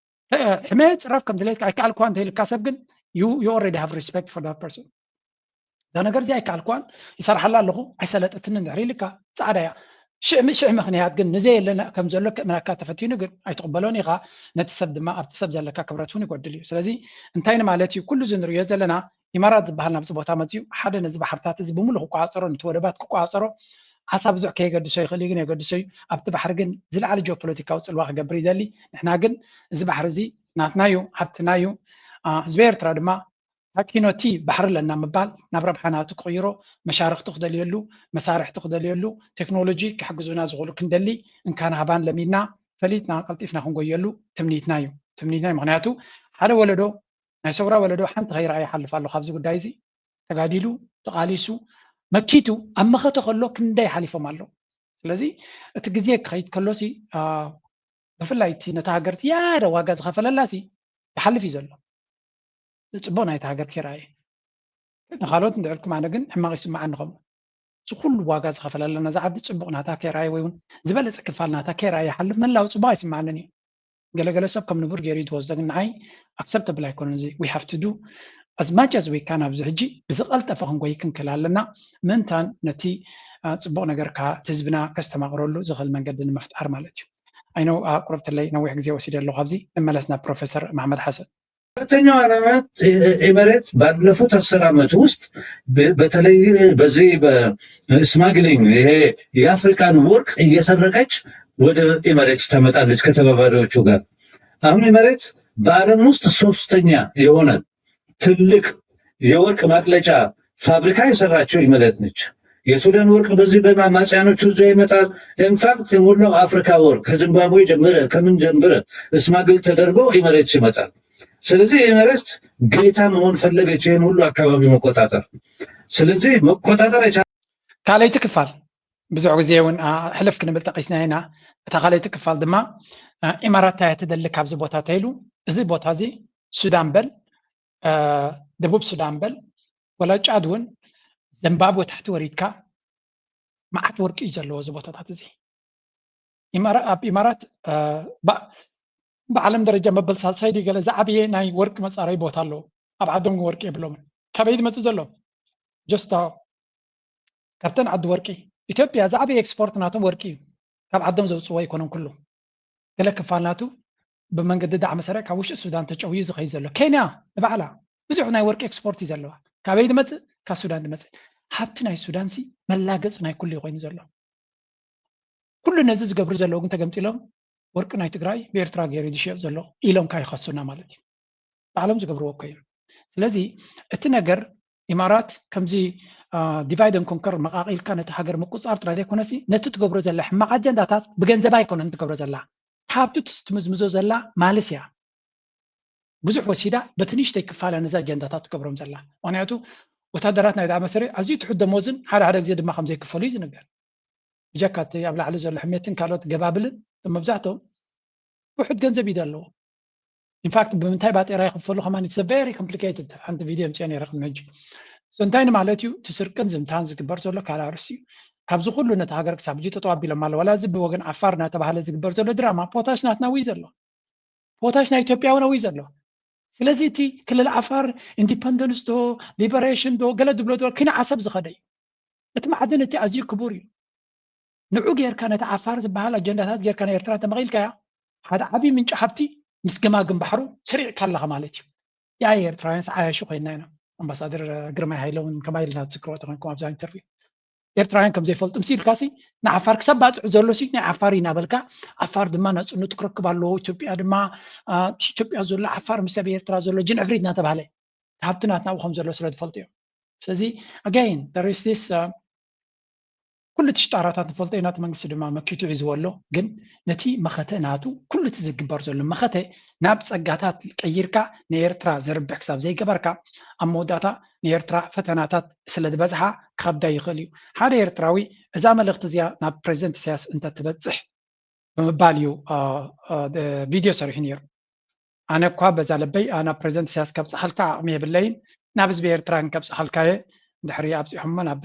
ሕመየ ፅረፍ ከም ድሌትካ ኣይከኣልክዋ እንተይልካ ሰብ ግን you you already have respect for that person። እዛ ነገር እዚ ኣይከኣልክዋን ይሰርሓላ ኣለኹ ኣይሰለጠትንን ድሕሪ ኢልካ ፃዕዳ እያ። ሽዕ ሽዕ ምክንያት ግን ንዘየለ ከም ዘሎ ክእምነካ ተፈቲኑ ግን ኣይትቕበሎን ኢኻ። ነቲ ሰብ ድማ ኣብቲ ሰብ ዘለካ ክብረት እውን ይጎድል እዩ። ስለዚ እንታይ ንማለት እዩ ኩሉ እዚ ንሪኦ ዘለና ኢማራት ዝበሃል ናብዚ ቦታ መፅዩ ሓደ ነዚ ባሕርታት እዚ ብምሉእ ክቆፃፀሮ ነቲ ወደባት ክቆፃፀሮ ዓሳ ብዙሕ ከየገድሶ ይኽእል እዩ ግን የገድሶ እዩ። ኣብቲ ባሕሪ ግን ዝለዓለ ጂኦፖለቲካዊ ፅልዋ ክገብር ይደሊ። ንሕና ግን እዚ ባሕሪ እዚ ናትና እዩ፣ ሃብትና እዩ። ህዝቢ ኤርትራ ድማ ታኪኖቲ ባሕሪ ኣለና ምባል ናብ ረብሓ ናቱ ክቕይሮ መሻርክቲ ክደልየሉ፣ መሳርሕቲ ክደልየሉ፣ ቴክኖሎጂ ክሕግዙና ዝኽእሉ ክንደሊ እንካን ሃባን ለሚድና ፈሊጥና ቀልጢፍና ክንጎየሉ ትምኒትና እዩ። ትምኒትና እዩ። ምክንያቱ ሓደ ወለዶ ናይ ሰውራ ወለዶ ሓንቲ ከይረኣ ይሓልፍ ኣሎ ካብዚ ጉዳይ እዚ ተጋዲሉ ተቓሊሱ መኪቱ ኣብ መኸተ ከሎ ክንደይ ሓሊፎም ኣለዉ። ስለዚ እቲ ግዜ ክኸይድ ከሎሲ ብፍላይ እቲ ነታ ሃገር ዝያዳ ዋጋ ዝኸፈለላሲ ይሓልፍ እዩ ዘሎ። ንፅቡቕ ናይቲ ሃገር ከይረኣየ ንካልኦት እንድዕልኩም ኣነ ግን ሕማቕ ይስምዓኒ ከምኡ እዚ ኩሉ ዋጋ ዝኸፈለላ ነዛ ዓዲ ፅቡቕ ናታ ከይረኣየ ወይ እውን ዝበለፀ ክፋል ናታ ከይረኣየ ይሓልፍ ምህላው ፅቡቕ ኣይስምዓንን እዩ። ገለገለ ሰብ ከም ንቡር ገይሩ እዩ ዝወስዶ ግን ንዓይ ኣክሰፕተብል ኣይኮነን እዚ we have to do as much as we can ኣብዚ ሕጂ ብዝቐልጠፈ ክንጎይ ክንክእል ኣለና ምእንታን ነቲ ፅቡቕ ነገር ከዓ እቲ ህዝብና ከስተማቕረሉ ዝኽእል መንገዲ ንምፍጣር ማለት እዩ። ኣይነው ኣቁርብትለይ ነዊሕ ግዜ ወሲደ ኣለኹ ኣብዚ ንመለስ ናብ ፕሮፌሰር ማሕመድ ሓሰን። ሁለተኛው ዓላማ ኤመሬት ባለፉት አስር ዓመት ውስጥ በተለይ በዚህ በስማግሊንግ ይሄ የአፍሪካን ወርቅ እየሰረቀች ወደ ኤመሬት ታመጣለች ከተባባሪዎቹ ጋር። አሁን ኤመሬት በዓለም ውስጥ ሶስተኛ የሆነ ትልቅ የወርቅ ማቅለጫ ፋብሪካ የሰራችው ኤመሬት ነች። የሱዳን ወርቅ በዚህ በአማጽያኖቹ እዚያ ይመጣል። ኢንፋክት የሞላው አፍሪካ ወርቅ ከዚምባብዌ ጀምረ ከምን ጀምረ ስማግል ተደርጎ ኤመሬት ይመጣል። ስለዚህ ኤመሬት ጌታ መሆን ፈለገች፣ ይህን ሁሉ አካባቢ መቆጣጠር። ስለዚህ መቆጣጠር የቻ- ካልኣይቲ ክፋል ብዙሕ ግዜ እውን ሕልፍ ክንብል ጠቂስና ኢና። እታ ካልኣይቲ ክፋል ድማ ኢማራት እንታይ ትደሊ ካብዚ ቦታ ተይሉ፣ እዚ ቦታ እዚ ሱዳን በል፣ ደቡብ ሱዳን በል፣ ወላ ጫድ እውን ዘምባብወ ታሕቲ ወሪድካ መዓት ወርቂ እዩ ዘለዎ እዚ ቦታታት እዚ። ኣብ ኢማራት ብዓለም ደረጃ መበል ሳልሳይ ድዩ ገለ ዝዓበየ ናይ ወርቂ መፃረይ ቦታ ኣለዎ። ኣብ ዓዶም ግን ወርቂ የብሎምን። ካበይ ዝመፅእ ዘሎ? ጀስታ ካብተን ዓዲ ወርቂ ኢትዮጵያ ዝዓበየ ኤክስፖርት ናቶም ወርቂ እዩ። ካብ ዓዶም ዘውፅዎ ኣይኮነን ኩሉ። ገለ ክፋል ናቱ ብመንገዲ ዳዕመ ሰሪዕ ካብ ውሽጢ ሱዳን ተጨውዩ ዝኸይድ ዘሎ። ኬንያ ንባዕላ ብዙሕ ናይ ወርቂ ኤክስፖርት እዩ ዘለዋ። ካበይ ዝመፅእ? ካብ ሱዳን ዝመፅእ። ሃብቲ ናይ ሱዳን ሲ መላገፂ ናይ ኩሉ ኮይኑ ዘሎ። ኩሉ ነዚ ዝገብሩ ዘለዉ ግን ተገምጢሎም ወርቂ ናይ ትግራይ ብኤርትራ ገይሩ ዝሽየጥ ዘሎ ኢሎም ካይኸሱና ማለት እዩ። ባዕሎም ዝገብርዎ እኮ እዮም። ስለዚ እቲ ነገር ኢማራት ከምዚ ዲቫይድ ን ኮንከር መቃቂልካ ነቲ ሃገር ምቁፅፃር ጥራይ ዘይኮነሲ ነቲ ትገብሮ ዘላ ሕማቅ ኣጀንዳታት ብገንዘብ ኣይኮነን ትገብሮ ዘላ፣ ካብቲ ትምዝምዞ ዘላ ማልስ እያ። ብዙሕ ወሲዳ በቲ ንእሽተይ ክፋላ ነዚ ኣጀንዳታት ትገብሮም ዘላ። ምክንያቱ ወታደራት ናይ ዳዕመ ሰሪዕ ኣዝዩ ትሑት ደሞዝን ሓደ ሓደ ግዜ ድማ ከም ዘይክፈሉ እዩ ዝንገር። ብጀካ እቲ ኣብ ላዕሊ ዘሎ ሕሜትን ካልኦት ገባብልን መብዛሕትኦም ውሑድ ገንዘብ እዩ ዘለዎ። ኢንፋክት ብምንታይ ባጤራ ይኽፈሉ ከማን it's very complicated። ሓንቲ ቪድዮ ኣምፅኦ ነይረ ቅድሚ ሕጂ። So እንታይ ንማለት እዩ? እቲ ስርቅን ዝምታን ዝግበር ዘሎ ካልእ ኣርእስቲ እዩ። ካብዚ ኩሉ ነቲ ሃገር ክሳብ ሕጂ ጠጠው ኣቢሎም ኣለዉ። ዋላ እዚ ብወገን ዓፋር እናተባህለ ዝግበር ዘሎ ድራማ ፖታሽ ናትና ውይ ዘሎ ፖታሽ ናይ ኢትዮጵያ እውን ኣውዩ ዘሎ። ስለዚ እቲ ክልል ዓፋር ኢንዲፐንደንስ ዶ ሊበሬሽን ዶ ገለ ዝብሎ ዶ ኪነ ዓሰብ ዝኸደ እዩ። እቲ ማዕድን እቲ ኣዝዩ ክቡር እዩ። ንዑ ጌርካ ነቲ ዓፋር ዝበሃል ኣጀንዳታት ጌርካ ናይ ኤርትራ ተመቒልካያ ሓደ ዓብዪ ምንጪ ሃብቲ ምስ ገማግም ባሕሩ ስሪዕካ ኣለኻ ማለት እዩ። ያ ኤርትራውያን ሰዓያሹ ኮይንና ኢና። ኣምባሳደር ግርማይ ሃይለ እውን ከማይ ኢልና ትዝክሮ ተኮንኩም ኣብዛ ኢንተርቪው ኤርትራውያን ከም ዘይፈልጡ ምስ ኢልካ ሲ ንዓፋር ክሳብ ባፅዕ ዘሎ ሲ ናይ ዓፋር እናበልካ ዓፋር ድማ ናፅነቱ ክረክብ ኣለዎ ኢትዮጵያ ድማ ኢትዮጵያ ዘሎ ዓፋር ምስ ኣብ ኤርትራ ዘሎ ጅንዕፍሪት እናተባሃለ ሃብቲ ናትና ከም ዘሎ ስለ ዝፈልጡ እዮም። ስለዚ ኣጋይን ተሪስቲስ ኩሉ እቲ ሽጣራታት ንፈልጦ ኢና እቲ መንግስቲ ድማ መኪቱ ሒዝዎ ኣሎ። ግን ነቲ መኸተ ናቱ ኩሉ እቲ ዝግበር ዘሎ መኸተ ናብ ፀጋታት ቀይርካ ንኤርትራ ዘርብሕ ክሳብ ዘይገበርካ ኣብ መወዳእታ ንኤርትራ ፈተናታት ስለ ዝበዝሓ ክኸብዳ ይኽእል እዩ። ሓደ ኤርትራዊ እዛ መልእኽቲ እዚኣ ናብ ፕሬዚደንት ኢሳያስ እንተትበፅሕ ብምባል እዩ ቪድዮ ሰሪሑ ነይሩ። ኣነ እኳ በዛ ልበይ ናብ ፕሬዚደንት ኢሳያስ ከብፅሓልካ ዓቕሚ የብለይን፣ ናብ ህዝቢ ኤርትራ ግን ከብፅሓልካ እየ። ድሕሪ ኣብፂሖሞ ናብ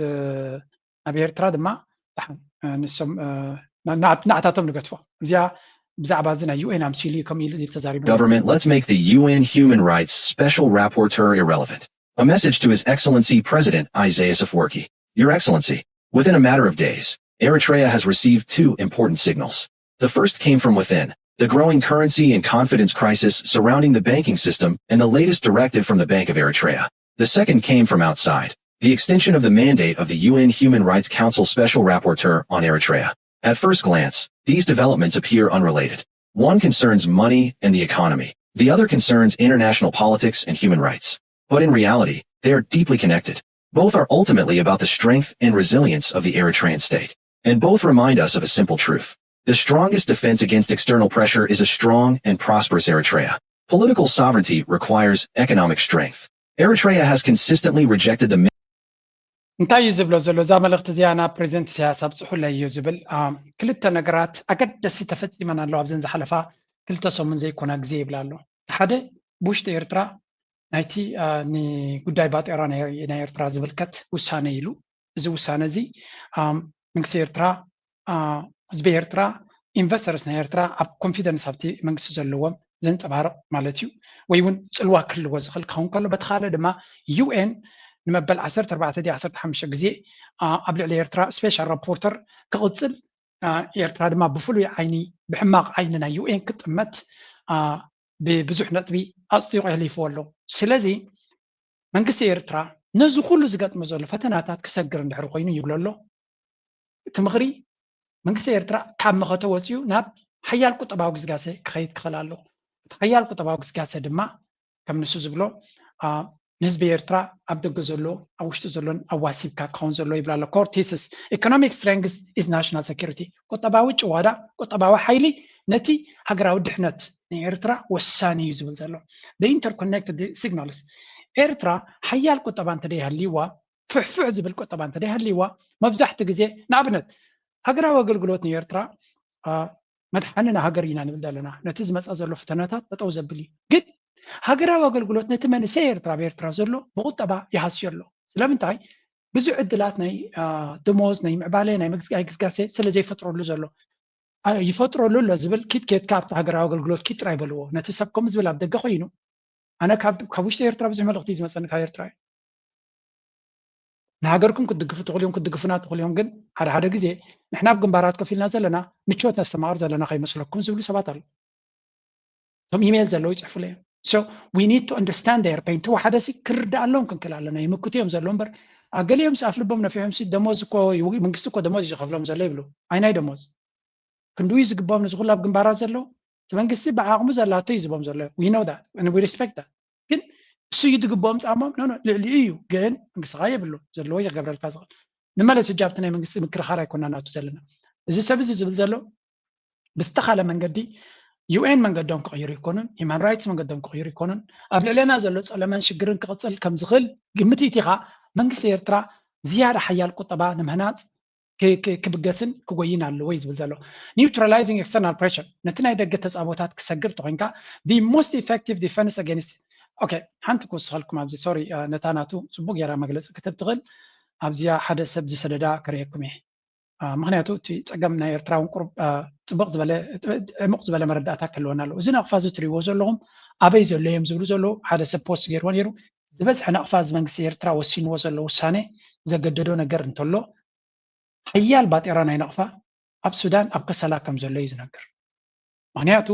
ናብ ኤርትራ ድማ ንሶም ናዕታቶም ንገድፎ። እዚኣ ብዛዕባ እዚ ናይ ዩኤን ኣምሲሉ እዩ ከም ኢሉ ተዛሪቡ። Government, let's make the U N Human Rights Special Rapporteur irrelevant. A message to His Excellency President Isaias Afwerki. Your Excellency, within a matter of days, Eritrea has received two important signals. The first came from within, the growing currency and confidence crisis surrounding the banking system and the latest directive from the Bank of Eritrea. The second came from outside, the extension of the mandate of the U N Human Rights Council Special Rapporteur on Eritrea. At first glance, these developments appear unrelated. One concerns money and the economy. The other concerns international politics and human rights. But in reality, they are deeply connected. Both are ultimately about the strength and resilience of the Eritrean state. And both remind us of a simple truth. The strongest defense against external pressure is a strong and prosperous Eritrea. Political sovereignty requires economic strength. Eritrea has consistently rejected the እንታይ እዩ ዝብሎ ዘሎ? እዛ መልእኽቲ እዚኣ ናብ ፕሬዚደንት ኢሳያስ ኣብፅሑለይ እዩ ዝብል። ክልተ ነገራት ኣገደስቲ ተፈፂመን ኣለዋ ኣብዘን ዝሓለፋ ክልተ ሰሙን ዘይኮና ግዜ ይብል ኣሎ። ሓደ ብውሽጢ ኤርትራ ናይቲ ንጉዳይ ባጤራ ናይ ኤርትራ ዝምልከት ውሳነ ኢሉ። እዚ ውሳነ እዚ መንግስቲ ኤርትራ፣ ህዝቢ ኤርትራ፣ ኢንቨስተርስ ናይ ኤርትራ ኣብ ኮንፊደንስ ኣብቲ መንግስቲ ዘለዎም ዘንፀባርቕ ማለት እዩ። ወይ እውን ፅልዋ ክህልዎ ዝኽእል ክኸውን ከሎ በቲ ካልእ ድማ ዩኤን ንመበል ዓሰርተ ኣርባዕተ ድዩ ዓሰርተ ሓሙሽተ ግዜ ኣብ ልዕሊ ኤርትራ ስፔሻል ራፖርተር ክቕፅል ኤርትራ ድማ ብፍሉይ ዓይኒ ብሕማቕ ዓይኒ ናይ ዩኤን ክትጥመት ብብዙሕ ነጥቢ ኣፅዲቑ የሕሊፍዎ ኣሎ። ስለዚ መንግስቲ ኤርትራ ነዚ ኩሉ ዝገጥሞ ዘሎ ፈተናታት ክሰግር እንድሕር ኮይኑ ይብሎ ኣሎ። እቲ ምኽሪ መንግስቲ ኤርትራ ካብ መኸተ ወፂኡ ናብ ሓያል ቁጠባዊ ግስጋሴ ክኸይድ ክኽእል ኣለዎ። እቲ ሓያል ቁጠባዊ ግስጋሴ ድማ ከም ንሱ ዝብሎ ንህዝቢ ኤርትራ ኣብ ደገ ዘሎ ኣብ ውሽጢ ዘሎን ኣዋሲብካ ክኸውን ዘለዎ ይብል ኣሎ። Core thesis economic strength is national security። ቁጠባዊ ጭዋዳ፣ ቁጠባዊ ሓይሊ ነቲ ሃገራዊ ድሕነት ናይ ኤርትራ ወሳኒ እዩ ዝብል ዘሎ። The interconnected signals። ኤርትራ ሓያል ቁጠባ እንተደይሃልይዋ፣ ፍሕፍሕ ዝብል ቁጠባ እንተደይሃልይዋ፣ መብዛሕትኡ ግዜ ንኣብነት ሃገራዊ ኣገልግሎት ንኤርትራ መድሓኒ ንሃገር ኢና ንብል ዘለና። ነቲ ዝመፃ ዘሎ ፈተናታት ጠጠው ዘብል እዩ። ግን ሃገራዊ ኣገልግሎት ነቲ መንእሰይ ኤርትራ ኣብ ኤርትራ ዘሎ ብቁጠባ ይሃስዮ ኣሎ። ስለምንታይ? ብዙሕ ዕድላት ናይ ደሞዝ፣ ናይ ምዕባለ፣ ናይ ምግስጋይ ግስጋሴ ስለ ዘይፈጥረሉ ዘሎ። ይፈጥረሉ ኣሎ ዝብል ኪድ ኬድካ ኣብቲ ሃገራዊ ኣገልግሎት ኪድ ጥራይ በልዎ። ነቲ ሰብ ከምኡ ዝብል ኣብ ደገ ኮይኑ፣ ኣነ ካብ ውሽጢ ኤርትራ ብዙሕ መልእኽቲ ዝመፀኒ ካብ ኤርትራ እዩ። ንሃገርኩም ክትድግፉ ትኽእሉ እዮም፣ ክትድግፉና ትኽእሉ እዮም። ግን ሓደ ሓደ ግዜ ንሕና ኣብ ግንባራት ኮፍ ኢልና ዘለና ምቾት ነስተማቕር ዘለና ከይመስለኩም ዝብሉ ሰባት ኣለዉ። እቶም ኢሜይል ዘለዉ ይፅሕፉለይ እዮም። So we need to understand their pain። ተወሓደ ሲ ክርዳኣሎም ክንክእል ኣለና። ይምክቱ እዮም ዘለዉ እምበር፣ ኣገሊኦም ሲ ኣፍ ልቦም ነፊሖም ሲ ደሞዝ እኮ መንግስቲ እኮ ደሞዝ እዩ ዝኸፍሎም ዘሎ ይብሉ። ኣይናይ ደሞዝ ክንድኡ ዝግባኦም ነዚ ኩሉ ኣብ ግንባራት ዘለዉ እቲ መንግስቲ ብዓቕሙ ዘላቶ እዩ ዝቦም ዘሎ። We know that and we respect that። ግን እሱ እዩ ዝግባኦም ፃሞም ኖ ልዕሊኡ እዩ። ግን መንግስቲ ኸዓ የብሉ ዘለዎ ክገብረልካ ዝኽእል። ንመለስ ሕጂ ኣብቲ ናይ መንግስቲ ምክርኻር ኣይኮና ናቱ ዘለና። እዚ ሰብ እዚ ዝብል ዘሎ ብዝተኻለ መንገዲ ዩኤን መንገዶም ክቕይሩ ይኮኑን፣ ሂማን ራይትስ መንገዶም ክቕይሩ ይኮኑን፣ ኣብ ልዕለና ዘሎ ፀለመን ሽግርን ክቕፅል ከም ዝኽእል ግምት ኢቲኻ መንግስቲ ኤርትራ ዝያዳ ሓያል ቁጠባ ንምህናፅ ክብገስን ክጎይን ኣለዎ እዩ ዝብል ዘሎ። Neutralizing external pressure፣ ነቲ ናይ ደገ ተፃቦታት ክሰግር ተኮይንካ the most effective defense against okay ሓንቲ ክውስኸልኩም ኣብዚ ሶሪ ነታ ናቱ ፅቡቅ ጌራ መግለፂ ክትብ ትኽእል ኣብዚኣ ሓደ ሰብ ዝሰደዳ ከርእየኩም እየ። ምክንያቱ እቲ ፀገም ናይ ኤርትራ እውን ቁሩብ ፅብቅ ዝበለ ዕሙቅ ዝበለ መረዳእታ ክህልወና ኣለዎ። እዚ ናቕፋ እዚ ትሪእዎ ዘለኹም ኣበይ ዘሎ እዮም ዝብሉ ዘለዉ ሓደ ሰብ ፖስት ገይርዎ ነይሩ። ዝበዝሐ ናቕፋ እዚ መንግስቲ ኤርትራ ወሲንዎ ዘሎ ውሳኔ ዘገደዶ ነገር እንተሎ ሓያል ባጤራ ናይ ናቕፋ ኣብ ሱዳን ኣብ ከሰላ ከም ዘሎ እዩ ዝነግር። ምክንያቱ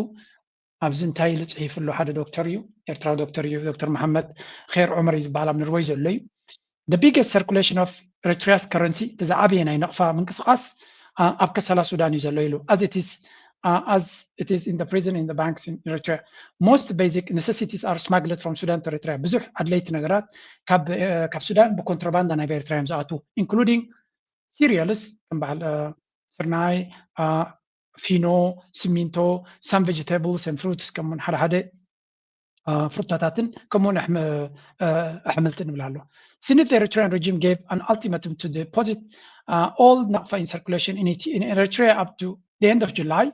ኣብዚ እንታይ ኢሉ ፅሒፉ ኣሎ ሓደ ዶክተር እዩ፣ ኤርትራዊ ዶክተር እዩ፣ ዶክተር መሓመድ ኸይር ዑመር እዩ ዝበሃል ኣብ ኖርወይ ዘሎ እዩ። The biggest circulation of Eritrea's currency፣ እቲ ዝዓበየ ናይ ናቕፋ ምንቅስቃስ ኣብ ከሰላ ሱዳን እዩ ዘሎ ኢሉ። As it is as it is in the prison in the banks in Eritrea, most basic necessities are smuggled from Sudan to Eritrea። ብዙሕ ኣድለይቲ ነገራት ካብ ሱዳን ብኮንትሮባንዳ ናብ ኤርትራ እዮም ዝኣትዉ፣ including cereals ከም በዓል ስርናይ፣ ፊኖ፣ ሲሚንቶ፣ some vegetables and fruits ከምኡውን ሓደ ሓደ ፍሩታታትን ከምኡውን ኣሕምልቲ ንብል ኣሎ። Since the Eritrean regime gave an ultimatum to deposit all Nakfa in circulation in Eritrea up to the end of July,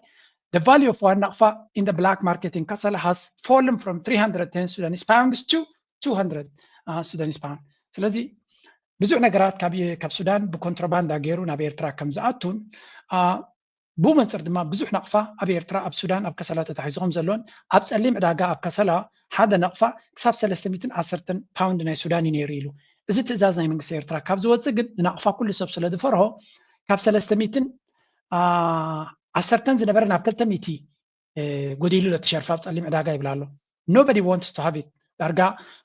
the value of one Nakfa in the black market in Kassala has fallen from three hundred ten Sudanese pounds to two hundred Sudanese pounds. ስለዚ ብዙሕ ነገራት ካብ ሱዳን ብኮንትሮባንዳ ገይሩ ናብ ኤርትራ ከም ዝኣቱን ብኡ መንፅር ድማ ብዙሕ ናቕፋ ኣብ ኤርትራ ኣብ ሱዳን ኣብ ከሰላ ተታሒዙ ከም ዘሎን ኣብ ፀሊም ዕዳጋ ኣብ ከሰላ ሓደ ናቕፋ ክሳብ ሰለስተ ሚእትን ዓሰርተን ፓውንድ ናይ ሱዳን እዩ ነይሩ ኢሉ። እዚ ትእዛዝ ናይ መንግስቲ ኤርትራ ካብ ዝወፅእ ግን ንናቕፋ ኩሉ ሰብ ስለ ዝፈርሆ ካብ ሰለስተ ሚእትን ዓሰርተን ዝነበረ ናብ ክልተ ሚእቲ ጎዲሉ ለትሸርፍ ኣብ ፀሊም ዕዳጋ ይብል ኣሎ። Nobody wants to have it። ዳርጋ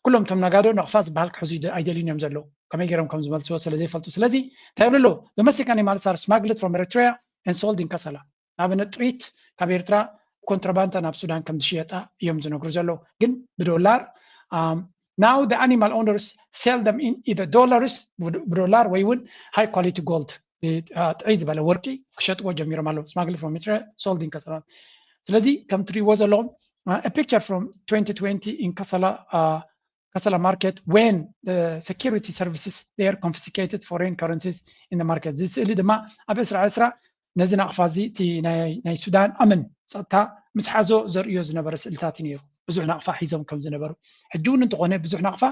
ኩሎም እቶም ነጋዶ ናቕፋ ዝበሃል ክሕዙ ኣይደልዩን እዮም ዘለዉ። ከመይ ገይሮም ከም ዝመልስዎ ስለ ዘይፈልጡ። ስለዚ እንታይ ይብሉ ኣለዉ? Domestic animals are smuggled from Eritrea and sold in Kassala። ንኣብነት ጥሪት ካብ ኤርትራ ኮንትሮባንዳ ናብ ሱዳን ከም ዝሽየጣ እዮም ዝነግሩ ዘለዉ። ግን ብዶላር Now the animal owners sell them in either dollars ብዶላር ወይ እውን high quality gold ጥዕይ ዝበለ ወርቂ ክሸጥዎ ጀሚሮም ኣለዉ። Smuggled from Eritrea, sold in Kassala። ስለዚ ከም ትሪእዎ ዘለኹም a picture from twenty twenty in Kassala Kassala market when the security services there confiscated foreign currencies in the market። እዚ ስእሊ ድማ ኣብ ዕስራ ዕስራ ነዚ ናቕፋ እዚ እቲ ናይ ሱዳን ኣምን ፀጥታ ምስ ሓዞ ዘርእዮ ዝነበረ ስእልታት እዩ ነይሩ። ብዙሕ ናቕፋ ሒዞም ከም ዝነበሩ ሕጂ እውን እንተኾነ ብዙሕ ናቕፋ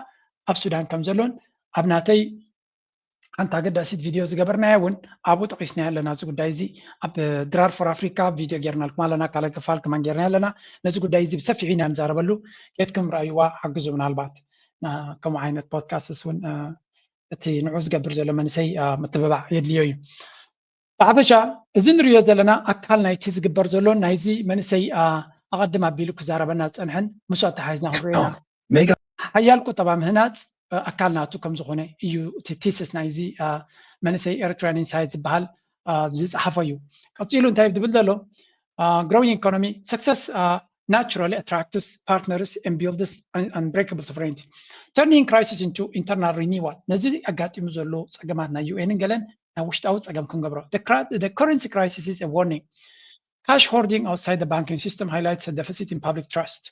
ኣብ ሱዳን ከም ዘሎን ኣብ ናተይ ሓንቲ ኣገዳሲት ቪድዮ ዝገበርናዮ እውን ኣብኡ ጠቂስናዮ ኣለና። እዚ ጉዳይ እዚ ኣብ ድራር for Africa ቪድዮ ጌርናልኩም ኣለና፣ ካልኣይ ክፋል ከማን ጌርናዮ ኣለና። ነዚ ጉዳይ እዚ ብሰፊሑ ኢና ንዛረበሉ፣ ኬድኩም ረኣይዋ ሓግዙ። ምናልባት ከምኡ ዓይነት ፖድካስትስ እውን እቲ ንዑ ዝገብር ዘሎ መንእሰይ ምትብባዕ የድልዮ እዩ። ብሓፈሻ እዚ ንሪኦ ዘለና ኣካል ናይቲ ዝግበር ዘሎ ናይዚ መንእሰይ ኣቐድም ኣቢሉ ክዛረበና ዝፀንሐን ምስ ኣተሓሒዝና ክንሪኦ ኢና። ሓያል ቁጠባ ምህናፅ ኣካል ናቱ ከም ዝኾነ እዩ እቲ ቲስስ ናይዚ መንእሰይ ኤርትራን ኢንሳይት ዝበሃል ዝፀሓፎ እዩ። ቀፂሉ እንታይ ዝብል ዘሎ? Growing economy success naturally attracts partners and builds unbreakable sovereignty. Turning crisis into internal renewal. ነዚ ኣጋጢሙ ዘሎ ፀገማት ናይ ዩኤንን ገለን ናብ ውሽጣዊ ፀገም ክንገብሮ። The currency crisis is a warning. Cash hoarding outside the banking system highlights a deficit in public trust.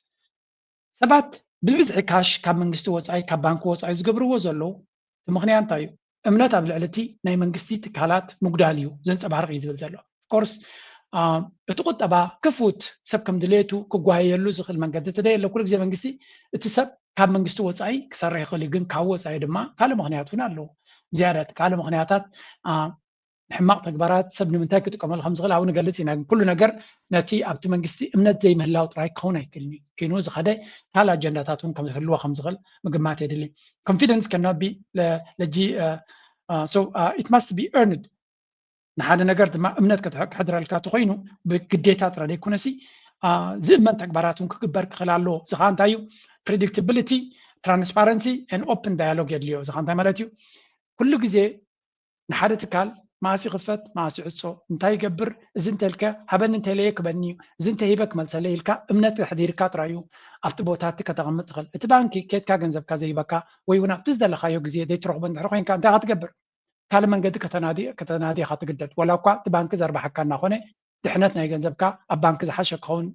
ሰባት ብብዝሒ ካሽ ካብ መንግስቲ ወፃኢ ካብ ባንክ ወፃኢ ዝገብርዎ ዘለዉ እቲ ምኽንያት እንታይ እዩ? እምነት ኣብ ልዕሊ እቲ ናይ መንግስቲ ትካላት ምጉዳል እዩ ዘንፀባርቕ እዩ ዝብል ዘሎ። Of course እቲ ቁጠባ ክፉት ሰብ ከም ድሌቱ ክጓየየሉ ዝኽእል መንገዲ ተደየለ ኩሉ ግዜ መንግስቲ እቲ ሰብ ካብ መንግስቲ ወፃኢ ክሰርሕ ይኽእል እዩ፣ ግን ካብ ወፃኢ ድማ ካልእ ምኽንያት እውን ኣለዎ። ዝያዳ እቲ ካልእ ምኽንያታት ሕማቕ ተግባራት ሰብ ንምንታይ ክጥቀመሉ ከም ዝኽእል ኣብኡ ንገልፅ ኢና። ግን ኩሉ ነገር ነቲ ኣብቲ መንግስቲ እምነት ዘይምህላው ጥራይ ክኸውን ኣይክእልን እዩ። ኮይኑ ዝኸደ ካልእ ኣጀንዳታት እውን ከም ዝህልዎ ከም ዝኽእል ምግማት የድሊ። Confidence cannot be legi so it must be earned። ንሓደ ነገር ድማ እምነት ክሕድረልካ ተኮይኑ ብግዴታ ጥራይ ዘይኮነሲ ዝእመን ተግባራት እውን ክግበር ክኽእል ኣለዎ። እዚ ከዓ እንታይ እዩ? Predictability, transparency and open dialogue የድልዮ። እዚ ከዓ እንታይ ማለት እዩ? ኩሉ ግዜ ንሓደ ትካል መዓስ ይኽፈት መዓስ ይዕጾ እንታይ ይገብር እዚ እንተልከ ሃበኒ እንተለየ ክበኒ እዩ እዚ እንተሂበ ክመልሰለይ ኢልካ እምነት ኣሕዲርካ ጥራይ እዩ ኣብቲ ቦታ እቲ ከተቐምጥ ትኽእል። እቲ ባንኪ ኬድካ ገንዘብካ ዘይበካ ወይ እውን ኣብቲ ዝደለኻዮ ግዜ ዘይትረኽቦ እንድሕር ኮይንካ እንታይ ኢኻ ትገብር? ካልእ መንገዲ ከተናዲ ኢኻ ትግደድ። ዋላ እኳ እቲ ባንኪ ዘርባሓካ እናኾነ ድሕነት ናይ ገንዘብካ ኣብ ባንኪ ዝሓሸ ክኸውን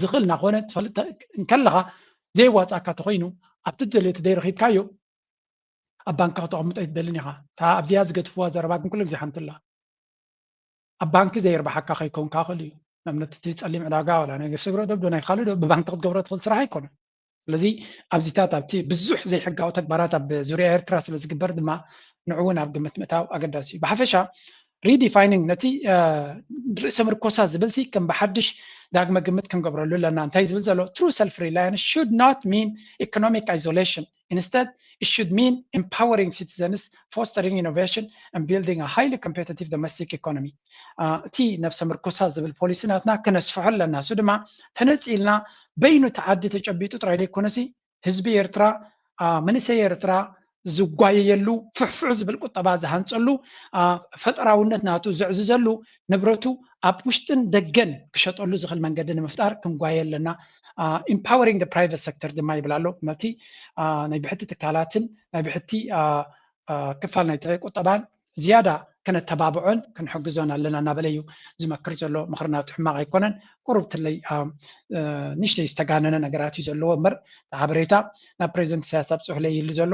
ዝኽእል እናኾነ ትፈልጥ እንከለኻ ዘየዋፃካ ተኮይኑ ኣብቲ ትደልዮ ተደይረኺብካዮ ኣብ ባንኪ ከተቐምጦ ኣይትደልን ኢኻ። እታ ኣብዚኣ ዝገድፍዋ ዘረባ ግን ኩሉ ግዜ ሓንቲ ኣላ። ኣብ ባንኪ ዘይርባሓካ ከይኮንካ ክእል እዩ። ንኣብነት እቲ ፀሊም ዕዳጋ ዋላ ናይ ነፍሲ ግሮ ዶ ናይ ካልእ ዶ ብባንኪ ክትገብሮ ትኽእል ስራሕ ኣይኮነን። ስለዚ ኣብዚታት ኣብቲ ብዙሕ ዘይሕጋዊ ተግባራት ኣብ ዙርያ ኤርትራ ስለ ዝግበር ድማ ንዑ እውን ኣብ ግምት ምእታው ኣገዳሲ እዩ። ብሓፈሻ redefining ነቲ ርእሰ ምርኮሳ ዝብል ሲ ከም ብሓድሽ ዳግመ ግምት ክንገብረሉ ኣለና። እንታይ ዝብል ዘሎ true self reliance should not mean economic isolation. Instead, it should mean empowering citizens, fostering innovation, and building a highly competitive domestic economy. እቲ ነብሰ ምርኮሳ ዝብል ፖሊሲ ናትና ክነስፍሖ ኣለና። እሱ ድማ ተነፂልና በይኑ እቲ ዓዲ ተጨቢጡ ጥራይ ዘይኮነሲ ህዝቢ ኤርትራ መንእሰይ ኤርትራ ዝጓየየሉ ፍሕፍሕ ዝብል ቁጠባ ዝሃንፀሉ ፈጠራውነት ናቱ ዘዕዝዘሉ ንብረቱ ኣብ ውሽጥን ደገን ክሸጠሉ ዝኽእል መንገዲ ንምፍጣር ክንጓየ ኣለና። Empowering the private sector ድማ ይብል ኣሎ። ነቲ ናይ ብሕቲ ትካላትን ናይ ብሕቲ ክፋል ናይ ቁጠባን ዝያዳ ከነተባብዖን ክንሕግዞን ኣለና እናበለ እዩ ዝመክር ዘሎ። ምኽሪ ናቱ ሕማቕ ኣይኮነን። ቁሩብ ትለይ ንሽተይ ዝተጋነነ ነገራት እዩ ዘለዎ እምበር እቲ ሓበሬታ ናብ ፕሬዚደንት ኢሳያስ ኣብፅሑለይ ይሉ ዘሎ።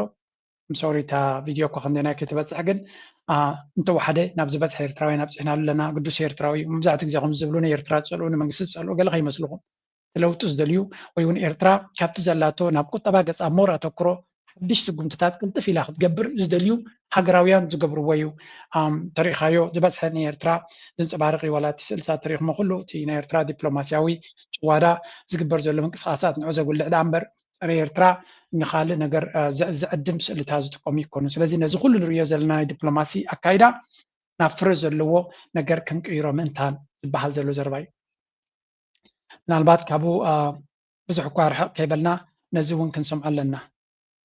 ምሶሪ እታ ቪድዮ እኳ ክንደናይ ከይትበፅሕ ግን እንተወሓደ ናብ ዝበዝሐ ኤርትራውያን ኣብፂሕናሉ ኣለና። ግዱስ ኤርትራዊ መብዛሕትኡ ግዜ ከም ዝብሉ ንኤርትራ ዝፀልኡ ንመንግስቲ ዝፀልኡ ገለ ከይመስልኹም እቲ ለውጢ ዝደልዩ ወይ እውን ኤርትራ ካብቲ ዘላቶ ናብ ቁጠባ ገፃ ሞር ኣተኩሮ ሓድሽ ስጉምትታት ቅልጥፍ ኢላ ክትገብር ዝደልዩ ሃገራውያን ዝገብርዎ እዩ። ተሪኢኻዮ ዝበዝሐ ንኤርትራ ዘንፀባርቕ እዩ። ዋላ እቲ ስእልታት ተሪኢኹሞ ኩሉ እቲ ናይ ኤርትራ ዲፕሎማስያዊ ጭዋዳ ዝግበር ዘሎ ምንቅስቃሳት ንዑ ዘጉልሕ ደኣ እምበር ጸረ ኤርትራ ንኻልእ ነገር ዝዕድም ስእልታት ዝጥቀሙ ይኮኑ። ስለዚ ነዚ ኩሉ ንርእዮ ዘለና ናይ ዲፕሎማሲ ኣካይዳ ናብ ፍረ ዘለዎ ነገር ክንቅይሮ ምእንታን ዝበሃል ዘሎ ዘረባ እዩ። ምናልባት ካብኡ ብዙሕ እኳ ርሕቕ ከይበልና ነዚ እውን ክንሰምዖ ኣለና።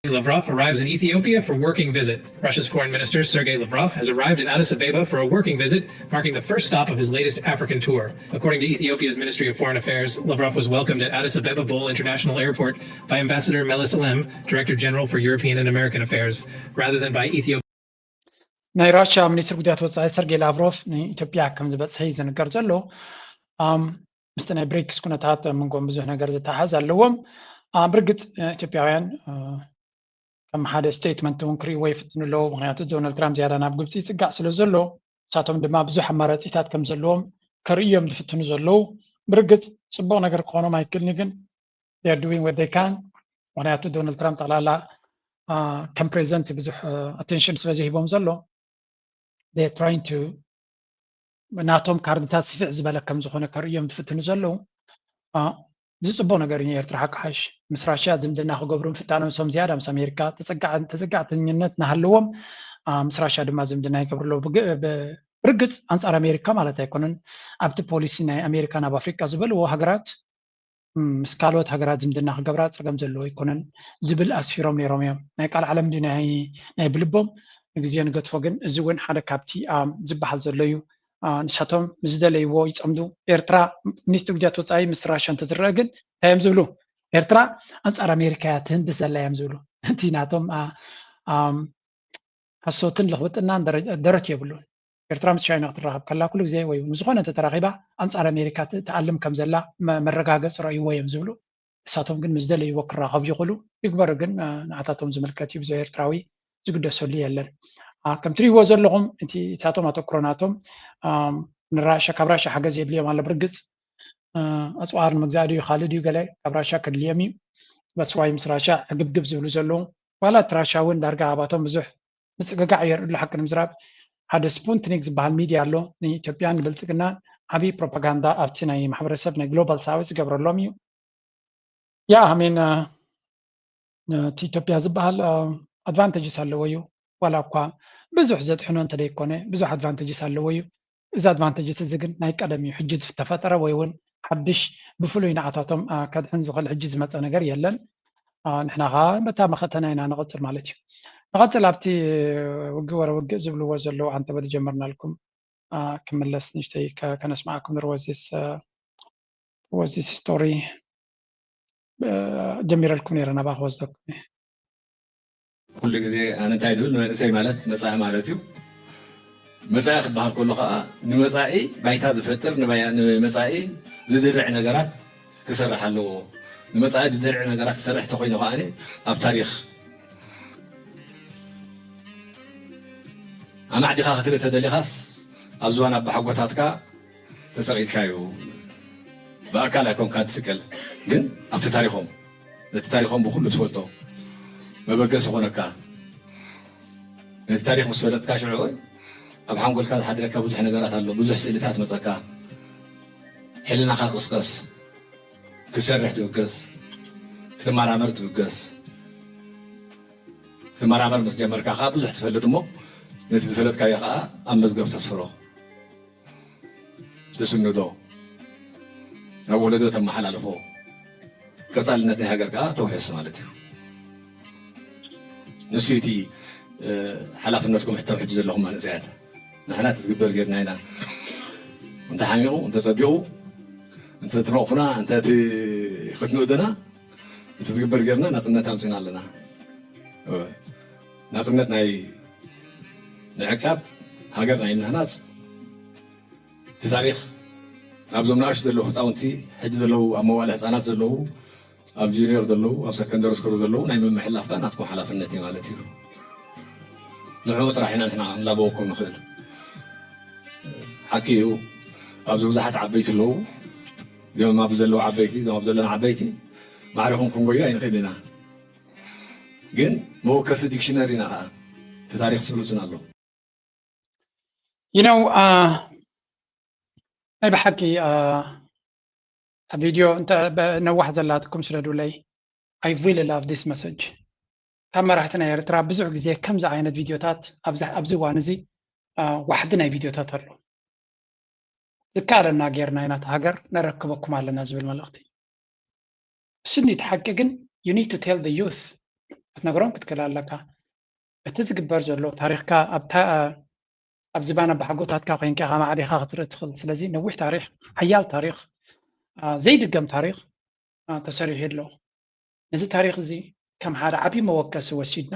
Lavrov arrives in Ethiopia for working visit. Russia's Foreign Minister Sergei Lavrov has arrived in Addis Ababa for a working visit, marking the first stop of his latest African tour. According to Ethiopia's Ministry of Foreign Affairs, Lavrov was welcomed at Addis Ababa Bole International Airport by Ambassador Meles Alem, Director General for European and American Affairs, rather than by Ethiopia. ናይ ራሽያ ሚኒስትር ጉዳያት ወጻኢ ሰርጌይ ላቭሮቭ ንኢትዮጵያ ከም ዝበጽሐ እዩ ዝንገር ዘሎ። ምስቲ ናይ ብሪክስ ኩነታት መንጎም ብዙሕ ነገር ዝተሓዝ ኣለዎም። ብርግጽ ኢትዮጵያውያን ከም ሓደ ስቴትመንት እውን ክርእይዎ ይፍትኑ ኣለዉ። ምክንያቱ ዶናልድ ትራምፕ ዝያዳ ናብ ግብፂ ይፅጋዕ ስለ ዘሎ ንሳቶም ድማ ብዙሕ ኣማራፂታት ከም ዘለዎም ከርእዮም ዝፍትኑ ዘለዉ። ብርግፅ ፅቡቕ ነገር ክኾኖም ኣይክእልን ግን they are doing what they can። ምክንያቱ ዶናልድ ትራምፕ ጠቕላላ ከም ፕሬዚደንት ብዙሕ ኣቴንሽን ስለ ዝሂቦም ዘሎ trying to ናቶም ካርድታት ስፍሕ ዝበለ ከም ዝኾነ ከርእዮም ዝፍትኑ ዘለዉ። እዚ ፅቡቅ ነገር እዩ። ኤርትራ ሓቂ ሓሽ ምስ ራሽያ ዝምድና ክገብሩ ምፍታኖም እሶም ዝያዳ ምስ ኣሜሪካ ተፀጋዕተኝነት ናሃለዎም ምስ ራሽያ ድማ ዝምድና ይገብሩ ኣለዉ። ብርግፅ ኣንፃር ኣሜሪካ ማለት ኣይኮነን። ኣብቲ ፖሊሲ ናይ ኣሜሪካ ናብ ኣፍሪቃ ዝበልዎ ሃገራት ምስ ካልኦት ሃገራት ዝምድና ክገብራ ፀገም ዘለዎ ኣይኮነን ዝብል ኣስፊሮም ነይሮም እዮም። ናይ ቃል ዓለም ድዩ ናይ ብልቦም ንግዜ ንገድፎ። ግን እዚ እውን ሓደ ካብቲ ዝበሃል ዘሎ እዩ። ንሳቶም ዝደለይዎ ይፀምዱ። ኤርትራ፣ ሚኒስትሪ ጉዳያት ወፃኢ ምስ ራሻ እንተዝረአ ግን እንታይ እዮም ዝብሉ? ኤርትራ ኣንፃር ኣሜሪካ እያ ትህንድስ ዘላ እዮም ዝብሉ። እቲ ናቶም ሓሶትን ልኽብጥናን ደረት የብሉን። ኤርትራ ምስ ቻይና ክትራኸብ ከላ ኩሉ ግዜ ወይ ዝኾነ እንተተራኺባ ኣንፃር ኣሜሪካ ትኣልም ከም ዘላ መረጋገፂ ረእይዎ እዮም ዝብሉ። ንሳቶም ግን ምስ ደለይዎ ክራኸቡ ይኽእሉ። ይግበሩ ግን ንዓታቶም ዝምልከት እዩ። ብዙሕ ኤርትራዊ ዝግደሰሉ የለን። ከም ትሪእዎ ዘለኹም እቲ እሳቶም ኣተኩሮ ናቶም ንራሻ፣ ካብ ራሻ ሓገዝ የድልዮም ኣሎ። ብርግፅ ኣፅዋር ንምግዛእ ድዩ ካልእ ድዩ ገለ ካብ ራሻ ከድልዮም እዩ። በስዋይ ምስ ራሻ ዕግብግብ ዝብሉ ዘለዉ። ዋላ እቲ ራሻ እውን ዳርጋ ኣባቶም ብዙሕ ምፅግጋዕ የርእሉ። ሓቂ ንምዝራብ ሓደ ስፑትኒክ ዝበሃል ሚድያ ኣሎ። ንኢትዮጵያን ንብልፅግናን ዓብዪ ፕሮፓጋንዳ ኣብቲ ናይ ማሕበረሰብ ናይ ግሎባል ሳውት ዝገብረሎም እዩ። ያ ኣሜን እቲ ኢትዮጵያ ዝበሃል ኣድቫንቴጅስ ኣለዎ እዩ። ዋላ እኳ ብዙሕ ዘጥሕኖ እንተደይኮነ ብዙሕ ኣድቫንቴጅስ ኣለዎ እዩ። እዚ ኣድቫንቴጅስ እዚ ግን ናይ ቀደም እዩ። ሕጂ ዝተፈጠረ ወይ እውን ሓድሽ ብፍሉይ ንዓታቶም ከድሕን ዝኽእል ሕጂ ዝመፀ ነገር የለን። ንሕና ከዓ በታ መኸተና ኢና ንቐፅል ማለት እዩ። ንቐፅል ኣብቲ ውግእ ወረ ውግእ ዝብልዎ ዘለዉ ኣንተ በተጀመርናልኩም ክምለስ ንሽተይ ከነስማዓኩም ንርወዚስ ወዚስ ስቶሪ ጀሚረልኩም ነይረ ናባ ክወስደኩም እየ። ኩሉ ግዜ ኣነ እንታይ ድብል ንመንእሰይ ማለት መፃኢ ማለት እዩ። መፃኢ ክበሃል ከሎ ከዓ ንመፃኢ ባይታ ዝፈጥር ንመፃኢ ዝድርዕ ነገራት ክሰርሕ ኣለዎ። ንመፃኢ ዝድርዕ ነገራት ክሰርሕ ተኮይኑ ከዓ ኣብ ታሪክ ኣማዕዲኻ ክትርኢ ተደሊኻስ ኣብ ዝባን ኣባሓጎታትካ ተሰቒልካ እዩ። ብኣካል ኣይኮንካ ትስቀል፣ ግን ኣብቲ ታሪኾም ነቲ ታሪኾም ብኩሉ ትፈልጦ መበገሲ ኾነካ። ነቲ ታሪኽ ምስ ፈለጥካ ሽዑ እውን ኣብ ሓንጎልካ ዝሓድረካ ብዙሕ ነገራት ኣሎ፣ ብዙሕ ስእልታት መፀካ። ሕልናኻ ቅስቀስ፣ ክትሰርሕ ትብገስ፣ ክትመራመር ትብገስ። ክትመራመር ምስ ጀመርካ ከዓ ብዙሕ ትፈልጥ እሞ ነቲ ዝፈለጥካዮ ከዓ ኣብ መዝገብ ተስፍሮ። ትስንዶ ናብ ወለዶ ተመሓላልፎ ቀፃልነት ናይ ሃገር ከዓ ተውሕስ ማለት እዩ። ንሱ እቲ ሓላፍነትኩም ሕቶም ሕጂ ዘለኹም መንእሰያት ንሕና እቲ ዝግበር ጌርና ኢና። እንተሓሚቑ እንተፀቢቑ እንተትነቕፉና እንተ ክትንእዱና እቲ ዝግበር ጌርና ናፅነት ኣምፂና ኣለና። ናፅነት ናይ ምዕቃብ ሃገር ናይ ምህናፅ እቲ ታሪክ ኣብዞም ንኣሽቱ ዘለዉ ህፃውንቲ ሕጂ ዘለዉ ኣብ መዋእለ ህፃናት ዘለዉ ኣብ ጁኒየር ዘለዉ ኣብ ሰከንደሪ ስኩል ዘለዉ ናይ ምምሕላፍ ከዓ ናትኩም ሓላፍነት እዩ ማለት እዩ። ንዕኡ ጥራሕ ኢና ንሕና ክንላበወኩም ንኽእል። ሓቂ እዩ ኣብዚ ብዙሓት ዓበይቲ ኣለዉ። እዚኦም ኣብ ዘለዉ ዓበይቲ እዞም ኣብ ዘለና ዓበይቲ ማዕሪኹም ክንጎዩ ኣይንኽእል ኢና። ግን መወከሲ ዲክሽነሪ ኢና ከዓ እቲ ታሪክ ስሉስን ኣሎ። You know, uh, ናይ ብሓቂ uh, ቪድዮ ነዋሕ ዘላትኩም ስደዱለይ። I really love this message። ካብ መራሕቲ ናይ ኤርትራ ብዙሕ ግዜ ከምዚ ዓይነት ቪድዮታት ኣብዚ እዋን እዚ uh, ዋሕዲ ናይ ቪድዮታት ኣሎ። ዝከኣለና ጌርና ኢና እቲ ሃገር ነረክበኩም ኣለና ዝብል መልእኽቲ። እሱ እንዲ እቲ ሓቂ ግን you need to tell the youth ክትነግሮም ክትክእል ኣለካ። እቲ ዝግበር ዘሎ ታሪኽካ ኣብ ዝባን ኣባሓጎታትካ ኮይንካ ኢኻ ማዕሪኻ ክትርኢ ትኽእል። ስለዚ ነዊሕ ታሪኽ፣ ሓያል ታሪኽ፣ ዘይድገም ታሪኽ ተሰሪሑ ኣሎ። ነዚ ታሪኽ እዚ ከም ሓደ ዓብዪ መወከሲ ወሲድና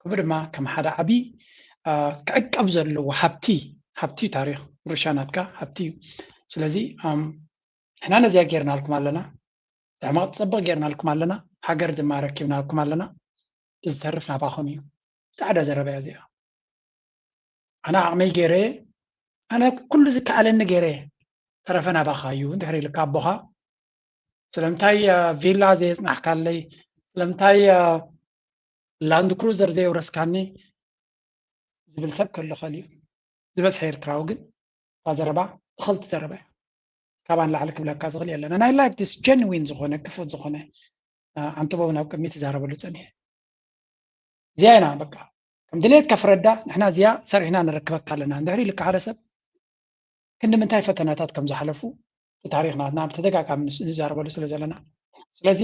ከምኡ ድማ ከም ሓደ ዓብዪ ክዕቀብ ዘለዎ ሃብቲ ሃብቲ ታሪኽ ውርሻ ናትካ ሃብቲ እዩ። ስለዚ ንሕና ነዚኣ ጌርናልኩም ኣለና፣ ሕማቕ ዝፀብቕ ጌርናልኩም ኣለና፣ ሃገር ድማ ኣረኪብናልኩም ኣለና። እቲ ዝተርፍ ናባኹም እዩ። ፃዕዳ ዘረባ እያ እዚኣ። ኣነ ዓቕመይ ገይረ ኣነ ኩሉ ዝከኣለኒ ገይረ ተረፈ ናባኻ እዩ እንድሕር ኢልካ ኣቦኻ ስለምንታይ ቪላ ዘየፅናሕካለይ ስለምንታይ ላንድ ክሩዘር ዘየውረስካኒ ዝብል ሰብ ከሎ ከሊኡ ዝበዝሐ ኤርትራዊ ግን እታ ዘረባ እኽልቲ ዘረባ እያ። ካባን ላዕሊ ክብለካ ዝኽእል የለን። ናይ ላይክ ዲስ ጀንዊን ዝኾነ ክፉት ዝኾነ ኣንጥበው ናብ ቅድሚ ትዛረበሉ ፀኒሐ እዚኣ ኢና በቃ ከም ድሌትካ ፍረዳ ንሕና እዚኣ ሰሪሕና ንረክበካ ኣለና እንድሕር ኢልካ ሓደ ሰብ ክንዲ ምንታይ ፈተናታት ከም ዝሓለፉ ብታሪኽ ናትና ብተደጋጋሚ ንስ- ንዛረበሉ ስለ ዘለና። ስለዚ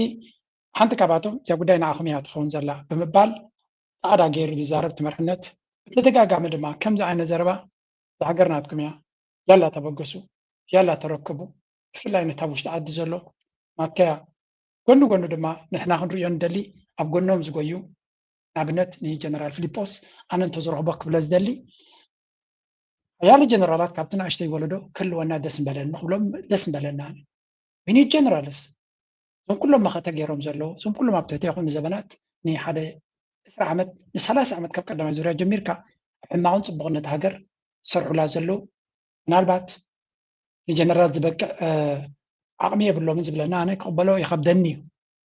ሓንቲ ካብኣቶም እዚኣ ጉዳይ ንዓኹም እያ ትኸውን ዘላ ብምባል ፃዕዳ ገይሩ ዝዛረብ ትመርሕነት ብተደጋጋሚ ድማ ከምዚ ዓይነት ዘረባ እዛ ሃገር ናትኩም እያ፣ ያላ ተበገሱ፣ ያላ ተረከቡ፣ ብፍላይ ነታ ውሽጢ ዓዲ ዘሎ ናትካያ ጎኒ ጎኒ ድማ ንሕና ክንርእዮ ንደሊ ኣብ ጎኖም ዝጎዩ ንኣብነት ንጀነራል ፊሊጶስ ኣነ እንተዝረኽቦ ክብለ ዝደሊ ሓያለ ጀነራላት ካብቲ ንእሽተይ ወለዶ ክህልወና ደስ ምበለኒ ክብሎም ደስ ምበለና። We need generals። እዞም ኩሎም መኸተ ገይሮም ዘለዉ እዞም ኩሎም ኣብ ትሕቲ ይኹን ዘበናት ንሓደ ዕስራ ዓመት ንሰላሳ ዓመት ካብ ቀዳማይ ዙርያ ጀሚርካ ኣብ ሕማቕን ፅቡቕነት ሃገር ዝሰርሑላ ዘለዉ ምናልባት ንጀነራል ዝበቅዕ ዓቕሚ የብሎምን ዝብለና ኣነ ክቕበሎ ይኸብደኒ እዩ።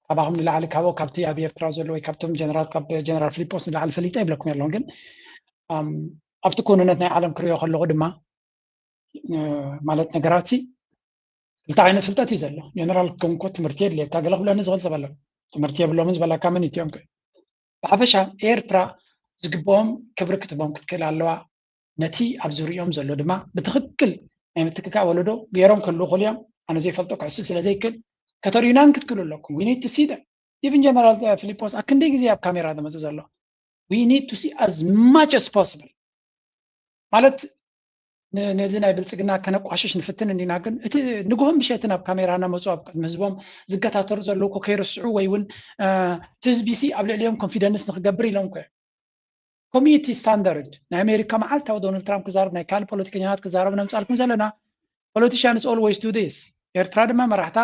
ካባኹም ንላዕሊ ካብኡ ካብቲ ኣብ ኤርትራ ዘሎ ወይ ካብቶም ጀነራል ካብ ጀነራል ፊሊጶስ ንላዕሊ ፈሊጠ ይብለኩም የለውን ግን ኣብቲ ኩንነት ናይ ዓለም ክሪኦ ከለኹ ድማ ማለት ነገራት ክልተ ዓይነት ፍልጠት እዩ ዘሎ። ጀነራል ኮንኮ ትምህርቲ የድልየካ ገለ ክብለኒ ዝኽእል ሰብ ኣሎ። ትምህርቲ የብሎምን ዝበለካ መን እትዮም ከ? ብሓፈሻ ኤርትራ ዝግብኦም ክብሪ ክትቦም ክትክእል ኣለዋ። ነቲ ኣብ ዙሪኦም ዘሎ ድማ ብትኽክል ናይ ምትክካእ ወለዶ ገይሮም ክህልዉ ክእሉ እዮም። ኣነ ዘይፈልጦ ክሕስብ ስለ ዘይክእል ከተርእዩናን ክትክእሉ ኣለኩም። We need to see them. Even ጀነራል ፊሊፖስ ኣክንደይ ግዜ ኣብ ካሜራ ዝመፅእ ዘሎ we need to see as much as possible ማለት ነዚ ናይ ብልፅግና ከነቋሽሽ ንፍትን እንዲና ግን እቲ ንግሆን ምሸትን ኣብ ካሜራ እናመፁ ኣብ ቅድሚ ህዝቦም ዝገታተሩ ዘለዉ እኮ ከይርስዑ ወይ እውን እቲ ህዝቢ ሲ ኣብ ልዕሊኦም ኮንፊደንስ ንክገብር ኢሎም እኮ community standard ናይ ኣሜሪካ መዓልታዊ ዶናልድ ትራምፕ ክዛረብ ናይ ካልእ ፖለቲከኛታት ክዛረቡ ነምፃልኩም ዘለና politicians always do this ኤርትራ ድማ መራሕታ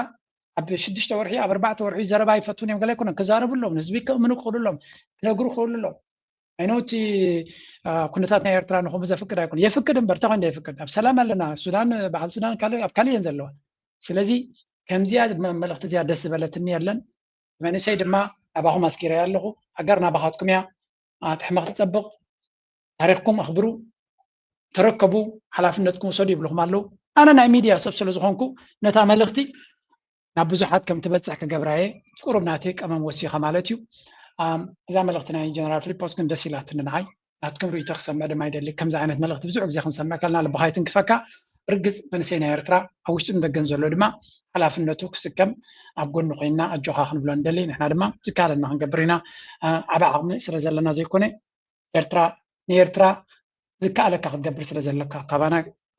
ኣብ ሽዱሽተ ወርሒ ኣብ ኣርባዕተ ወርሒ ዘረባ ይፈቱን እዮም ገለ ኣይኮነን ክዛረቡ ኣለዎም ንህዝቢ ከምኑ ክኽእሉ ኣለዎም ክነግሩ ክኽእሉ ኣለዎም ኣይኖ እቲ ኩነታት ናይ ኤርትራ ንኹም ዘፍቅድ ኣይኮነ የፍቅድ እምበር ተኾይን የፍቅድ ኣብ ሰላም ኣለና ሱዳን በዓል ሱዳን ካልእ ኣብ ካልእ እየን ዘለዋ ስለዚ ከምዚያ መልእኽቲ እዚኣ ደስ ዝበለትኒ የለን መንእሰይ ድማ ናባኹም ኣስኪረ ኣለኹ ሃገር ናባኻትኩም እያ ትሕመቕ ትፀብቕ ታሪኽኩም ኣኽብሩ ተረከቡ ሓላፍነትኩም ውሰዱ ይብልኹም ኣለዉ ኣነ ናይ ሚድያ ሰብ ስለ ዝኾንኩ ነታ መልእኽቲ ናብ ብዙሓት ከም ትበፅሕ ክገብራ እየ ቁሩብ ናተይ ቀመም ወሲኸ ማለት እዩ እዛ መልእኽቲ ናይ ጀነራል ፊሊፖስ ግን ደስ ኢላትኒ ንዓይ ናትኩም ርእይቶ ክሰምዕ ድማ ይደሊ ከምዚ ዓይነት መልእኽቲ ብዙሕ ግዜ ክንሰምዕ ከለና ልብኻ ይትንክፈካ ርግፅ መንእሰይ ናይ ኤርትራ ኣብ ውሽጥን ደገን ዘሎ ድማ ሓላፍነቱ ክስከም ኣብ ጎኒ ኮይንና ኣጆኻ ክንብሎ ንደሊ ንሕና ድማ ዝከኣለና ክንገብር ኢና ዓብ ዓቕሚ ስለ ዘለና ዘይኮነ ኤርትራ ንኤርትራ ዝከኣለካ ክትገብር ስለ ዘለካ ካባና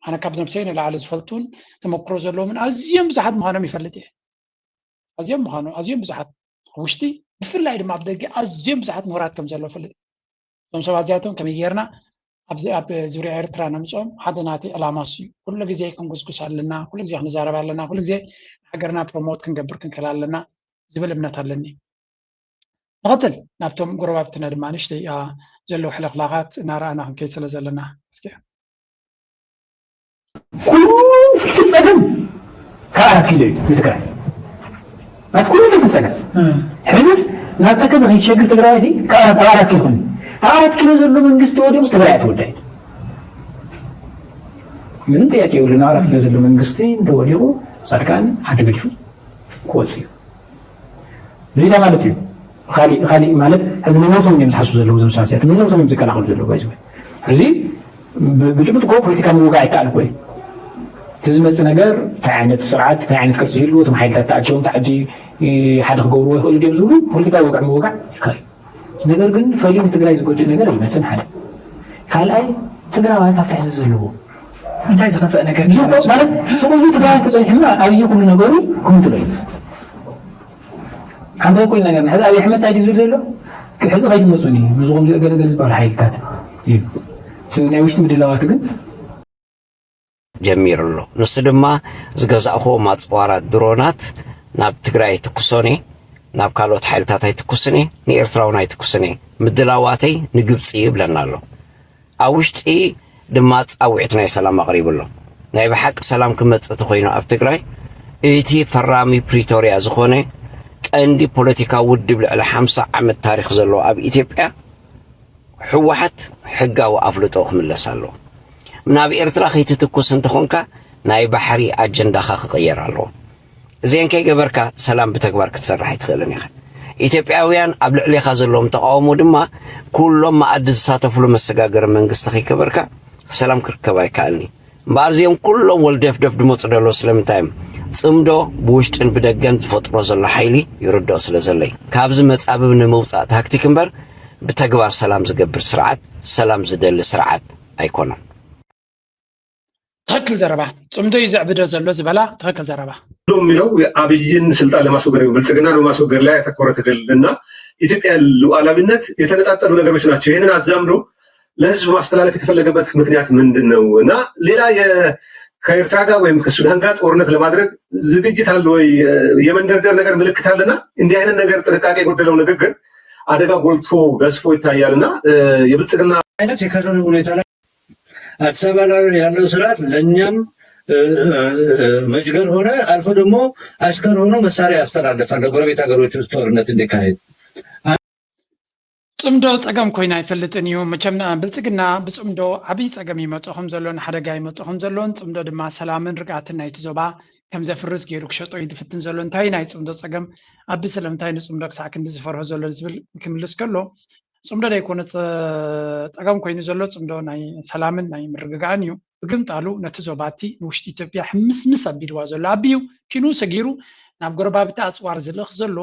ኣነ ካብ ነብሰይ ንላዕሊ ዝፈልጡን ተመክሮ ዘለዎምን ኣዝዮም ብዙሓት ምዃኖም ይፈልጥ እየ ኣዝዮም ምዃኑ ኣዝዮም ብዙሓት ውሽጢ ብፍላይ ድማ ኣብ ደገ ኣዝዮም ብዙሓት ምሁራት ከም ዘሎ ፈልጥ እዞም ሰባት እዚኣቶም ከመይ ጌርና ኣብዚ ኣብ ዙርያ ኤርትራ ነምፅኦም ሓደ ናተይ ዕላማ እሱ እዩ ኩሉ ግዜ ክንጉስጉስ ኣለና ኩሉ ግዜ ክንዛረብ ኣለና ኩሉ ግዜ ንሃገርና ፕሮሞት ክንገብር ክንክእል ኣለና ዝብል እምነት ኣለኒ ንቐፅል ናብቶም ጎረባብትና ድማ ንሽተይ ዘለዉ ሕልኽላኻት እናረኣና ክንከይድ ስለ ዘለና እስኪ ኩሉ ፍልፍል ፀገም ካብ ኣራት ኪሎ እዩ ንትግራይ ናት ኩሉ ፍልፍል ፀገም ሕዝስ ናብ ተከዘ ከይትሸግር ትግራይ ሲ ካብ ኣራት ኪሎ ኮይኑ ኣብ ኣራት ኪሎ ዘሎ መንግስቲ ወዲቑ ትግራይ ኣይትወዳይ ምንም ጥያቄ የብሉ ናብ ኣራት ኪሎ ዘሎ መንግስቲ እንተወዲቑ ፃድቃን ዓዲ ገዲፉ ክወፅእ እዩ እዚ እንታይ ማለት እዩ ካሊእ ካሊእ ማለት ሕዚ ንነብሶም እዮም ዝሓስቡ ዘለዉ እዞም ሰባት እዚኣቶም ንነብሶም እዮም ዝከላኸሉ ዘለዉ ባይዘ ሕዚ ብጭቡጥ እኮ ፖለቲካ ምውጋዕ ይከኣል እኮ እዩ እቲ ዝመፅእ ነገር እንታይ ዓይነት ስርዓት እንታይ ዓይነት ቅርፂ ይህልዎ እቶም ሓይልታት ተኣኪቦም ታዕዲ ሓደ ክገብርዎ ይኽእሉ ድዮም ዝብሉ ፖለቲካዊ ወግዒ ምውጋዕ ይከኣል ነገር ግን ፈልዩ ንትግራይ ዝጎድእ ነገር ይመፅን ሓደ ካልኣይ ትግራዋይ ካብ ትሕዚ ዘለዎ እንታይ ዝኸፍአ ነገር ማለት ስቑሉ ትግራይ ተፀኒሕማ ኣብይ ኩሉ ነገሩ ክምትሎ እዩ ሓንቲ ኮይን ነገር ሕዚ ኣብይ ኣሕመድ እንታይ ዝብል ዘሎ ሕዚ ከይትመፁኒ ምስኹም ገለገለ ዝበሃል ሓይልታት እዩ ናይ ውሽጢ ምድላዋት ግን ጀሚሩ ኣሎ። ንሱ ድማ ዝገዛእኽዎ ማፅዋራት ድሮናት ናብ ትግራይ ኣይትኩሶን እየ፣ ናብ ካልኦት ሓይልታት ኣይትኩስን እየ፣ ንኤርትራ እውን ኣይትኩስን እየ። ምድላዋተይ ንግብፂ እዩ ይብለና ኣሎ። ኣብ ውሽጢ ድማ ፃውዒት ናይ ሰላም ኣቕሪቡ ኣሎ። ናይ ብሓቂ ሰላም ክመፅእ ተኾይኑ ኣብ ትግራይ እቲ ፈራሚ ፕሪቶርያ ዝኾነ ቀንዲ ፖለቲካዊ ውድብ ልዕሊ ሓምሳ ዓመት ታሪኽ ዘለዎ ኣብ ኢትዮጵያ ህወሓት ሕጋዊ ኣፍልጦ ክምለስ ኣለዎ። ናብ ኤርትራ ከይትትኩስ እንተኾንካ ናይ ባሕሪ ኣጀንዳኻ ክቕየር ኣለዎ። እዚአን ከይገበርካ ሰላም ብተግባር ክትሰርሕ ኣይትኽእልን ኢኻ። ኢትዮጵያውያን ኣብ ልዕሌኻ ዘለዎም ተቓውሞ ድማ ኩሎም መኣዲ ዝሳተፍሉ መሰጋገሪ መንግስቲ ከይገበርካ ሰላም ክርከብ ኣይከኣልን እዩ። እምበኣር እዚኦም ኩሎም ወልደፍደፍ ዝመፁ ደሎ ስለምንታይ እዮም? ፅምዶ ብውሽጥን ብደገን ዝፈጥሮ ዘሎ ሓይሊ ይርድኦ ስለ ዘሎ እዩ። ካብዚ መፃብብ ንምውፃእ ታክቲክ እምበር ብተግባር ሰላም ዝገብር ስርዓት፣ ሰላም ዝደሊ ስርዓት ኣይኮነን። ትኽክል ዘረባ። ፅምዶ እዩ ዘዕብዶ ዘሎ ዝበላ ትኽክል ዘረባ። የሚለው አብይን ስልጣን ለማስወገድ ወይም ብልጽግናን በማስወገድ ላይ ያተኮረ ትግል እና ኢትዮጵያ ሉዓላዊነት የተነጣጠሉ ነገሮች ናቸው። ይህንን አዛምዶ ለህዝብ ማስተላለፍ የተፈለገበት ምክንያት ምንድን ነው? እና ሌላ የ- ከኤርትራ ጋር ወይም ከሱዳን ጋር ጦርነት ለማድረግ ዝግጅት አለ ወይ? የመንደርደር ነገር ምልክት አለና እንዲህ አይነት ነገር ጥንቃቄ የጎደለው ንግግር አደጋ ጎልቶ ገዝፎ ይታያልና የብልጽግና አይነት የከረረ ሁኔታ ላይ አዲስ አበባ ላይ ያለው ስርዓት ለእኛም እ፣ እ፣ እ፣ መሽገር ሆነ አልፎ ደግሞ አሽከር ሆኖ መሳሪያ ያስተላልፋል ለጎረቤት ሀገሮች ውስጥ ጦርነት እንዲካሄድ። ፅምዶ ፀገም ኮይና ኣይፈልጥን እዩ። መቸም ብልፅግና ብፅምዶ ዓብዪ ፀገም ይመፆ ከም ዘሎ፣ ንሓደጋ ይመፆ ከም ዘሎን ፅምዶ ድማ ሰላምን ርግኣትን ናይቲ ዞባ ከም ዘፍርስ ገይሩ ክሸጦ እዩ ዝፍትን ዘሎ። እንታይ ናይ ፅምዶ ፀገም ኣቢ ስለምንታይ ንፅምዶ ክሳዕ ክንዲ ዝፈርሆ ዘሎ ዝብል ክምልስ ከሎ፣ ፅምዶ ዘይኮነ ፀ- ፀገም ኮይኑ ዘሎ ፅምዶ ናይ ሰላምን ናይ ምርግጋእን እዩ። ብግምጣሉ ነቲ ዞባ እቲ ንውሽጢ ኢትዮጵያ ሕምስምስ ኣቢልዋ ዘሎ ኣቢዩ ኪኑ ሰጊሩ ናብ ጎረባብቲ ኣፅዋር ዝልእኽ ዘሎ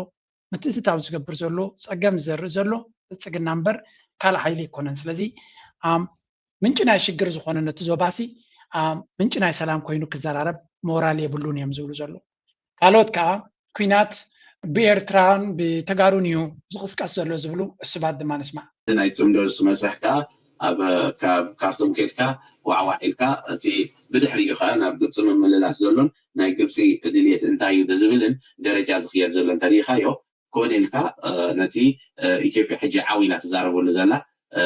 ምትእትታው ዝገብር ዘሎ ፀገም ዝዘርእ ዘሎ ብልፅግና እምበር ካልእ ሓይሊ ኣይኮነን። ስለዚ ኣም፣ ምንጪ ናይ ሽግር ዝኾነ ነቲ ዞባሲ ኣም፣ ምንጪ ናይ ሰላም ኮይኑ ክዘራረብ ሞራል የብሉን እዮም ዝብሉ ዘለዉ። ካልኦት ከዓ ኲናት ብኤርትራን ብተጋሩን እዩ ዝቕስቀስ ዘሎ ዝብሉ ዕሱባት ድማ ንስማዕ። ናይ ፅምዶ ዝመስርሕ ከዓ ኣብ ካብ ካርቱም ከድካ ዋዕዋዕ ኢልካ እቲ ብድሕሪኡ ከዓ ናብ ግብፂ ምምልላስ ዘሎን ናይ ግብፂ ድልየት እንታይ እዩ ዝብልን ደረጃ ዝኽየድ ዘሎ እንተሪኢኻዮ ኮን ኢልካ እ፣ ነቲ እ፣ ኢትዮጵያ ሕጂ ዓው ኢላ ትዛረበሉ ዘላ እ፣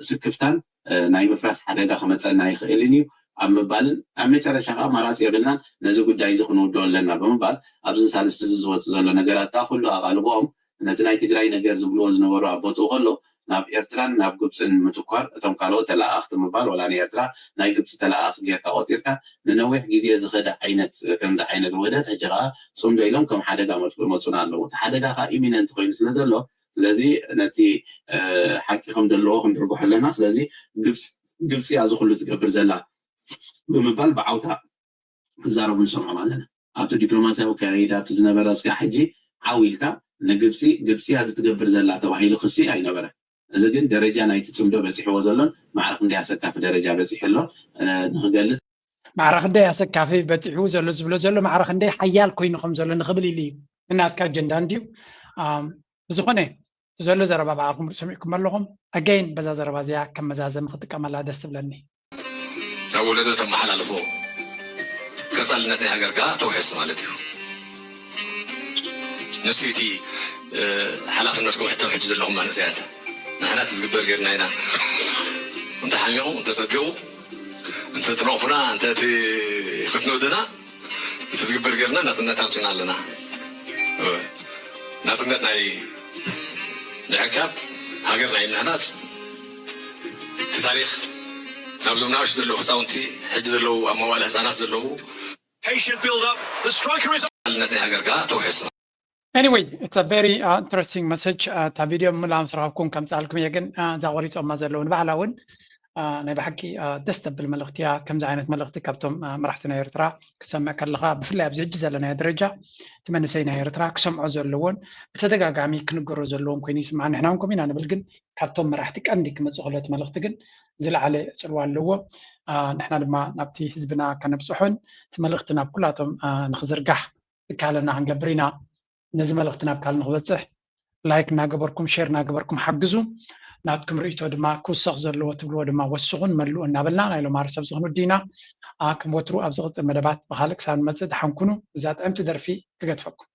ስክፍታን እ፣ ናይ ምፍራስ ሓደጋ ክመፀና ይኽእልን እዩ ኣብ ምባልን ኣብ መጨረሻ ከዓ ኣማራፂ የብልናን ነዚ ጉዳይ እዚ ክንውድኦ ኣለና ብምባል ኣብዚ ሳልስቲ እዚ ዝወፅእ ዘሎ ነገራት ከዓ ኩሉ ኣቓልቦኦም ነቲ ናይ ትግራይ ነገር ዝብልዎ ዝነበሩ ኣብ ቦትኡ ከሎ ናብ ኤርትራን ናብ ግብፅን ምትኳር እቶም ካልኦት ተለኣኣኽቲ ምባል ዋላ ንኤርትራ ናይ ግብፂ ተለኣኣኽ ጌርካ ቆፂርካ ንነዊሕ ግዜ ዝኸደ ዓይነት ከምዚ ዓይነት ውህደት ሕጂ ከዓ ፅምዶ ኢሎም ከም ሓደጋ መፅኡና ኣለዉ። እቲ ሓደጋ ከዓ ኢሚነንት ኮይኑ ስለ ዘሎ ስለዚ ነቲ ሓቂ ከም ዘለዎ ክንድርግሖ ኣለና። ስለዚ ግብፂ እያ እዚ ኩሉ ትገብር ዘላ ብምባል ብዓውታ ክዛረቡ ንሰምዖም ኣለና። ኣብቲ ዲፕሎማሲያዊ ኣካያይዳ ኣብቲ ዝነበረ እስካዕ ሕጂ ዓው ኢልካ ንግብፂ ግብፂ እያ እዚ ትገብር ዘላ ተባሂሉ ክሲ ኣይነበረን። እዚ ግን ደረጃ ናይቲ ፅምዶ በፂሕዎ ዘሎን ማዕረ ክንደይ ኣሰካፊ ደረጃ በፂሑ ኣሎ ንክገልፅ ማዕረ ክንደይ ኣሰካፊ በፂሑ ዘሎ ዝብሎ ዘሎ ማዕረ ክንደይ ሓያል ኮይኑ ከም ዘሎ ንክብል ኢሉ እዩ። ንናትካ ኣጀንዳ እንድዩ። ብዝኾነ እቲ ዘሎ ዘረባ ባዕልኩም ርእሰሚዕኩም ኣለኹም። ኣገይን በዛ ዘረባ እዚኣ ከም መዛዘሚ ክጥቀመላ ደስ ትብለኒ። ናብ ወለዶ ተመሓላልፎ ቀፃልነት ናይ ሃገር ከዓ ተውሕስ ማለት እዩ። ንሱ እቲ ሓላፍነትኩም ሕቶም ሕጂ ዘለኹም መንእሰያት ንሕና እቲ ዝግበር ጌርና ኢና። እንተሓሚቑ እንተፀቢቑ እንተትነቕፉና እንተትክትንእዱና እቲ ዝግበር ጌርና ናፅነት ኣምፂና ኣለና። ናፅነት ናይ ምዕቃብ ሃገር ናይ ምህናፅ እቲ ታሪክ ናብዞም ንኣሽቱ ዘለዉ ህፃውንቲ ሕጂ ዘለዉ ኣብ መዋእለ ህፃናት ዘለዉ ሓልነት ናይ ሃገር ከዓ ተውሕስ። Anyway, it's a very uh, interesting message. እታ ቪድዮ ምላ ምስ ረኸብኩም ከምፅኣልኩም እየ፣ ግን እዛ ቆሪፆማ ዘለዉ ንባዕላ እውን ናይ ብሓቂ ደስ ተብል መልእኽቲ እያ። ከምዚ ዓይነት መልእኽቲ ካብቶም መራሕቲ ናይ ኤርትራ ክሰምዕ ከለኻ ብፍላይ ኣብዚ ሕጂ ዘለናዮ ደረጃ እቲ መንእሰይ ናይ ኤርትራ ክሰምዖ ዘለዎን ብተደጋጋሚ ክንገሮ ዘለዎን ኮይኑ ይስምዓ። ንሕና እውን ከምኡ ኢና ንብል፣ ግን ካብቶም መራሕቲ ቀንዲ ክመፅእ ከሎ እቲ መልእኽቲ ግን ዝለዓለ ፅልዋ ኣለዎ። ንሕና ድማ ናብቲ ህዝብና ከነብፅሖን እቲ መልእኽቲ ናብ ኩላቶም ንክዝርጋሕ ዝከኣለና ክንገብር ኢና። ነዚ መልእኽቲ ናብ ካልእ ንክበፅሕ ላይክ እናገበርኩም ሼር እናገበርኩም ሓግዙ። ናትኩም ርእይቶ ድማ ክውሰኽ ዘለዎ ትብልዎ ድማ ወስኹን መልኡ እናበልና ናይ ሎማሪ ሰብ ዝኽንውዲ ኢና። ከም ወትሩ ኣብ ዝቕፅል መደባት ብካልእ ክሳብ ንመፅእ ደሓን ኩኑ። እዛ ጥዕምቲ ደርፊ ክገድፈኩም።